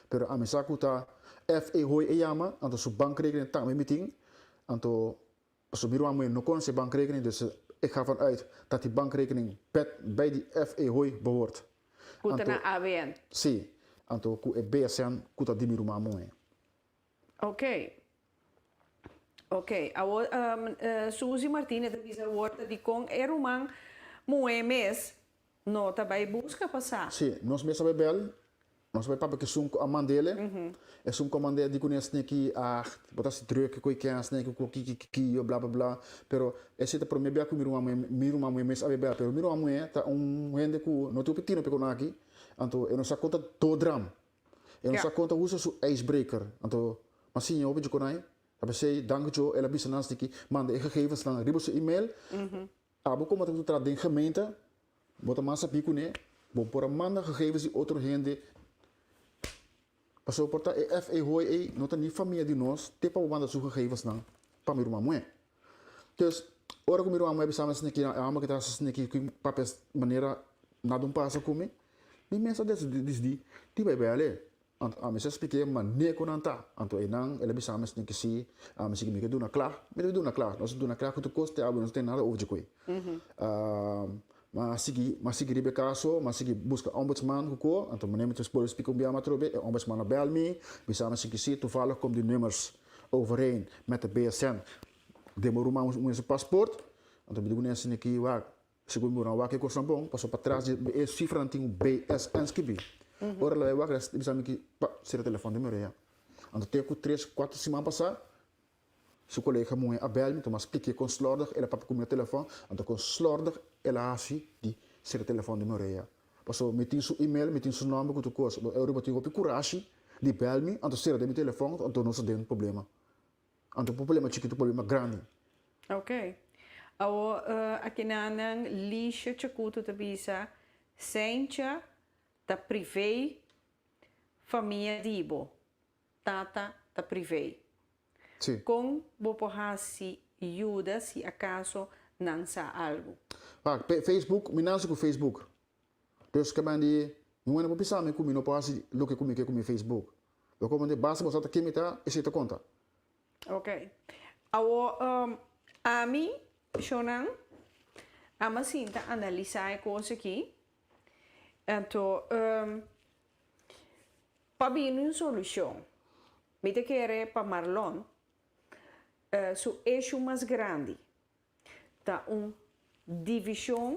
Pero ami sa ku ta FA Hoy e yama, anto su bankrekening tambe mi tin, anto Pasobra mi ruman muhé no konosé bankrekening, dus ik ga van uit dat die bankrekening bij die FA Hooi behoort. Ku ta na ABN? Sí, anto ku e BSN ku ta di mi ruman muhé. Oké. Oké, awor Suzy Martina ta bisa awor ta dikon e ruman muhé mes No ta bai buska pa sa. Sí, nos mes a bai bel, nos a bai papia ku esun ku a mand'ele, esun ku a mand'e di kuné sneki, ah, bo ta hasi druk ku e ken sneki ku kiki kikio bla bla bla, pero esei ta promé bia ku mi ruman muhé, mi ruman muhé mes a bai bel, pero mi ruman muhé ta un hende ku no tin hopi tino p'e kono aki, anto e no sa kon ta dodram. E no sa kon ta usa su ijsbreker. Anto m'a siña hopi dje konai. Ta p'esei danki djo el a bisa nan stiki manda e gegevensnan riba su email. Abo komo ta traha den gemeente bo ta mas sabí kuné, bo por a manda gegevens di otro hende. Pasobra por ta e FA Hooi ei no ta ni famia di nos te pa bo manda su gegevensnan pa mi ruman muhé. Dus, ora ku mi ruman muhé bisa mi esaki, e hòmber ke ta hasi esaki ku papia manera nada un pasa ku mi, mi mes a disidí di bai bèl'e. Anto ami sa splik'é manera ku nan ta. Anto einan el a bisa mi esaki si, ami si ku mi ke duna kla, mi debe duna kla. Nos a duna kla ku tur kos te awe nos no tin nada over dje koe. M'a sigui, m'a sigui riba e kaso, m'a sigui buska ombudsman ku ko, anto manera mi ta por splika un bia mas atrobe, e ombudsman a bèl mi, bisa mi si si toevallig kom di nummers overeen met de BSN den bo ruman un su paspoort, anto mi di kuné asina ki wak, segun mi ruman wak e kosnan bon, pasobra patras di e sifranan tin un BSN skibí. Ora el a bai wak, el a bisa mi ki pa sera telefòn den mi orea. Anto te ku tres, kuater siman pasá, Su kolega muhé a bèl mi, tuma splik'é kon slòrdig el a papia ku mi na telefòn, anto kon slòrdig el a hasi di sera telefòn den mi orea. Pasobra mi tin su email, mi tin su nòmber ku tur kos. Bo e riba tin hopi kurashi di bèl mi, anto sera den mi telefòn, anto nos ta den problema. Anto problema chikitu, problema grandi. Ok. Awor akinanan Lisha Chakuto ta bisa, Seincha ta privé famia di bo. Tata ta privé. Sí. Kon bo por hasi yuda si akaso nan sa algu? Wak, pe Facebook, mi nase ku Facebook. Dus ke men di, mi wende por bisa mi ku mi no por hasi loke ku mi ke ku mi Facebook. Bo komprende? Basta bo sa ta ken mi ta, esei ta konta. Ok. Awor, ami, shownan, ama sinta analisá e kos aki. Anto, Pa bini un solucion, mi ta kere pa Marlon su issue mas grandi ta un division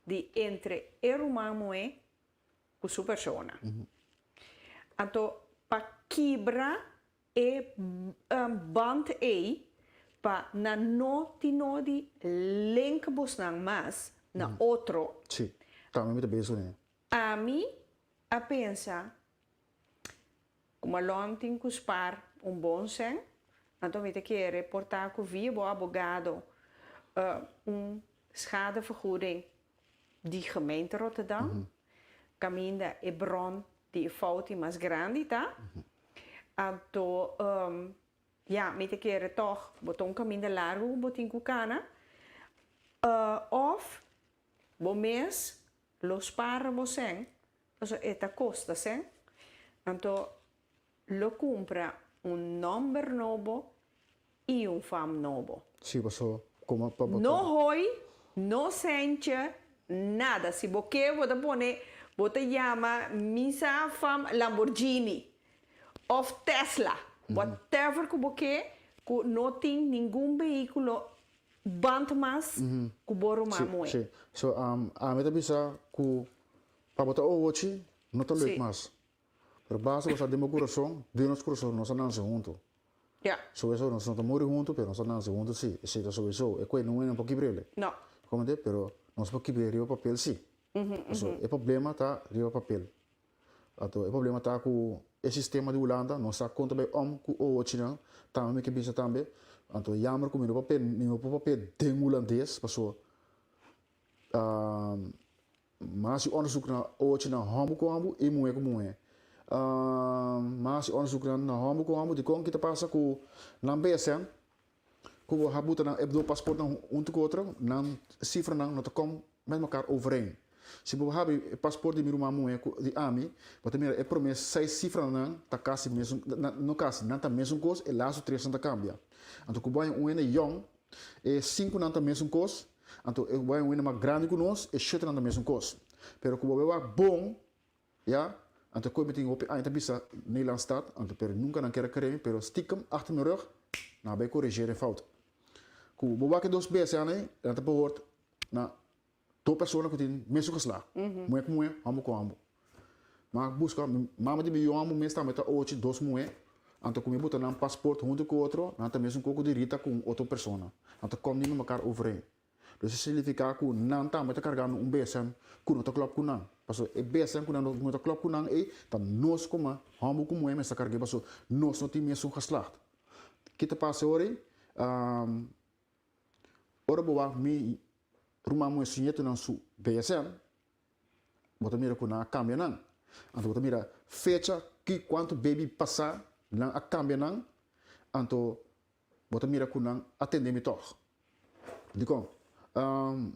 di entre e ruman muhe cu su persona. Anto pa kibra e band ey pa nan no tin nodi link bosnan mas na otro. Si, tambe mi ta bezig cu ne. Ami a pensa ku Malon tin ku spar un bon sèn, anto mi ta kere por ta ku via bo abogado un schadevergoeding di gemeente Rotterdam, kaminda e bron di e fout mas grandi ta. Anto ya, mi ta kere tòg bo ta un kaminda largu ku bo tin ku kana, òf bo mes Lo spara bo sèn, pasobra e ta kosta sèn, anto lo kumpra un nòmber nobo i un fam nobo. Sí, paso komo pa bo ta. No hoi, no sèntje, nada. Si bo ke, bo ta pone, bo ta yama misa fam Lamborghini òf Tesla, whatever ku bo ke, ku no tin ningun behíkulo Bant mas ku bo ruman muhé. Sí, sí. So, ami ta bisa ku pa bo ta owochi no ta leuk mas. Pero basta bo sa den bo kurason, den nos kurason nos a nanse huntu. Ya. Soweso nos no ta muri huntu, pero nos a nanse huntu sí. Esei ta soweso. E kue no por kibr'el. No. Komende? Pero nos por kibr'el riba papel sí. Pasobra e problema ta riba papel. Anto e problema ta ku e sistema di Hulanda no sa kon ta bai om ku owochinan, tambe mi ke bisa tambe, anto jammer ku mi no papia, mi no por papia den Hulandes paso mi a hasi onderzoek na owochinan hòmber ku hòmber i muhé ku muhé. Mi a hasi onderzoek na hòmber ku hòmber dikon ki ta pasa ku nan BSN ku bo a buta nan e do pasportnan huntu ku otro, nan sifranan no ta kom met mekaar overeen. Si bo habri e pasport di mi ruman muhé ku di ami, bo ta mira e promé seis sifranan ta kasi mesun, no kasi, nan ta mesun kos, e lastu tresnan ta kambia. Anto ku bo haña un hende yòn, e sinkunan ta mesun kos, anto bo haña un hende mas grandi ku nos, e shetenan ta mesun kos. Pero ku bo bai wak bon, Ya, anto koe mi tin hopi aña ta bisa Nederlands stad, anto pero nunca nan kier a kere mi, pero stiekem achter mi rug nan a bay corrigeer e fout. Ku bo wak e dos BSN ei, nan ta behoort na dos persona ku tin mesun geslacht, muhe ku muhe, homber ku homber. Ma buska, mama di mi yu homber mes tambe ta ochi dos muhe, anto ku mi buta nan paspoort hunto ku otro, nan ta mesun koko di Rita ku un otro persona. Nan ta kom ni met mekaar overeen. Dus e significa ku nan tambe ta kargando un BSN ku no ta klop ku nan. Paso e bestianan ku nan no ta klòp ku nan ei, ta nos komo hòmber ku muhé mester karg'é paso nos no tin mesun geslacht. Ki ta pasa e ora ei? Ora bo wak mi ruman muhé su ñetunan su BSN, bo ta mira ku nan a kambia nan. Anto bo ta mira fecha ki kuantu baby pasá nan a kambia nan, anto bo ta mira ku nan a tende mi tòg. Dikon?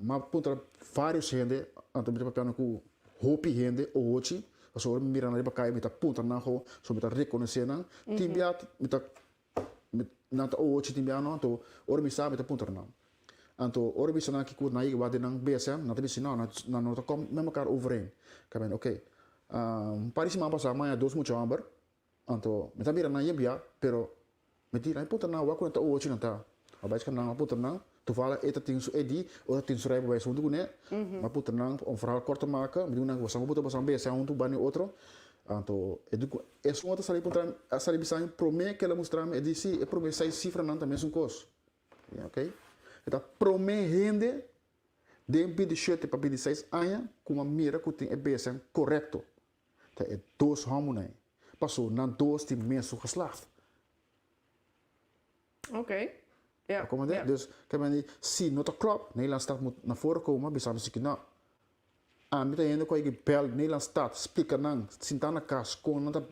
Mi a puntra vários hende, anto mi ta papiando ku hopi hende ohochi, pasobra ora mi mira nan riba kaya mi ta puntra nan ho, so mi ta rekonosé nan. Tin bia mi ta nan ta ohochi tin bia no, anto ora mi sa mi ta puntra nan. Anto ora mi bisa nan kiko nan yega wak den nan BSN, nan ta bisa no, nan no ta kom met mekaar overeen. Kamen oké. Un par di siman pasá mi a haña dos mucha hòmber. Anto mi ta mira nan yebia, pero mi di nan e puntra nan wak ku nan ta ochi nan ta. A bai nan a puntra nan, toevallig e ta tin su ID, otro tin su rijbewijs huntu kuné. Mi a puntra nan om verhaal kort te maken, mi di nan boso a puntra boso a besa huntu bani otro. Anto e di ku esun a sali puntra mi, a sali bisa mi promé ku el a mustra mi, e di si e promé seis sifranan ta mesun kos. Mi di oké. E ta promé hende den bintishete pa bintiseis aña ku mi a mira ku tin e besa korekto. Ta e dos hòmbernan ei. Paso nan dos tin mesun geslacht. Oké. Ja. Komprende? Ja. Dus, ke men di, si no ta klòp, Nederlandse staat moet na voren komen, bisa mi si ki no. Ami ta hende ku a yega bèl Nederlandse staat, splika nan, sintá na kas kon nan ta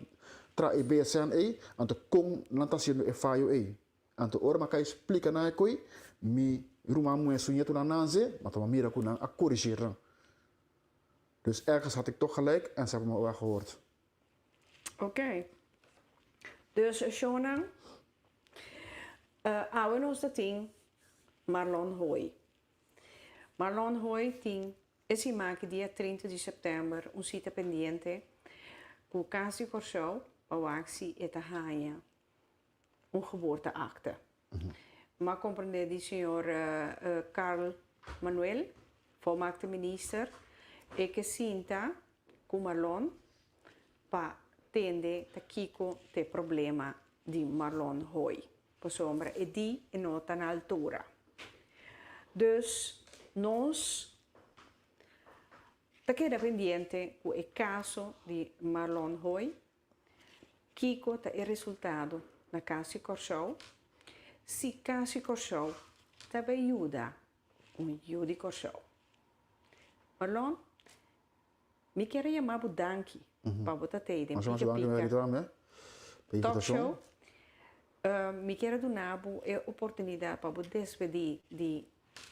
traha e BSN ei, anto kon nan ta hasiendo e fayo ei. Anto ora mi a kai splika nan e koi, mi ruman muhé su ñetunan nanse, ma ta mira ku nan a korigir nan. Dus ergens had ik toch gelijk en ze hebben me wel gehoord. Oké. Dus Shona, awe nos ta tin Marlon Hooi. Marlon Hooi tin e siman aki dia 30 di sèptèmber un sita pendiente ku Kas di Kòrsou pa wak si e ta haña un geboorteakte. M'a comprende di señor Carl Manuel, volmaakte minister, e ke sinta ku Marlon pa tende ta kiko t'e problema di Marlon Hooi, pasobra e di e no ta na altura. Dus nos ta keda pendiente ku e kaso di Marlon Hooi. Kiko ta e resultado na Kas di Kòrsou? Si Kas di Kòrsou ta bai yuda un yu di Kòrsou. Marlon, mi kier a yama bo danki pa bo ta tei den Pika Pika Talk Show. Mi kier a duna bo e oportunidat pa bo despedí di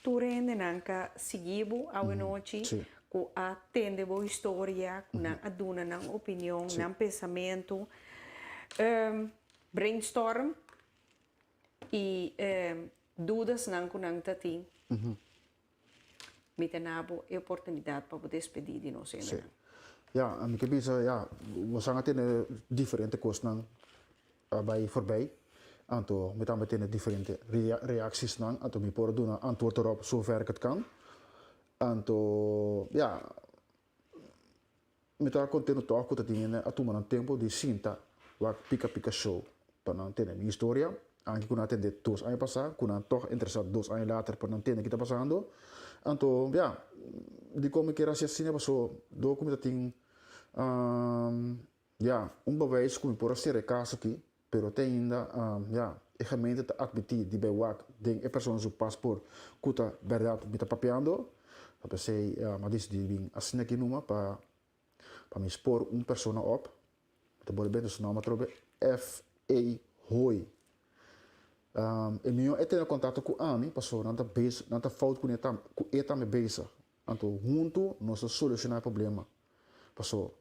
Tur hendenan ka sigui bo awenochi ku a tende bo historia, ku nan a duna nan opinion, nan pensamentu, brainstorm i dudasnan ku nan ta tin. Mi ta na bo e oportunidat pa bo despedí di nos hendenan. Ya, mi ke bisa, ya, bosan a tene diferente kosnan a bai forbij, anto mi tambe tene diferente reactiesnan, anto mi por duna antwoord erop zover ik het kan. Anto, ya, mi ta contento toch cu ta tin hende a tuma nan tempo di sinta wak Pika Pika Show pa nan tende mi historia, anke cu nan a tende dos aña pasa, cu nan toch interesa dos aña later pa nan tende ki ta pasando. Anto, ya, dicon mi kier haci asina paso door cu mi ta tin. Ya, un bewijs ku mi por a sera e kaso aki, pero te ainda, ya, e gemeente ta atmití di bai wak den e persona su pasport ku ta bèrdat mi ta papiando. Ta p'esei mi a disidí bin asina aki numa pa pa mi spor un persona op. Mi ta bolbe bende su nòmber atrobe, FA. Hooi. E mihó e tene kontakto ku ami pasobra nan ta bezig, nan ta fout kuné ku e tambe bezig. Anto huntu nos ta solushoná e problema. Paso.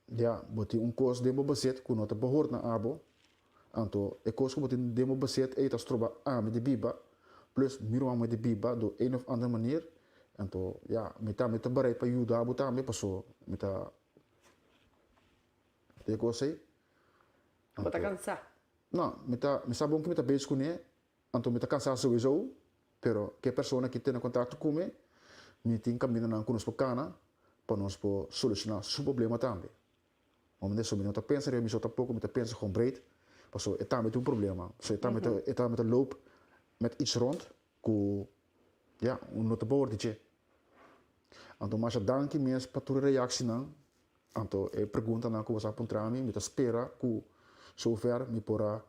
Ya, bo tin un kos den bo bezit ku no ta behoort na abo, anto e kos ku bo tin den bo bezit ei ta stroba ami di biba, plus mi ruman muhé di biba do een of ander manier, anto ya, mi tambe ta bereid pa yuda bo tambe paso mi ta e kos ei. Bo ta kansá? No, mi ta, mi sa bon ku mi ta bezig kuné, Anto mi ta cansá souiso, pero ke persona ki tene contacto cu mi, mi tin camindanan cu nos por cana pa nos por soluciona su problema tambe. Momento eso mi no ta pensa riba mi so tampoco, mi ta pensa gewoon breed, pasobra e tambe tin un problema, so e tambe ta e tambe ta loop met iets rond cu ya, no ta behoort di dje. Anto masha danki mes pa tur e reactienan, anto e preguntanan cu boso a puntra mi, mi ta spera cu zover mi por a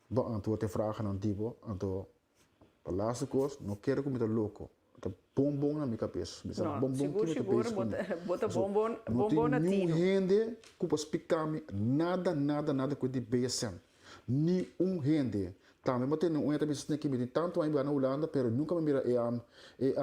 beantwoord e vragennan di bo. Anto pa laatste cos, no kere cu mi ta loco, mi ta bon bon na mi cabes, mi sa No, bon bon sigur kico mi ta sigur bezig bo cu mi. ta bo ta Paso bon bon no bon tin bon na niun tino. hende cu por splica mi nada nada nada cu di BSN. Ni un hende. Tambe mi a tene un hende ta bisa esaki mi tin tantu aña biba na Hulanda pero nunka mi a mira e e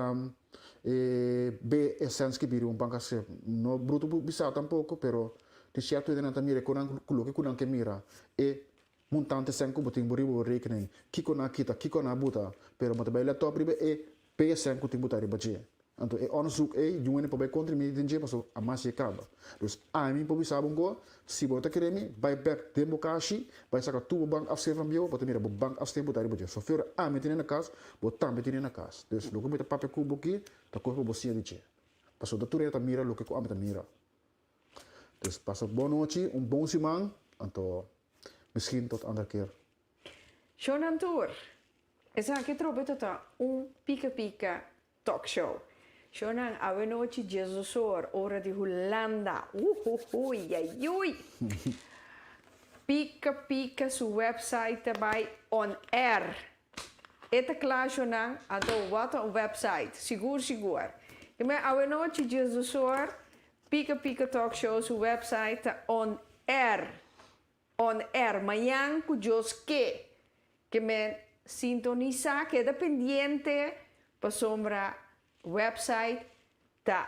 e BSN skibi riba un banka. No bruto por bisa tampoko pero tin sierto hendenan ta mira e konan ku loke ku nan ke mira e montante sèn ku bo tin bo riba bo rekening kiko nan a kita kiko nan a buta pero bo ta bai lèt òp riba e BSN ku tin buta riba dje. Anto e onderzoek ei yu hende por bai kontra mi den dje pasobra a mas dje kaba. Dus ami por bisa bo nko, si bo no ta kere mi, bai bek den bo kashi, bai saka tur bo bank afschrift van bieu, bo ta mira bo bank afschrift bo ta riba dje. Sofia ora ami tene na kas, bo tambe tene na kas. Dus loke mi ta papia ku bo aki ta kos pa bo siña di dje. Pasobra tur hende ta mira loke ku ami ta mira. Dus pasa bon nochi, un bon siman, anto misschien tot ander keer. Shonan tur, esaki trobe ta ta un pika pika Talk show. Shownan awenochi diesdosor ora di Hulanda. Uhuhui yayuy! Pika Pika su website ta bai on air. E ta kla shownan, anto wat un website. Sigur sigur. I men awenochi diesdosor Pika Pika Talk Show su website ta on air. On air mañan ku Dios ke. Ke men sintonisá, keda pendiente pasobra website ta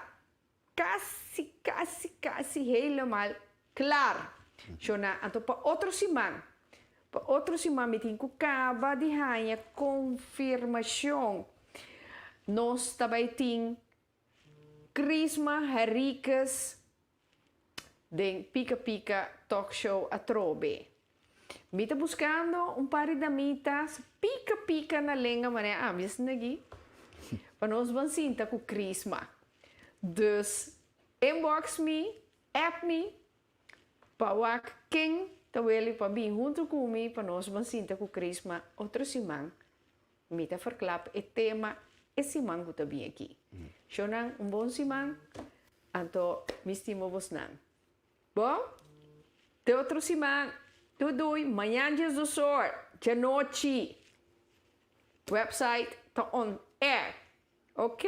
kasi kasi kasi helemaal klar. Shona, anto pa otro siman, pa otro siman mi tin ku kaba di haña konfirmashon. Nos ta bai tin Crisma Henriquez den Pika Pika Talk Show atrobe. Mi ta buskando un par di damitas pika pika na lenga manera ami esaki aki pa nos ban sinta ku Crisma. Dus inbox mi, app mi pa wak ken ta weli pa bin huntu ku mi pa nos ban sinta ku Crisma otro siman. Mi ta verklap e tema e siman ku ta bin aki. Shownan un bon siman, anto mi stima bosnan. Bon? Te otro siman. Doei doei, mañan diesdosor, djanochi. Website ta on air. Ok?